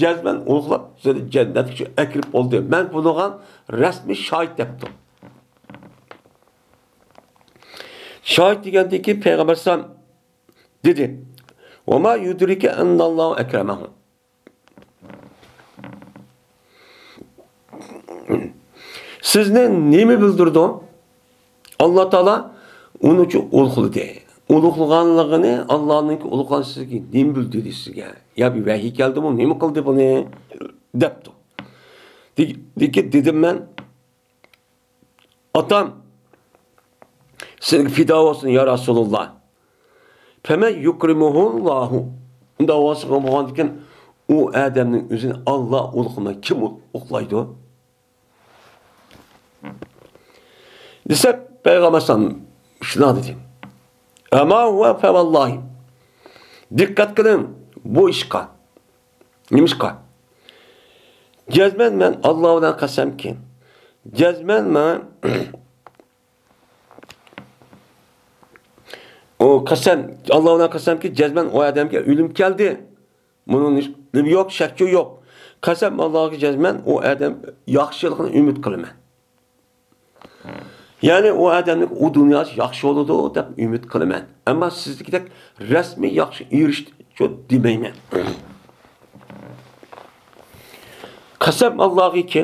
جەزمەن ئۇلۇغلاپ، سېنى جەننەتكە ئەكىرىپ بولدى. مەن بۇنىڭغا رەسمىي شاھىت دەپتۇ. شاھىت دېگەندىن كېيىن پەيغەمبەر ئەلەيھىسسالام دېدى، «ۋەما يۇدرىكە ئەننەللاھۇ ئەكرەمەھۇ.» سىزنى نېمە بىلدۈرىدۇ؟ ئاللا تائالا ئۇنى ئۇلۇغلىدى. ئۇلۇغلىغانلىقىنى ئاللانىڭكى ئۇلۇغلىغان سىزگە نېمە بىلدۈردى سىزگە؟ يا بىر ۋەھىي كەلدىمۇ؟ نېمە قىلدى بۇنى؟ دەپتۇ. دېگەن دېدىم مەن، ئاتام سىزگە پىدا بولسۇن يا رەسۇلۇللا. فەمەن يۇكرىمۇھۇللاھۇ. ئۇنداق بولسا بولغاندىكىن ئۇ ئادەمنىڭ ئۆزىنى ئاللا ئۇلۇغلىماي كىم ئۇلۇغلايدۇ؟ دېسە پەيغەمبەر ئەلەيھىسسالام شۇنداق دېدى. ئەما ھۇۋە فەۋاللاھى. دىققەت قىلىڭ بۇ ئىشقا. نېمىشقا؟ جەزمەن مەن ئاللا بىلەن قەسەمكى، جەزمەن مەن ئۇ قەسەم، ئاللا بىلەن قەسەمكى، جەزمەن ئۇ ئادەمگە ئۆلۈم كەلدى. بۇنىڭ نېمە يوق، شەك يوق. قەسەم ئاللاغا، جەزمەن ئۇ ئادەم ياخشىلىقىنى ئۈمىد قىلىمەن. يەنى ئۇ ئادەمنىڭ ئۇ دۇنياسى ياخشى بولىدۇ دەپ ئۈمىد قىلىمەن. ئەمما سىزدىكىدەك رەسمىي ياخشى ئېرىشتى دېمەيمەن. قەسەم ئاللاغىكى،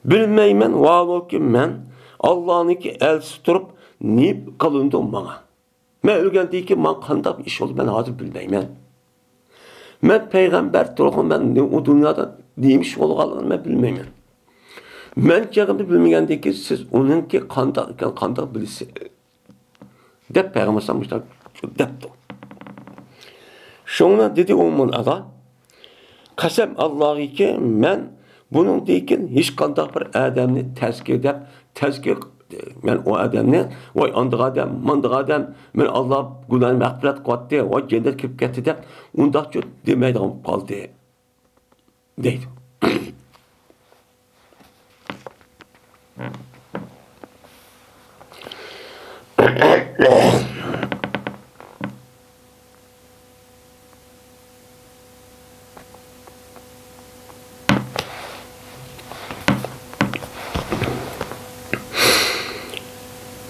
بىلمەيمەن، ۋاھالۇكى مەن ئاللانىڭكى ئەلچىسى تۇرۇپ نېمە قىلىنىدۇ ماڭا؟ مەن ئۆلگەندىن كېيىن ماڭا قانداق ئىش بولىدۇ، مەن ھازىر بىلمەيمەن. مەن پەيغەمبەر تۇرغان، مەن نې-، ئۇ دۇنيادا نېمە ئىش بولغانلىقىنى مەن بىلمەيمەن. مەن چېغىمدا بىلمىگەندىن كېيىن سىز ئۇنىڭكى قانداق ئىكەن، قانداق بىلىسىز؟ دەپ پەيغەمبەر ئەلەيھىسسالام مۇشۇنداق دەپتۇ. شۇڭا دېدى ئۇممۇل ئەلا، قەسەم ئاللاغىكى، مەن بۇنىڭدىن كېيىن ھېچقانداق بىر ئادەمنى تەزكىيە دەپ، تەزكىيە، مەن ئۇ ئادەمنى، ۋاي ئاندىغا ئادەم، ماندىغا ئادەم، مېنى ئاللا گۇناھىنى مەغپىرەت قىلىۋەتتى، ۋاي جەننەتكە كىرىپ كەتتى دەپ ئۇنداقچە دېمەيدىغان بولۇپ قالدى. دەيدۇ.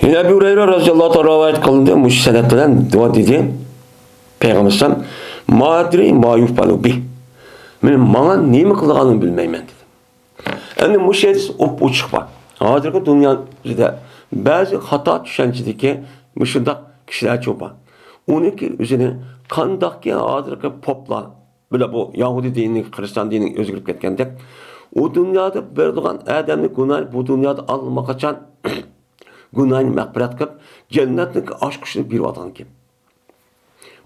يەنە ئەبۇ ھۇرەيرە رازىياللاھۇ تائالا رىۋايەت قىلىندى، مۇشۇ سەنەد بىلەن دۇئا دېدى. پەيغەمبەر ئەلەيھىسسالام، ما ئەدرى ما يۇفئەلۇ بىھ. مېنىڭ ماڭا نېمە قىلىدىغانلىقىنى بىلمەيمەن، دېدى. ئەمدى مۇشۇ يەردە ئوپئوچۇق بار. ھازىرقى دۇنيا ئۆزىدە بەزى خاتا چۈشەنچىدىكى مۇشۇنداق كىشىلەرچۇ بار. ئۇنىڭكى ئۆزىنى قانداقكى ھازىرقى پوپلار بىلەن بۇ يەھۇدىي دىنى، خىرىستىيان دىنى ئۆزگىرىپ كەتكەندەك، ئۇ دۇنيادا بېرىدىغان ئادەمنى گۇناھ، بۇ دۇنيادا ئاللىماقاچان گۇناھىنى مەغپىرەت قىلىپ، جەننەتنىڭ ئاچقۇچىنى بېرىۋاتقان گەپ.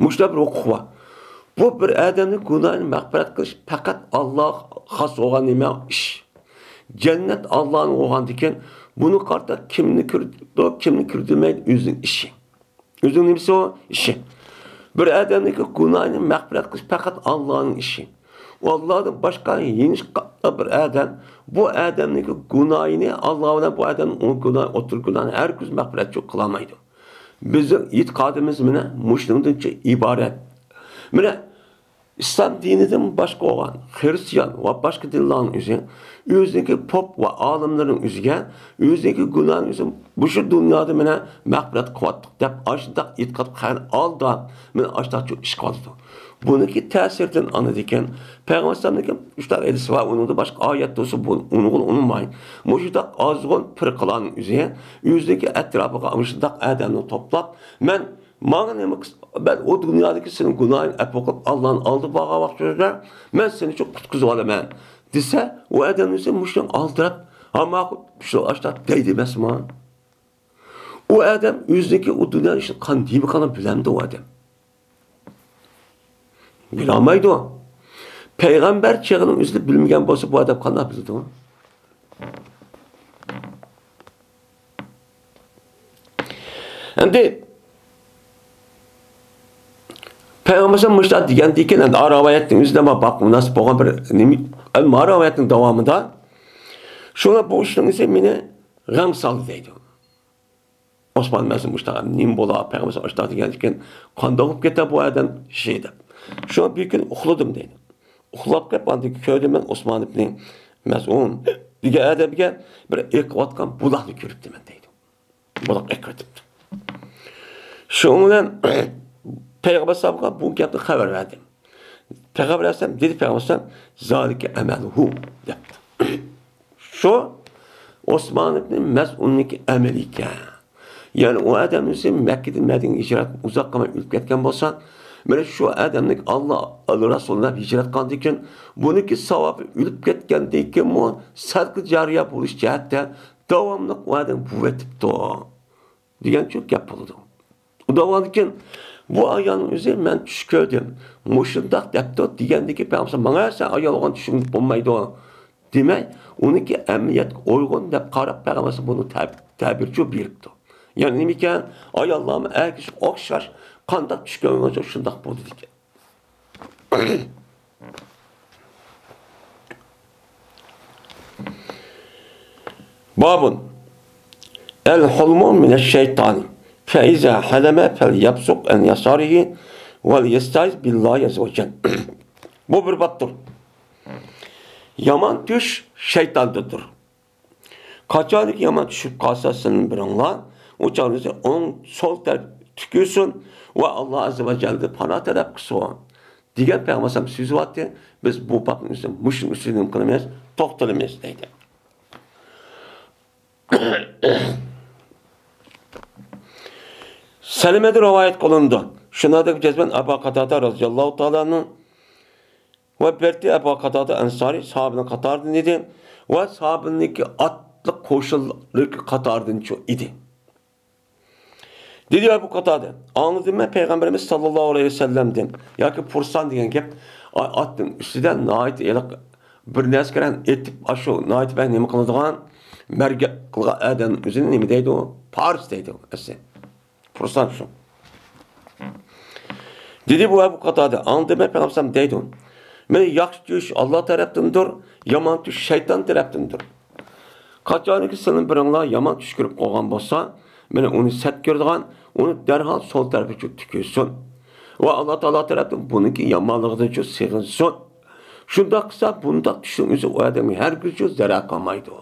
مۇشۇنداق بىر ھوقۇق بار. بۇ بىر ئادەمنىڭ گۇناھىنى مەغپىرەت قىلىش پەقەت ئاللاغا خاس بولغان نېمە ئىش. جەننەت ئاللانىڭ بولغاندىكىن، بۇنى قارىتا كىمنى كىرىدۇ، كىمنى كىردۈرمەيدۇ، ئۆزىنىڭ ئىشى. ئۆزىنىڭ نېمىسى ئۇ؟ ئىشى. بىر ئادەمنىڭكى گۇناھىنى مەغپىرەت قىلىش پەقەت ئاللانىڭ ئىشى. ئۇ ئاللادىن باشقا ھېچقانداق بىر ئادەم بۇ ئادەمنىڭكى گۇناھىنى، ئاللا بىلەن بۇ ئادەمنىڭ ئۇ گۇناھ، ئوتتۇرا گۇناھنى ھەرگىز مەغپىرەتچۇ قىلالمايدۇ. بىزنىڭ ئېتىقادىمىز مانا مۇشۇنىڭدىن ئىبارەت. مانا ئىسلام دىنىدىن باشقا بولغان خىرىستىيان ۋە باشقا دىنلارنىڭ ئۆزى ئۆزىنىڭكى پوپ ۋە ئالىملىرىنىڭ ئۆزىگە ئۆزىنىڭكى گۇناھىنى ئۆزى مۇشۇ دۇنيادا مانا مەغپىرەت قىلىۋاتتۇق دەپ ئاشۇنداق ئېتىقاد قىلغان ھالدا مانا ئاشۇنداقچۇ ئىش قىلىدۇ. بۇنىڭكى تەسىرىدىن ئاندىن كېيىن پەيغەمبەر ئەلەيھىسسالامنىڭكى مۇشۇنداق ھەدىسى بار، ئۇنىڭدا باشقا ئايەت بولسا بۇ، ئۇنىڭغا ئۇنىماي. مۇشۇنداق ئازغۇن پىرقىلارنىڭ ئۆزى ئۆزىنىڭكى ئەتراپىغا مۇشۇنداق ئادەمنى توپلاپ، مەن ماڭا نېمە قىلسا، مەن ئۇ دۇنيادىكى سېنىڭ گۇناھىڭنى ئەپۇ قىلىپ، ئاللانى ئالدىغا بارغان ۋاقتىڭدا مەن سېنى شۇ قۇتقۇزۇۋالىمەن دېسە، ئۇ ئادەم دېسە مۇشۇنىڭ ئالدىراپ، ھا ماقۇل، شۇ ئاشتاق دەيدۇ ئەمەسمۇ؟ ئۇ ئادەم ئۆزىنىڭكى ئۇ دۇنيا ئىشىنى قان نېمە قىلغانلىقىنى بىلەمدۇ ئۇ ئادەم؟ بىلالمايدۇ. پەيغەمبەر چېغىنىڭ ئۆزىدە بىلمىگەن بولسا، بۇ ئادەم قانداق بىلىدۇ؟ ئەمدى پەيغەمبەر مۇشۇنداق دېگەندىن كېيىن، ئەمدى ئا رىۋايەتنىڭ ئۆزىدە بار، بار مۇناسىپ بولغان بىر نېمە، ئەمما رىۋايەتنىڭ داۋامىدا شۇڭا بۇ ئىشنىڭ ئۆزى مېنى غەم سالدى دەيدۇ. ئوسمان مەزۇن مۇشۇنداق نېمە بولا، پەيغەمبەر ئاشۇنداق دېگەندىن كېيىن قانداق بولۇپ كېتە بۇ ئادەم ئىشى دەپ. شۇڭا بىر كۈنى ئۇخلىدىم دەيدۇ. ئۇخلاپ كېلىپ ئاندىن كۆردۈم مەن ئوسمان ئىبنى مەزئۇن دېگەن ئادەمگە بىر ئېقىۋاتقان بۇلاقنى كۆرۈپتىمەن دەيدۇ. بۇلاق ئېقىۋېتىپتۇ. شۇنىڭ بىلەن پەيغەمبەر ئەلەيھىسسالامغا بۇ گەپنى خەۋەر بەردىم. پەيغەمبەر ئەلەيھىسسالام دېدى، پەيغەمبەر ئەلەيھىسسالام، زالىكە ئەمەلۇھۇ دەپتۇ. شۇ ئوسمان ئىبنى مەزئۇننىڭكى ئەمىلى ئىكەن. يەنى ئۇ ئادەم ئۆزى مەككىدىن مەدىنىگە ھىجرەت ئۇزاق قالماي ئۆلۈپ كەتكەن بولسا، مانا شۇ ئادەمنىڭ ئاللا، ئاللا رەسۇلى دەپ ھىجرەت قىلغاندىن كېيىن، بۇنىڭكى ساۋابى ئۆلۈپ كەتكەندىن كېيىنمۇ سەدىقە جارىيە بولۇش جەھەتتە داۋاملىق ئۇ ئادەم بولۇۋېتىپتۇ. دېگەنچۇ گەپ بولىدۇ. ئۇ دەۋالىكىن، بۇ ئايالنىڭ ئۆزى مەن چۈش كۆردۈم، مۇشۇنداق دەپتۇ دېگەندىكى پەيغەمبەر ماڭا سەن ئايال بولغان چۈشۈڭ بولمايدۇ دېمەي، ئۇنىڭكى ئەمەلىيەتكە ئۇيغۇن دەپ قاراپ پەيغەمبەر بۇنى تەب-، تەبىرچۇ بېرىپتۇ. يەنى نېمىكەن، ئاياللارمۇ ئەر كىشىگە ئوخشاش قانداق چۈش كۆرگەنچۇ شۇنداق بولىدىكەن. بابٌ. الحلم من الشيطان، فإذا حلم فليبصق عن يساره وليستعذ بالله عز وجل. بۇ بىر بابتۇر. يامان چۈش شەيتاندىندۇر. قاچانكى يامان چۈشۈپ قالسا سىلىنىڭ بىرىڭلار، ئۇ چاغدا ئوڭ، سول تەرەپ تۈكۈرسۇن ۋە ئاللا ئەززە ۋە جەللىدىن پاناھ تەلەپ قىلسۇن دېگەن پەيغەمبەر ئەلەيھىسسالام سۆزى بارتى. بىز بۇ بابنىڭ ئۆزىدە مۇشۇنىڭ ئۈستىدە نېمە قىلىمىز؟ توختىلىمىز دەيدۇ. سەلىمەدىن رىۋايەت قىلىنىدۇ. شۇنىڭدەك جەزمەن ئەبۇ قاتادە رەزىياللاھۇ تائالا ئەنھۇ ۋە بەرتى ئەبۇ قاتادە ئەنسارى ساھابىنىڭ قاتارىدىن ئىدى ۋە ساھابىنىڭكى ئاتلىق قوشۇنلىرى قاتارىدىنچۇ ئىدى. دېدى ئەبۇ قاتادە، ئاڭلىدىم مەن پەيغەمبىرىمىز ساللاللاھۇ ئەلەيھى ۋەسەللەمدىن، ياكى پۇرسان دېگەن گەپ، ئا-، ئاتنىڭ ئۈستىدە ناھايىتى ھېلىقى بىر نەرسىگە ئېتىپ، ئاشۇ ناھايىتى بەك نېمە قىلىدىغان، مەرگە قىلغان ئادەمنىڭ ئۆزىنى نېمە دەيدۇ؟ پارس دەيدۇ ئەسلى. پۇرسان شۇ. دېدى بۇ ئەبۇ قاتادە، ئاڭلىدىم مەن پەيغەمبەر دەيدۇ، مانا ياخشى چۈش ئاللا تەرەپتىندۇر، يامان چۈش شەيتان تەرەپتىندۇر. قاچانكى سىلىنىڭ بىرىڭلار يامان چۈش كۆرۈپ قالغان بولسا، مانا ئۇنى سەت كۆرىدىغان، ئۇنى دەرھال سول تەرىپىگە تۈكۈرسۇن. ۋە ئاللا تائالا تەرەپتىن بۇنىڭكى يامانلىقىدىنچۇ سېغىنسۇن. شۇنداق قىلسا، بۇنداق چۈشنىڭ ئۆزى ئۇ ئادەمگە ھەرگىزچۇ زەرەر قىلمايدۇ.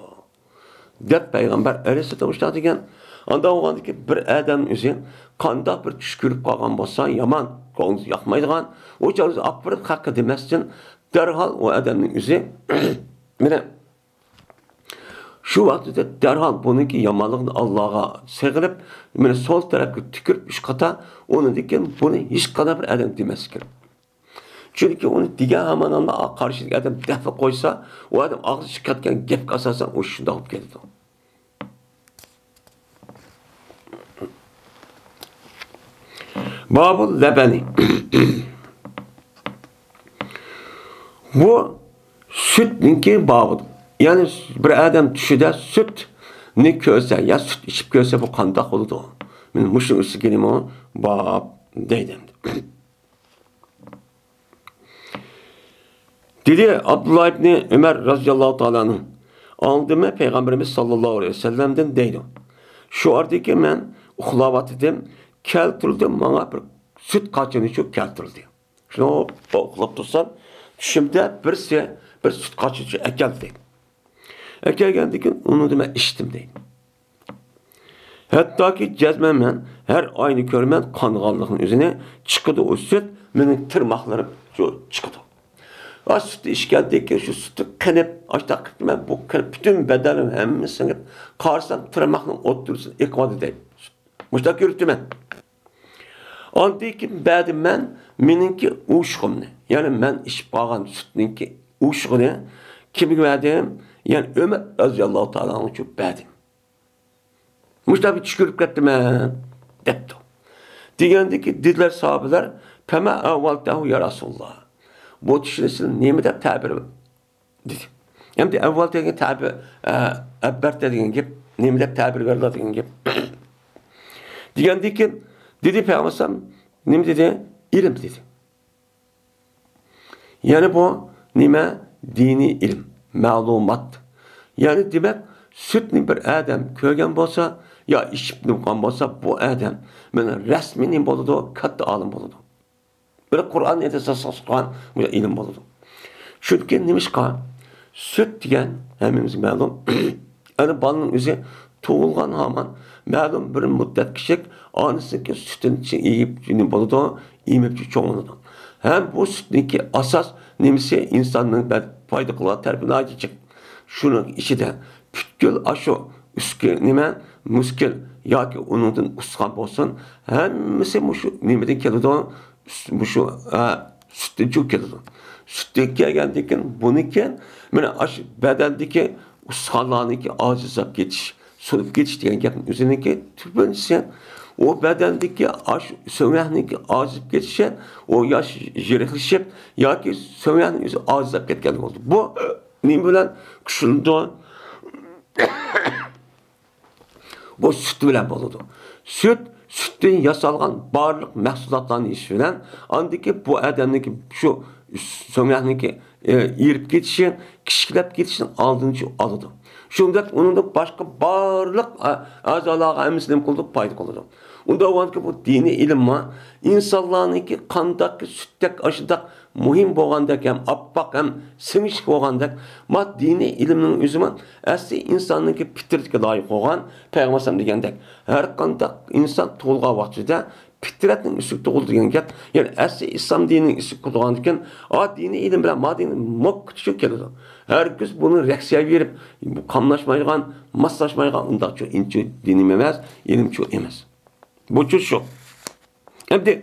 دەپ پەيغەمبەر ئەلەيھىسسالام مۇشۇنداق دېگەن. ئاندىن بولغاندىكىن بىر ئادەمنىڭ ئۆزى قانداق بىر چۈش كۆرۈپ قالغان بولسا، يامان، كۆڭلىگە ياقمايدىغان، ئۇ چاغدا ئاپىرىپ خەققە دېمەستىن، دەرھال ئۇ ئادەمنىڭ ئۆزى، مانا، شۇ ۋاقىتتا دەرھال بۇنىڭكى يامانلىقىنى ئاللاغا سېغىنىپ، مانا، سول تەرەپكە تۈكۈرۈپ ئۈچ قاتا، ئۇنىڭدىن كېيىن بۇنى ھېچقانداق بىر ئادەم دېمەسلىك كېرەك. چۈنكى ئۇنى دېگەن ھامان ئاللا قارشىدىكى ئادەم دەپلا قويسا، ئۇ ئادەم ئاغزى چىقىپ كەتكەن گەپكە ئاساسەن ئۇ شۇنداق بولۇپ كېتىدۇ. بابۇل لەبەنى. بۇ سۈتنىڭكى بابىدۇر. يەنى بىر ئادەم چۈشىدە سۈتنى كۆرسە يا سۈت ئىچىپ كۆرسە، بۇ قانداق بولىدۇ؟ مانا مۇشۇنىڭ ئۈستىگە باب دەيدۇ ئەمدى. دېدى ئابدۇللا ئىبنى ئۆمەر رەزىياللاھۇ تائالا ئەنھۇ، ئاڭلىدىممۇ پەيغەمبىرىمىز ساللاللاھۇ ئەلەيھى ۋەسەللەمدىن دەيدۇ. شۇ ئارىدىكى مەن ئۇخلاۋاتىدىم، كەلتۈرۈلدى ماڭا بىر سۈت قاچىنى شۇ كەلتۈرۈلدى. شۇنى ئۇخلاپ تۇرسام، چۈشۈمدە بىرسى بىر سۈت قاچىنى شۇ ئەكەلدى. ئەكەلگەندىن كېيىن ئۇنى مەن ئىچتىم دەيدۇ. ھەتتاكى جەزمەن مەن ھەر ئاينى كۆرىمەن قانىغانلىقنى ئۆزىنى، چىقىدۇ ئۇ سۈت، مېنىڭ تىرماقلىرىم شۇ چىقىدۇ. ئا، سۈتنى ئىچكەندىن كېيىن شۇ سۈتى قېنىپ، ئاشتاق قىلىپ مەن بۇ قېنىپ پۈتۈن بەدەنلىرىم ھەممىسى سىڭىپ، قارىسام تىرماقنىڭ ئوتتۇرىسىدىن ئېقىۋاتىدۇ دەيدۇ. مۇشۇنداق كۆرۈپتىمەن. ئاندىن كېيىن بەردىم مەن مېنىڭكى ئوشۇقۇمنى، يەنى مەن ئىچىپ قالغان سۈتنىڭكى ئوشۇقىنى كىمگە بەردىم؟ يەنى ئۆمەر رەزىياللاھۇ تائالا ئەنھۇغا بەردىم. مۇشۇنداق بىر چۈش كۆرۈپ كەتتىمەن دەپتۇ. دېگەندىكى دېدىلەر ساھابىلەر، پەما ئەۋۋەلتەھۇ يا رەسۇلاللا. بۇ چۈشنى سىز نېمە دەپ تەبىر دېدى. ئەمدى ئەۋۋەل دېگەن تەبىر، ئە، ئەببەرتە دېگەن گەپ، نېمە دەپ تەبىر بېرىلىدۇ دېگەن گەپ. دېگەندىن كېيىن دېدى پەيغەمبەر ئەلەيھىسسالام، نېمە دېدى؟ ئىلىم دېدى. يەنى بۇ نېمە؟ دىنىي ئىلىم، مەلۇمات. يەنى دېمەك، سۈتنى بىر ئادەم كۆرگەن بولسا يا ئىچىپ نېمە قىلغان بولسا، بۇ ئادەم مانا رەسمىي نېمە بولىدۇ؟ كاتتا ئالىم بولىدۇ. بىر قۇرئان ھەدىس ئاساس قىلغان بۇ ئىلىم بولىدۇ. چۈنكى نېمىشقا؟ سۈت دېگەن ھەممىمىزگە مەلۇم. ئەنە بالىنىڭ ئۆزى تۇغۇلغان ھامان مەلۇم بىر مۇددەت كىچىك ئانىسىنىڭكى سۈتىنى ئىچى-، ئېگىپ نېمە بولىدۇ، ئېمىپ چوڭ بولىدۇ. ھەم بۇ سۈتنىڭكى ئاساس نېمىسى ئىنساننىڭ بەد-، پايدا قىلىدىغان تەرىپى ناھايىتى جىق. شۇنىڭ ئىچىدە پۈتكۈل ئاشۇ ئۈسكۈ-، نېمە، مۇسكۇل ياكى ئۇنىڭدىن ئۇستىخان بولسۇن، ھەممىسى مۇشۇ نېمىدىن كېلىدۇ؟ مۇشۇ، ھە، سۈتتىن چىقىپ كېلىدۇ. سۈتتىن كەلگەندىن كېيىن بۇنىڭكى، مانا، ئاشۇ بەدەندىكى ئۇستىخانلارنىڭكى ئاجىزلاپ كېتىش، سۇنۇپ كېتىش دېگەن گەپنىڭ ئۆزىنىڭكى تۈپەنچىسى، ئۇ بەدەندىكى ئاشۇ سۆڭەكنىڭكى ئاجىزلاپ كېتىشى، ئۇ ياش يىرىكلىشىپ ياكى سۆڭەكنىڭ ئۆزى ئاجىزلاپ كەتكەن بولىدۇ. بۇ نېمە بىلەن كۈچلىنىدۇ؟ بۇ سۈت بىلەن بولىدۇ. سۈت، سۈتتىن ياسالغان بارلىق مەھسۇلاتلارنى يېيىش بىلەن، ئاندىكى بۇ ئادەمنىڭكى شۇ سۆڭەكنىڭكى، ئېرىپ كېتىشى، كىچىكلەپ كېتىشىنىڭ ئالدىنى شۇ ئالىدۇ. شۇنداق ئۇنىڭدىن باشقا بارلىق ئە-، ئەزالارغا ھەممىسى نېمە قىلىدۇ؟ پايدا قىلىدۇ. ئۇنداق بولغاندىكىن بۇ دىنىي ئىلىممۇ ئىنسانلارنىڭكى قانداقكى سۈتتەك ئاشۇنداق مۇھىم بولغاندەك ھەم ئاپئاق ھەم سىڭىشلىك بولغاندەك، ما دىنىي ئىلىمنىڭ ئۆزىمۇ ئەسلى ئىنساننىڭكى پىترىتىگە لايىق بولغان، پەيغەمبەر ئەلەيھىسسالام دېگەندەك، ھەر قانداق ئىنسان تۇغۇلغان ۋاقتىدا پىترەتنىڭ ئۈستىگە تۇغۇلىدۇ دېگەن گەپ. يەنى ئەسلى ئىسلام دىنىنىڭ ئۈستىگە تۇغۇلغاندىكىن، ئا، دىنىي ئىلىم بىلەن ما دىنىي موككىچۇ كېلىدۇ. ھەرگىز بۇنى رەخسىيە بېرىپ، بۇ قاملاشمايدىغان، ماسلاشمايدىغان ئۇنداقچۇ ئىنچۇ دىنىم ئەمەس، ئىلىمچۇ ئەمەس. بۇچۇ شۇ. ئەمدى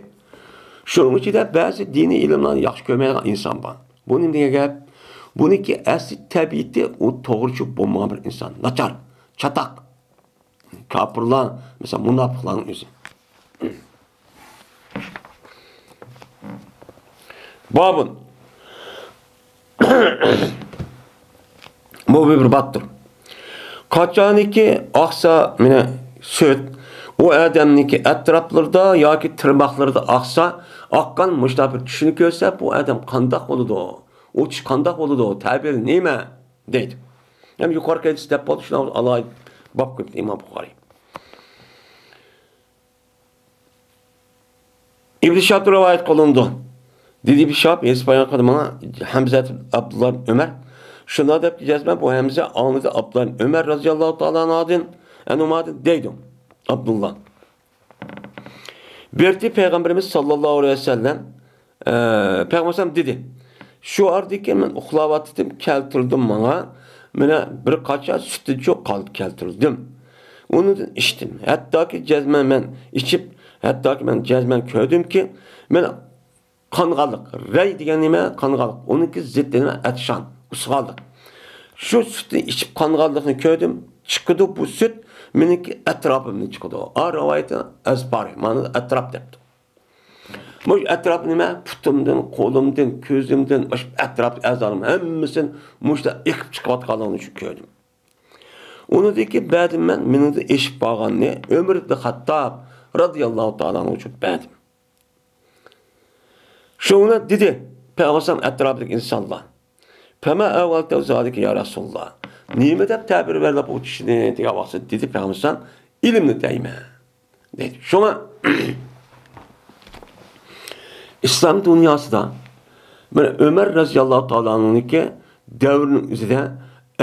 شۇنىڭ ئىچىدە بەزى دىنىي ئىلىملارنى ياخشى كۆرمەيدىغان ئىنسان بار. بۇ نېمە دېگەن گەپ؟ بۇنىڭكى ئەسلى تەبىئىتى ئۇ توغرىچۇ بولمىغان بىر ئىنسان. ناچار، چاتاق. كاپىرلار، مەسىلەن، مۇناپىقلارنىڭ ئۆزى. بابۇن. بۇ بىر بابتۇر. قاچانكى ئاقسا، مانا، سۈت، ئۇ ئادەمنىڭكى ئەتراپلىرىدا ياكى تىرماقلىرىدا ئاقسا، ئاققان مۇشۇنداق بىر چۈشنى كۆرسە، بۇ ئادەم قانداق بولىدۇ؟ ئۇ چۈش قانداق بولىدۇ؟ تەبىرى نېمە؟ دەيدۇ. ھەم يۇقىرىقى ھەدىس دەپ بولدى، شۇنىڭ ئالاھىدە باب قىلىپتۇ ئىمام بۇخارىي. ئىبن شىھابتىن رىۋايەت قىلىنىدۇ. دېدى ئىبن شىھاب، ھەدىس بايان قىلدى ماڭا ھەمزە ئابدۇللا ئىبن ئۆمەر. شۇنداق دەپ جەزمەن بۇ ھەمزە ئاڭلىدى ئابدۇللا ئىبن ئۆمەر رازىياللاھۇ تائالا ئانھۇدىن، ئەنھۇمادىن دەيدۇ. ئابدۇللا. بىرتى پەيغەمبىرىمىز ساللاللاھۇ ئەلەيھى ۋەسەللەم، ئە، پەيغەمبەر دېدى، شۇ ئارىدىكى مەن ئۇخلاۋاتىدىم، كەلتۈردۈم ماڭا، مانا بىر قاچا سۈتتىن چوق قالدى، كەلتۈردۈم. ئۇنىڭدىن ئىچتىم. ھەتتاكى جەزمەن مەن ئىچىپ، ھەتتاكى مەن جەزمەن كۆردۈمكى، مەن قانغانلىق، رەي دېگەن نېمە؟ قانغانلىق. ئۇنىڭكى زىتى نېمە؟ ئەتىشان، ئۇسسىغانلىق. شۇ سۈتنى ئىچىپ قانغانلىقنى كۆردۈم. چىقىدۇ بۇ سۈت، مېنىڭكى ئەتراپىمدىن چىقىدۇ. ئا، رىۋايەتنىڭ ئەزبارى، مانا ئەتراپ دەپتۇ. مۇشۇ ئەتراپ نېمە؟ پۇتۇمدىن، قولۇمدىن، كۆزۈمدىن، مۇشۇ ئەتراپ ئەزالىرىم ھەممىسىدىن مۇشۇنداق ئېقىپ چىقىۋاتقانلىقىنى شۇ كۆردۈم. ئۇنىڭدىن كېيىن بەدىم مەن مېنىڭدىن ئېشىپ بارغاننى ئۆمەر ئىبن خەتتاب رازىياللاھۇ تائالا ئانھۇغا بەردىم. شۇڭا دېدى پەيغەمبەر ئەتراپىدىكى ئىنسانلار، فما أولته ذلك يا رسول الله، نېمە دەپ تەبىر بەردى بۇ چۈشنى دېگەن ۋاقىتتا دېدى پەيغەمبەر، ئىلىمنى دەيمەن دەيدۇ. شۇڭا ئىسلام دۇنياسىدا مانا ئۆمەر رازىياللاھۇ تائالا ئانھۇنىڭكى دەۋرىنىڭ ئۆزىدە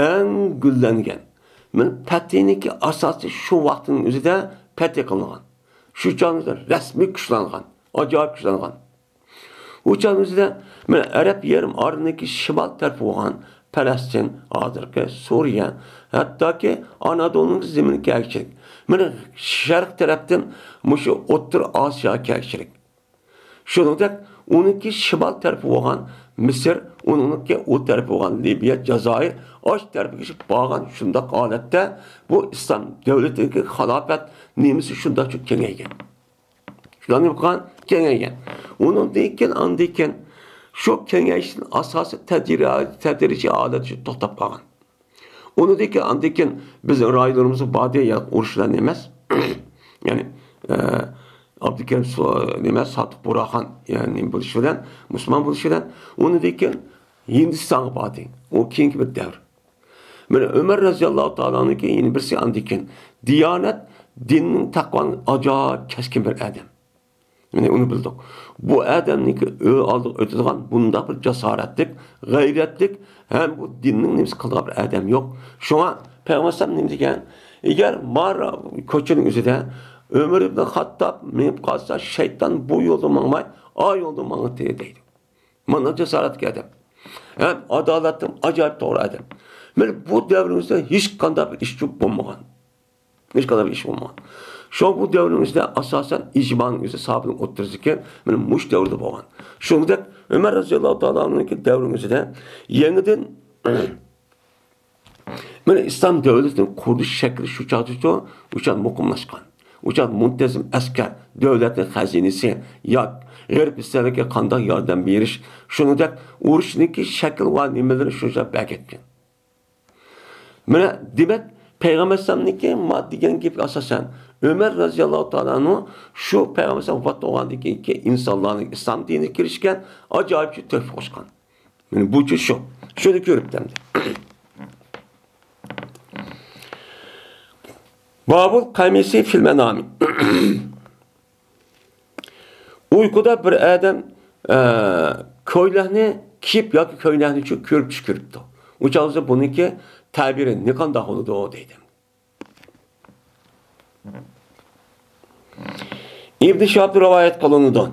ئەڭ گۈللەنگەن، مانا پەتھىنىڭكى ئاساسى شۇ ۋاقىتنىڭ ئۆزىدە پەتھى قىلىنغان. شۇ چاغنىڭ ئۆزىدە رەسمىي كۈچلەنگەن، ئاجايىپ كۈچلەنگەن. ئۇ چاغنىڭ ئۆزىدە مانا ئەرەب يېرىم ئارىلىنىڭكى شىمال تەرىپى بولغان پەلەستىن، ھازىرقى سۇرىيە، ھەتتاكى ئانادولنىڭ زېمىنى كەلگۈچىلىك، مانا شەرق تەرەپتىن مۇشۇ ئوتتۇرا ئاسىياغا كەلگۈچىلىك. شۇنىڭدەك ئۇنىڭكى شىمال تەرىپى بولغان مىسىر، ئۇنىڭكى ئۇ تەرىپى بولغان لىبىيە، جازائىر، ئاشۇ تەرەپكە كېلىپ بارغان شۇنداق ھالەتتە بۇ ئىسلام دۆلىتىنىڭكى خىلاپەت نېمىسى شۇنداقچە كېڭەيگەن. شۇلارنى قىلغان كېڭەيگەن. ئۇنىڭدىن كېيىن، ئاندىن كېيىن شۇ كېڭەيىشتىن ئاساسىي تەدرىجىي، تەدرىجىي ھالەتتە توختاپ قالغان. ئۇنىڭدىن كېيىن، ئاندىن كېيىن بىزنىڭ رايونلىرىمىزدا بادىيە ئۇرۇشلار ئەمەس. يەنى، ئابدۇكېرىم سو-، نېمە، سادىق بۇرھان، يەنى نېمە بولۇشى بىلەن، مۇسۇلمان بولۇشى بىلەن، ئۇنىڭدىن كېيىن ھىندىستانغا باردى. ئۇ كېيىنكى بىر دەۋر. مانا ئۆمەر رەزىياللاھۇ تائالا ئانھۇنىڭكى يەنە بىرسى ئاندىن كېيىن دىيانەت، دىننىڭ، تەقۋانىڭ ئاجايىپ كەسكىن بىر ئادەم. مانا ئۇنى بىلدۇق. بۇ ئادەمنىڭكى ئۆ-، ئالدىغا ئۆتىدىغان بۇنداق بىر جاسارەتلىك، غەيرەتلىك ھەم بۇ دىننىڭ نېمىسى قىلىدىغان بىر ئادەم يوق. شۇڭا پەيغەمبەر ئەلەيھىسسالام نېمە دېگەن؟ ئەگەر مانا كوچىنىڭ ئۆزىدە ئۆمەر ئىبن خاتتاب مېڭىپ قالسا، شەيتان بۇ يولدا ماڭماي، ئا يولدا ماڭاتتى دەيدۇ. مانا جاسارەتلىك ئادەم. ھەم ئادالەتلىك، ئاجايىپ توغرا ئادەم. مانا بۇ دەۋرىمىزدە ھېچقانداق بىر ئىش بولمىغان. ھېچقانداق بىر ئىش بولمىغان. شۇڭا بۇ دەۋرنىڭ ئىچىدە ئاساسەن ئىجمانىڭ ئۆزى ساھابىنىڭ ئوتتۇرىسىدىكى مانا مۇشۇ دەۋردە بولغان. شۇنىڭدەك ئۆمەر رەزىياللاھۇ تائالا ئانھۇنىڭكى دەۋرىنىڭ ئۆزىدە يېڭىدىن مانا ئىسلام دۆلىتىنى قۇرۇش شەكلى شۇ چاغدىچۇ، ئۇ چاغ مۇقىملاشقان. ئۇ چاغ مۇنتەزىم ئەسكەر، دۆلەتنىڭ خەزىنىسى، ياك غەرب ئىسرائىلگە قانداق ياردەم بېرىش، شۇنىڭدەك ئۇرۇشنىڭكى شەكلى ۋە نېمىلىرى شۇ چاغ بەرگەنكەن. مانا دېمەك، پەيغەمبەر ئەلەيھىسسالامنىڭكى ما دېگەن گېپى ئاساسەن، ئۆمەر رەزىياللاھۇ تائالا ئانھۇ شۇ پەيغەمبەر ئەلەيھىسسالام ۋاپات بولغاندىن كېيىنكى ئىنسانلارنىڭ ئىسلام دىنىگە كىرىشكەن ئاجايىپ شۇ تۆھپە قوشقان. مانا بۇچۇ شۇ. شۇنى كۆرۈپتۇ ئەمدى. بابۇل قەمىسى فىل مەنامى. ئۇيقۇدا بىر ئادەم، ئە، كۆينەكنى كىيىپ ياكى كۆينەكنى چۈ-، كۆرۈپ چۈش كۆرۈپتۇ. ئۇ چاغدا بۇنىڭكى تەبىرى نېقانداق بولىدۇ دەيدۇ. ئىبن شىھابتىن رىۋايەت قىلىنىدۇ.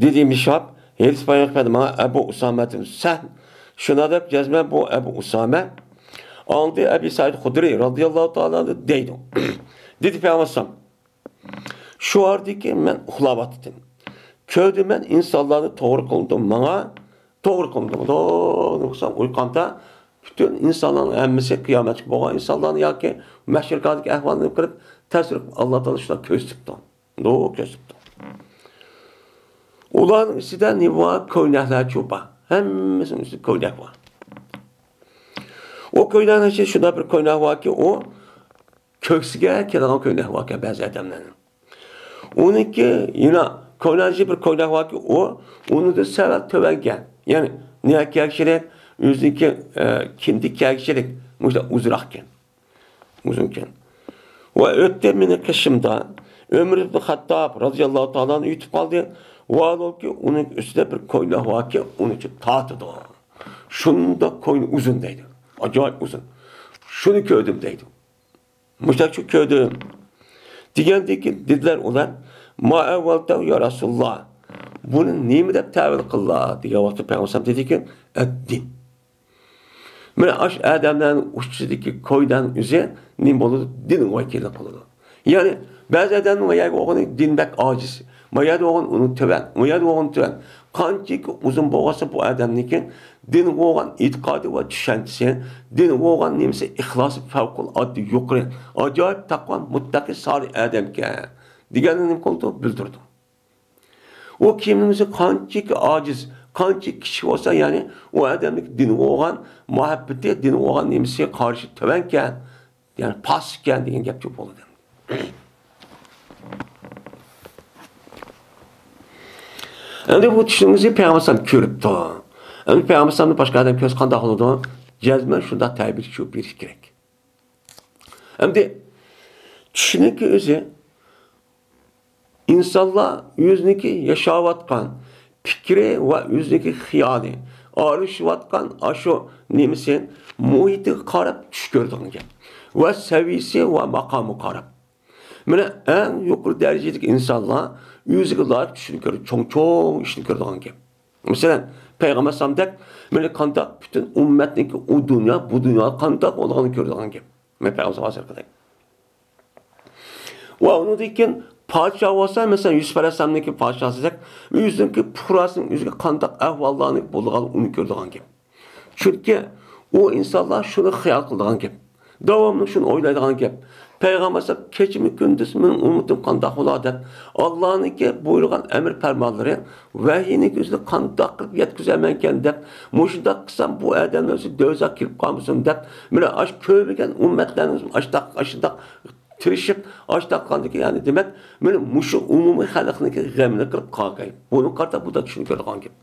دېدى ئىبن شىھاب، ھېدىس بايان قىلدى ماڭا ئەبۇ ئۇسامە ئىبن سەھل. شۇنىڭدەك جەزمەن بۇ ئەبۇ ئۇسامە. ئاڭدى ئەبى سەئىد خۇدرى رەزىياللاھۇ تائالا ئەنھۇ دەيدۇ. دېدى پەيغەمبەر ئەلەيھىسسالام، شۇ ھالدىكى مەن ئۇخلاۋاتتىم. كۆردۈم مەن ئىنسانلارنى توغرا قىلدىم ماڭا، توغرا قىلدىم. نېمە قىلسام ئۇيقۇمدا پۈتۈن ئىنسانلارنىڭ ھەممىسى قىيامەتكە بولغان ئىنسانلارنى ياكى مەھشەرگاھتىكى ئەھۋالنى كۆرۈپ تەسىر ئاللا تائالا شۇلار كۆرسىتىپتۇ. نو كۆرسىتىپتۇ. ئۇلارنىڭ ئىچىدە نېمە بار؟ كۆينەكلەر چۇ بار. ھەممىسىنىڭ ئۈستىدە كۆينەك بار. ئۇ كۆينەكنىڭ ئىچىدە شۇنداق بىر كۆينەك باركى، ئۇ كۆكسىگە كېلىدىغان كۆينەك باركەن بەزى ئادەملەرنىڭ. ئۇنىڭكى يەنە كۆينەك ئىچىدە بىر كۆينەك باركى، ئۇ ئۇنىڭدىن سەل تۆۋەنكەن. يەنى نېمە كەلگۈچىلىك، ئۆزىنىڭكى، ئە، كىندىك كەلگۈچىلىك، مۇشۇنداق ئۇزۇنراقكەن. ئۇزۇنكەن. ۋە ئۆتتى مېنىڭ قېشىمدا ئۆمەر ئىبن خەتتاب رەزىياللاھۇ تائالا ئەنھۇ ئۆتۈپ قالدى. ۋاھالەنكى ئۇنىڭ ئۈستىدە بىر كۆينەك باركى، ئۇنى چۈ تارتىدۇ. شۇنداق كۆينەك ئۇزۇن دەيدۇ. ئاجايىپ ئۇزۇن. شۇنى كۆردۈم دەيدۇ. مۇشۇنداق چۈ كۆردۈم. دېگەندىن كېيىن دېدىلەر ئۇلار، ما ئەۋۋەلتەھۇ يا رەسۇلاللا. بۇنى نېمە دەپ تەۋىل قىلدىلا؟ دېگەن ۋاقىتتا پەيغەمبەر ئەلەيھىسسالام دېدىكى، ئەددىن. مانا ئاشۇ ئادەملەرنىڭ ئۇچىسىدىكى كۆينەكنىڭ ئۆزى نېمە بولىدۇ؟ دىن ۋەكىللىك قىلىدۇ. يەنى بەزى ئادەمنىڭ ما يەرگە بولغىنى دىن بەك ئاجىز. ما يەردە بولغان ئۇنىڭ تۆۋەن، ما يەردە بولغان تۆۋەن. قانچىكى ئۇزۇن بولغانسا بۇ ئادەمنىڭكى دىنغا بولغان ئېتىقادى ۋە چۈشەنچىسى، دىنغا بولغان نېمىسى، ئىخلاسى پەۋقۇلئاددە يۇقىرى، ئاجايىپ تەقۋا، مۇتتەقى، سالىھ ئادەمكەن دېگەننى نېمە قىلىدۇ؟ بىلدۈرىدۇ. ئۇ كىمنىڭ ئۆزى قانچىكى ئاجىز، قانچىكى كىچىك بولسا، يەنى ئۇ ئادەمنىڭ دىنغا بولغان مۇھەببىتى، دىنغا بولغان نېمىسى، قارىشى تۆۋەنكەن، يەنى پاسىقكەن دېگەن گەپ چۈ بولىدۇ. ئەمدى بۇ چۈشنىڭ ئۆزى پەيغەمبەر ئەلەيھىسسالام كۆرۈپتۇ. ئەمدى پەيغەمبەر ئەلەيھىسسالامنى باشقا ئادەم كۆرسە قانداق بولىدۇ؟ جەزمەن شۇنداق تەبىر چۈشۈرۈپ بېرىش كېرەك. ئەمدى چۈشنىڭكى ئۆزى ئىنسانلار ئۆزىنىڭكى ياشاۋاتقان پىكرى ۋە ئۆزىنىڭكى خىيالى، ئارىلىشىۋاتقان ئاشۇ نېمىسى، مۇھىتىغا قاراپ چۈش كۆرىدىغان گەپ. ۋە سەۋىيىسى ۋە ماقامىغا قاراپ. مانا ئەڭ يۇقىرى دەرىجىدىكى ئىنسانلار ئۆزىگە لايىق چۈشنى كۆرىدۇ، چوڭ-چوڭ ئىشنى كۆرىدىغان گەپ. مەسىلەن، پەيغەمبەر ئەلەيھىسسالامدەك، مانا قانداق پۈتۈن ئۈممەتنىڭكى ئۇ دۇنيا، بۇ دۇنيا قانداق بولىدىغانلىقىنى كۆرىدىغان گەپ. مەن پەيغەمبەر ھازىر قىلدىم. ۋە ئۇنىڭدىن كېيىن پادىشاھ بولسا، مەسىلەن، يۈسۈپ ئەلەيھىسسالامنىڭكى پادىشاھسىدەك، ئۆزىنىڭكى پۇقراسىنىڭ ئۆزىگە قانداق ئەھۋاللارنى بولىدىغانلىقىنى ئۇنى كۆرىدىغان گەپ. چۈنكى ئۇ ئىنسانلار شۇنى خىيال قىلىدىغان گەپ. داۋاملىق شۇنى ئويلايدىغان گەپ. پەيغەمبەر ئەلەيھىسسالام كېچىمۇ كۈندۈز مېنىڭ ئۈممىتىم قانداق بولا دەپ، ئاللانىڭكى بۇيرۇغان ئەمر پەرمانلىرى، ۋەھىينىڭ كۆزىدە قانداق قىلىپ يەتكۈزەمەنكەن دەپ، مۇشۇنداق قىلسام بۇ ئادەملەر ئۆزى دوزاخقا كىرىپ قالمىسۇن دەپ، مانا ئاشۇ كۆرمىگەن ئۈممەتلەرنىڭ ئاشۇنداق، ئاشۇنداق تىرىشىپ، ئاشتاق قىلغاندىكىن، يەنى دېمەك، مانا مۇشۇ ئومۇمىي خەلقنىڭكى غېمىنى قىلىپ قالغاي. بۇنىڭغا قارىتا بۇ دا چۈشىنىپ كېلىدىغان گەپ.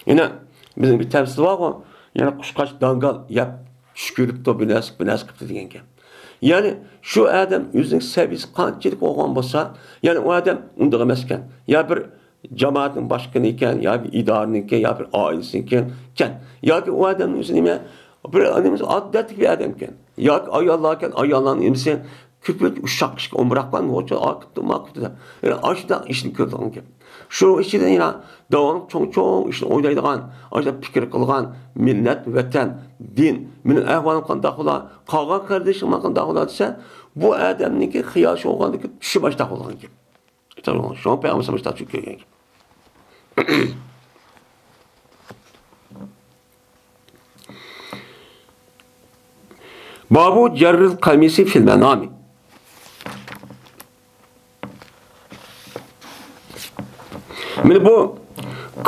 يەنە بىزنىڭ بىر تەمسىل بارغۇ، يەنە قۇشقاچ داڭگال يەپ چۈش كۆرۈپتۇ، بىر نەرسە، بىر نەرسە قىپتۇ دېگەن گەپ. يەنى شۇ ئادەم ئۆزىنىڭ سەۋىيىسى قانچىلىك بولغان بولسا، يەنى ئۇ ئادەم ئۇنداق ئەمەسكەن. يا بىر جامائەتنىڭ باشلىقى ئىكەن، يا بىر ئىدارىنىڭكى، يا بىر ئائىلىسىنىڭكى ئىكەن. ياكى ئۇ ئادەمنىڭ ئۆزى نېمە؟ بىر نېمە، ئادەتتىكى بىر ئادەمكەن. ياكى ئاياللاركەن، ئاياللارنىڭ نېمىسى؟ كۆپىنچە ئۇششاق ئىشقا ئومراق بار، نوچا ئاكىپتۇ، ماكىپتۇ دەپ. يەنى ئاشۇنداق ئىشنى كۆرىدىغان گەپ. شۇنىڭ ئىچىدە يەنە داۋاملىق چوڭ-چوڭ ئىشنى ئويلايدىغان، ئاشۇنداق پىكىر قىلغان، مىللەت، ۋەتەن، دىن، مېنىڭ ئەھۋالىم قانداق بولا، قالغان قېرىندىشىم قانداق بولا دېسە، بۇ ئادەمنىڭكى خىيال شۇغۇلغاندىكى چۈشى باشقا بولغان گەپ. شۇڭا پەيغەمبەر مۇشۇنداق چۈشىنىپ كۆرگەن گەپ. بابۇ جەررىل قەمىسى فىل مەنامى. مانا بۇ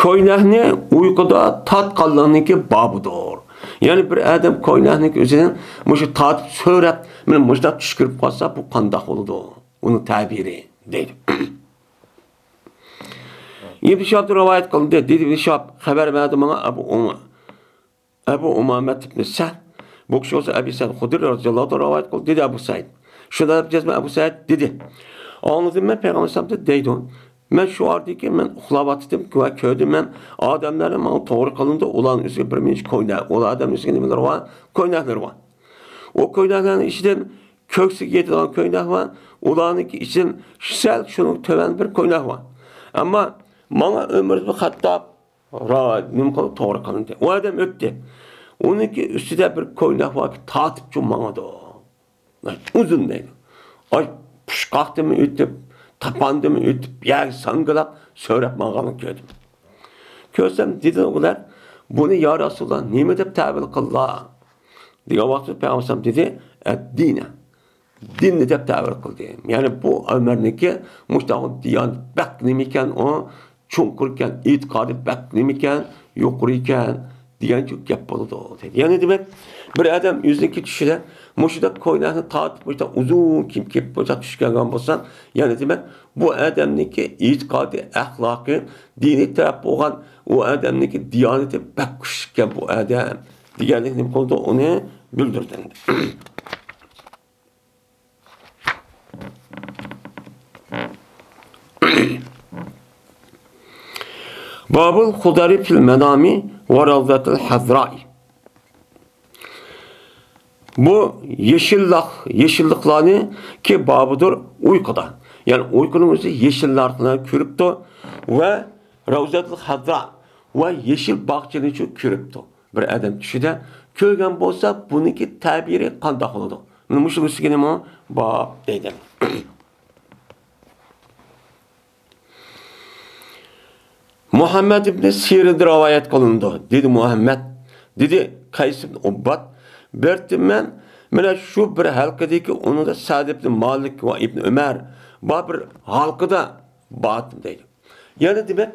كوينەكنى ئۇيقۇدا تارتقانلىقنىڭكى بابىدۇر. يەنى بىر ئادەم كوينەكنىڭ ئۆزىدىن مۇشۇ تارتىپ سۆرەپ، مانا مۇشۇنداق چۈش كۆرۈپ قالسا، بۇ قانداق بولىدۇ؟ ئۇنىڭ تەبىرى دەيدۇ. ئىبن شىھابتىن رىۋايەت قىلىندى. دېدى ئىبن شىھاب، خەۋەر بەردى ماڭا ئەبۇ ئۇم-، ئەبۇ ئۇمامەت ئىبن سەھل. بۇ كىشى بولسا ئەبى سەئىد خۇدرى رەزىياللاھۇ تائالا رىۋايەت قىلدى. دېدى ئەبۇ سەئىد. شۇنداق دەپ جەزمەن ئەبۇ سەئىد دېدى. ئاڭلىدىم مەن پەيغەمبەر ئەلەيھىسسالامدىن دەيدۇ. مەن شۇ ئاردىكى مەن ئۇخلاۋاتىدىم ۋە كۆردۈم مەن ئادەملەرنى ماڭا توغرا قىلىندى. ئۇلارنىڭ ئۈستىگە بىر مۇنچە كوينەك، ئۇلار ئادەمنىڭ ئۈستىگە نېمىلەر بار؟ كوينەكلىرى بار. ئۇ كوينەكلەرنىڭ ئىچىدىن كۆكسىگە يېتىدىغان كوينەك بار. ئۇلارنىڭكى ئىچىدىن سەل شۇنىڭ تۆۋەن بىر كوينەك بار. ئەمما ماڭا ئۆمەر ئىبن خەتتاب را-، نېمە قىلىپ توغرا قىلىندى. ئۇ ئادەم ئۆتتى. ئۇنىڭكى ئۈستىدە بىر كوينەك باركى، تارتىپچۇ ماڭىدۇ. ئۇزۇن دەيدۇ. ئاي، پۇچقاقتىنمۇ ئۆتۈپ، تاپاندىنمۇ ئۆتۈپ، يەرگە ساڭگىلاپ، سۆرەپ ماڭغانلىقىنى كۆردۈم. كۆرسەم، دېدى ئۇلار، بۇنى يا رەسۇلاللا، نېمە دەپ تەۋىل قىلدىلا؟ دېگەن ۋاقىتتا پەيغەمبەر دېدى، ئەددىنە. دىننى دەپ تەۋىل قىلدى. يەنى بۇ ئۆمەرنىڭكى مۇشۇنداق دىيانىتى بەك نېمە ئىكەن، ئۇ چوڭقۇر ئىكەن، ئېتىقادى بەك نېمە ئىكەن، يۇقىرى ئىكەن دېگەن گەپ بولىدۇ. يەنى دېمەك، بىر ئادەم ئۆزىنىڭكى چۈشىدە مۇشۇنداق كوينەكنى تارتىپ، مۇشۇنداق ئۇزۇن كىيىم كىيىپ، مۇشۇنداق چۈش كۆرگەن بولسا، يەنى دېمەك، بۇ ئادەمنىڭكى ئېتىقادى، ئەخلاقى، دىنىي تەرەپ بولغان، ئۇ ئادەمنىڭكى دىيانىتى بەك كۈچلۈك ئىكەن بۇ ئادەم دېگەنلىكنى نېمە قىلىدۇ، ئۇنى بىلدۈرىدۇ. بابۇل خۇدارى فىل مەنامى ۋە ڕەۋزەتىل ھەزرائى. بۇ يېشىللىق، يېشىللىقلارنىڭكى بابىدۇر ئۇيقۇدا. يەنى ئۇيقۇنىڭ ئۆزى يېشىللىقلارنى كۆرۈپتۇ ۋە ڕەۋزەتىل ھەزرا ۋە يېشىل باغچىنى شۇ كۆرۈپتۇ. بىر ئادەم چۈشىدە كۆرگەن بولسا، بۇنىڭكى تەبىرى قانداق بولىدۇ؟ مانا مۇشۇ ئۈستىگە نېمە باب دەيدۇ. مۇھەممەد ئىبنى سىرىندىن رىۋايەت قىلىنىدۇ. دېدى مۇھەممەد، دېدى قەيس ئىبنى ئۇبباد، بېرىپتىمەن، مانا شۇ بىر ھالقىدىكى، ئۇنىڭدا سەئد ئىبنى مالىك ۋە ئىبنى ئۆمەر بار بىر ھالقىدا بارتىم دەيدۇ. يەنى دېمەك،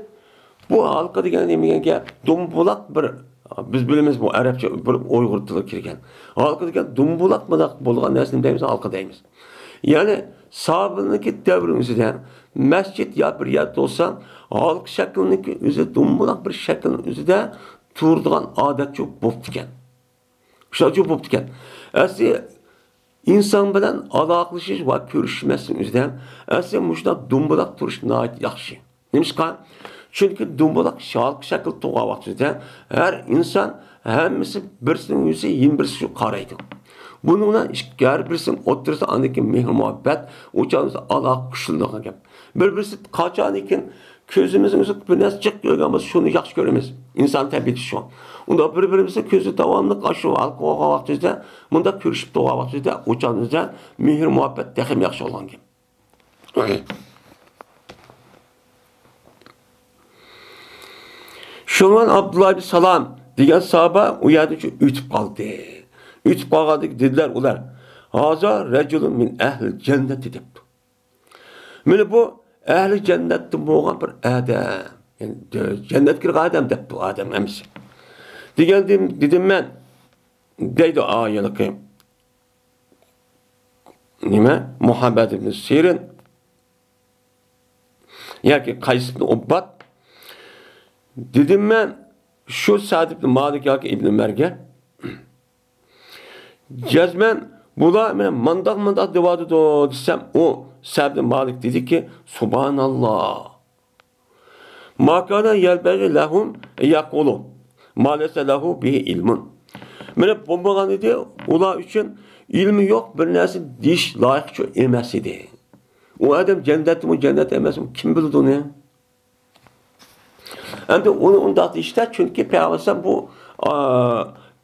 بۇ ھالقا دېگەن نېمە دېگەن گەپ؟ دومبۇلاق بىر، بىز بىلىمىز بۇ ئەرەبچە بىر ئۇيغۇر تىلىغا كىرگەن. ھالقا دېگەن دومبۇلاق بۇنداق بولغان نەرسىنى دەيمىز، ھالقا دەيمىز. يەنى ساھابىلەرنىڭكى دەۋرىنىڭ ئۆزىدە مەسچىت يا بىر يەردە بولسا، ھالقا شەكلىنىڭكى ئۆزى دومبۇلاق بىر شەكىلنىڭ ئۆزىدە تۇرىدىغان ئادەتچۇ بوپتىكەن. شۇنچە بوپتىكەن. ئەسلى ئىنسان بىلەن ئالاقىلىشىش ۋە كۆرۈشمەسنىڭ ئۆزىدە ئەسلى مۇشۇنداق دومبۇلاق تۇرۇش ناھايىتى ياخشى. نېمىشقا؟ چۈنكى دومبۇلاق ھالقا شەكىل تۇرغان ۋاقتىدا ھەر ئىنسان ھەممىسى بىرسىنىڭ يۈزى يەنە بىرسىگە قارايدۇ. بۇنىڭ بىلەن ئىككى، ھەر بىرسىنىڭ ئوتتۇرىسىدا ئاندىن كېيىن مېھىر-مۇھەببەت، ئۇ چاغدا ئالاقە كۈچلىنىدىغان گەپ. بىر-بىرسى قاچانكى كۆزىمىزنىڭ ئۆزى بىر نەرسە جىق كۆرگەن بولسا، شۇنى ياخشى كۆرىمىز. ئىنسان تەبىئىتى شۇ. ئۇنداق بىر-بىرىمىزنىڭ كۆزى داۋاملىق ئاشۇ ھالقا بولغان ۋاقتىمىزدا، مۇنداق كۆرۈشۈپ تۇرغان ۋاقتىمىزدا، ئۇ چاغىمىزدا مېھىر-مۇھەببەت تېخىمۇ ياخشى بولغان گەپ. شۇنىڭ بىلەن ئابدۇللا ئىبن سالام دېگەن ساھابە ئۇ يەردىن شۇ ئۆتۈپ قالدى. ئۆتۈپ قالغاندىكىن دېدىلەر ئۇلار، ھازا رەجۇلۇن مىن ئەھلىل جەننەت دەپتۇ. مانا بۇ ئەھلى جەننەتتىن بولغان بىر ئادەم. يەنى جەننەتكە كىرگەن ئادەم دەپتۇ ئادەم ئەمىسە. دېگەندىن دېدىم مەن، دەيدۇ ئايىلىقى. نېمە، مۇھەممەد ئىبن سىرىن ياكى قەيس ئىبن ئۇبباد، دېدىم مەن شۇ سەئد ئىبن مالىك ياكى ئىبن ئۆمەرگە، جەزمەن بۇلار مانا مانداق مانداق دەۋاتىدۇ دېسەم، ئۇ سەئد ئىبن مالىك دېدىكى، سۇبھاناللا. ما كان ينبغي لهم أن يقولوا ما ليس لهم به علم. مانا بولمىغان ئىدى، ئۇلار ئۈچۈن ئىلمى يوق بىر نەرسە دېيىش لايىقچۇ ئەمەس ئىدى. ئۇ ئادەم جەننەتمۇ، جەننەت ئەمەسمۇ، كىم بىلىدۇ ئۇنى؟ ئەمدى ئۇنى ئۇنداق دېيىشتە، چۈنكى پەيغەمبەر بۇ، ئا،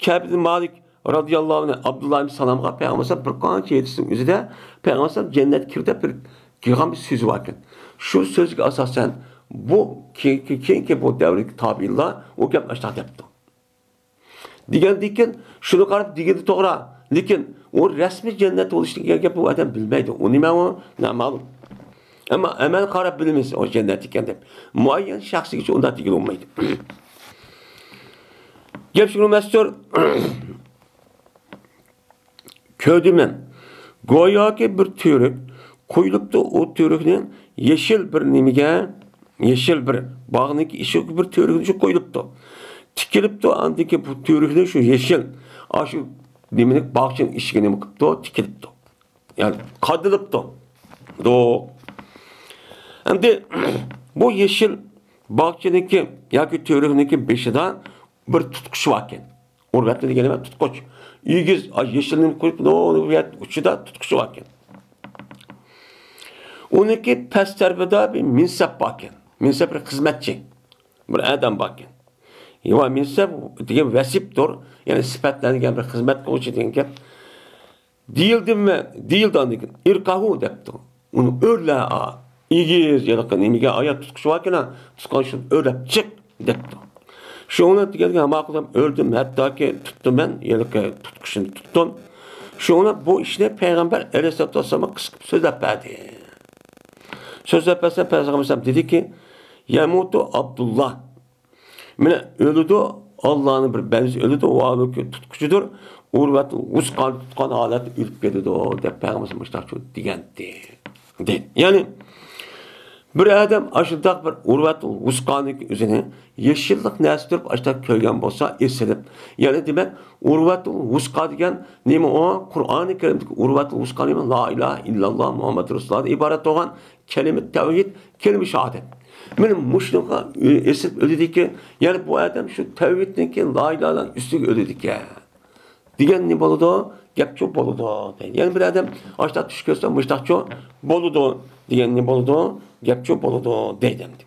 كەئب ئىبن مالىك رازىياللاھۇ ئەنھۇ ئابدۇللا ئىبن سالامغا پەيغەمبەر بىر قانچە ھەدىسنىڭ ئۆزىدە پەيغەمبەر جەننەتكە كىردى دەپ بىر قىلغان بىر سۆزى باركەن. شۇ سۆزگە ئاساسەن بۇ كېيىنكى، كېيىنكى بۇ دەۋردىكى تابىئىنلار ئۇ گەپنى ئاشۇنداق دەپتۇ. دېگەندىكىن، شۇنى قاراپ دېگىنى توغرا. لېكىن ئۇ رەسمىي جەننەت بولۇشتىن كەلگەن گەپ بۇ ئادەم بىلمەيدۇ. ئۇ نېمە ئۇ؟ نامەلۇم. ئەمما ئەمەل قاراپ بىلىمىز ئۇ جەننەتكەن دەپ. مۇئەييەن شەخسكىچە ئۇنداق دېگىلى بولمايدۇ. گەپ شۇنىڭ مەستۇر. كۆردۈم مەن. گوياكى بىر تۈۋرۈك قويۇلۇپتۇ. ئۇ تۈۋرۈكنى يېشىل بىر نېمىگە، يېشىل بىر باغنىڭكى ئىشىكى بىر تۈۋرۈكنى شۇ قويۇلۇپتۇ. تىكىلىپتۇ، ئاندىكى بۇ تۈۋرۈكنى شۇ يېشىل، ئاشۇ نېمىنى، باغچىنىڭ ئىشىكى نېمە قىپتۇ، تىكىلىپتۇ. يەنى قادىلىپتۇ. دوق. ئەمدى بۇ يېشىل باغچىنىڭكى ياكى تۈۋرۈكنىڭكى بېشىدا بىر تۇتقۇچ باركەن. ئۇرۋەتنى دېگەن نېمە؟ تۇتقۇچ. ئېگىز، ئاي، يېشىل نېمە قويۇپ، نو-، نو-، يەر ئۇچىدا تۇتقۇچ باركەن. ئۇنىڭكى پەس تەرىپىدە بىر مىنسەپ باركەن. مىنسەپ بىر خىزمەتچى. بىر ئادەم باركەن. يا مىنسەپ دېگەن ۋەسىپتۇر. يەنى سۈپەتلەنگەن بىر خىزمەت قىلغۇچى دېگەن گەپ. دېيىلدىمۇ، دېيىلدى ئاندىن كېيىن، ئىرقاھۇ دەپتۇ. ئۇنى ئۆرلە، ئا، ئېگىز، ھېلىقى نېمىگە، ئاياغ تۇتقۇچى باركەن، تۇتقان شۇنى ئۆرلەپ چىق دەپتۇ. شۇنى دېگەندىن كېيىن، ھاما قىلدىم، ئۆردۈم، ھەتتاكى تۇتتۇم مەن، ھېلىقى تۇتقۇچىنى تۇتتۇم. شۇنى بۇ ئىشنى پەيغەمبەر ئەلەيھىسسالاتۇ ۋەسسالامغا قىسقا سۆزلەپ بەردى. سۆزلەپ بەرسە، پەيغەمبەر دېدىكى، يەمۇتۇ ئابدۇللا. مانا ئۆلىدۇ، ئاللانىڭ بىر بەندىسى ئۆلىدۇ، ۋاھالۇكى تۇتقۇچىدۇر، ئۇرۋەتۇل ۋۇسقانى تۇتقان ھالەتتە ئۆلۈپ كېتىدۇ، دەپ پەيغەمبىرىمىز مۇشۇنداق دېگەنتى، دەيدۇ. يەنى بىر ئادەم ئاشۇنداق بىر ئۇرۋەتۇل ۋۇسقانىكى ئۆزىنى يېشىللىق نەرسە تۇرۇپ ئاشۇنداق كۆرگەن بولسا، ئېسىلىپ، يەنى دېمەك، ئۇرۋەتۇل ۋۇسقا دېگەن نېمە ئۇ؟ قۇرئانى كەرىمدىكى ئۇرۋەتۇل ۋۇسقا نېمە؟ لا ئىلاھە ئىللاللا مۇھەممەد رەسۇلۇللاھتىن ئىبارەت بولغان كەلىمە تەۋھىد، كەلىمە شاھادەت. مانا مۇشۇنىڭغا ئېسىلىپ ئۆلىدىكەن. يەنى بۇ ئادەم شۇ تەۋھىدنىڭكى لا ئىلاھە ئىللاللانىڭ ئۈستىگە ئۆلىدىكەن. دېگەن نېمە بولىدۇ؟ گەپچۇ بولىدۇ. يەنى بىر ئادەم ئاشۇنداق چۈش كۆرسە مۇشۇنداقچۇ بولىدۇ. دېگەن نېمە بولىدۇ؟ گەپچۇ بولىدۇ دەيدۇ ئەمدى.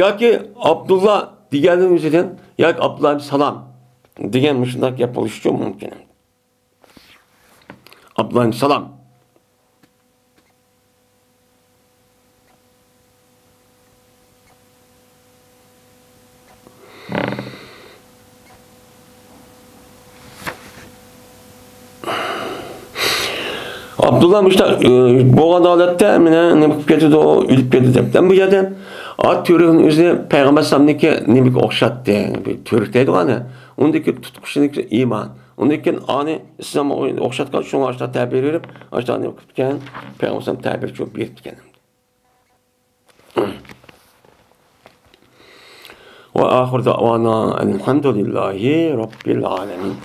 ياكى ئابدۇللا دېگەننىڭ ئۆزىدىن، ياكى ئابدۇللا ئىبن سالام دېگەن مۇشۇنداق گەپ بولۇشىچۇ مۇمكىن. ئابدۇللا ئىبن سالام. ئابدۇللا مۇشۇنداق، ئى، بولغان ھالەتتە مانا نېمە قىلىپ كېتىدۇ، ئۆلۈپ كېتىدۇ دەپ. بۇ يەردە ئات تۈۋرۈكنىڭ ئۆزى پەيغەمبەر ئەلەيھىسسالامنىڭكى نېمىگە ئوخشاتتى؟ بىر تۈۋرۈك دەيدىغان. ئۇندىكى تۇتقۇچىنىڭكى ئىمان. ئۇندىن كېيىن ئانى ئىسلامغا ئوخشاتقان، شۇڭا ئاشۇنداق تەبىر بېرىپ، ئاشۇنداق نېمە قىلىپتىكەن، پەيغەمبەر ئەلەيھىسسالام تەبىر چوپ بېرىپتىكەن. وآخر دعوانا أن الحمد لله رب العالمين.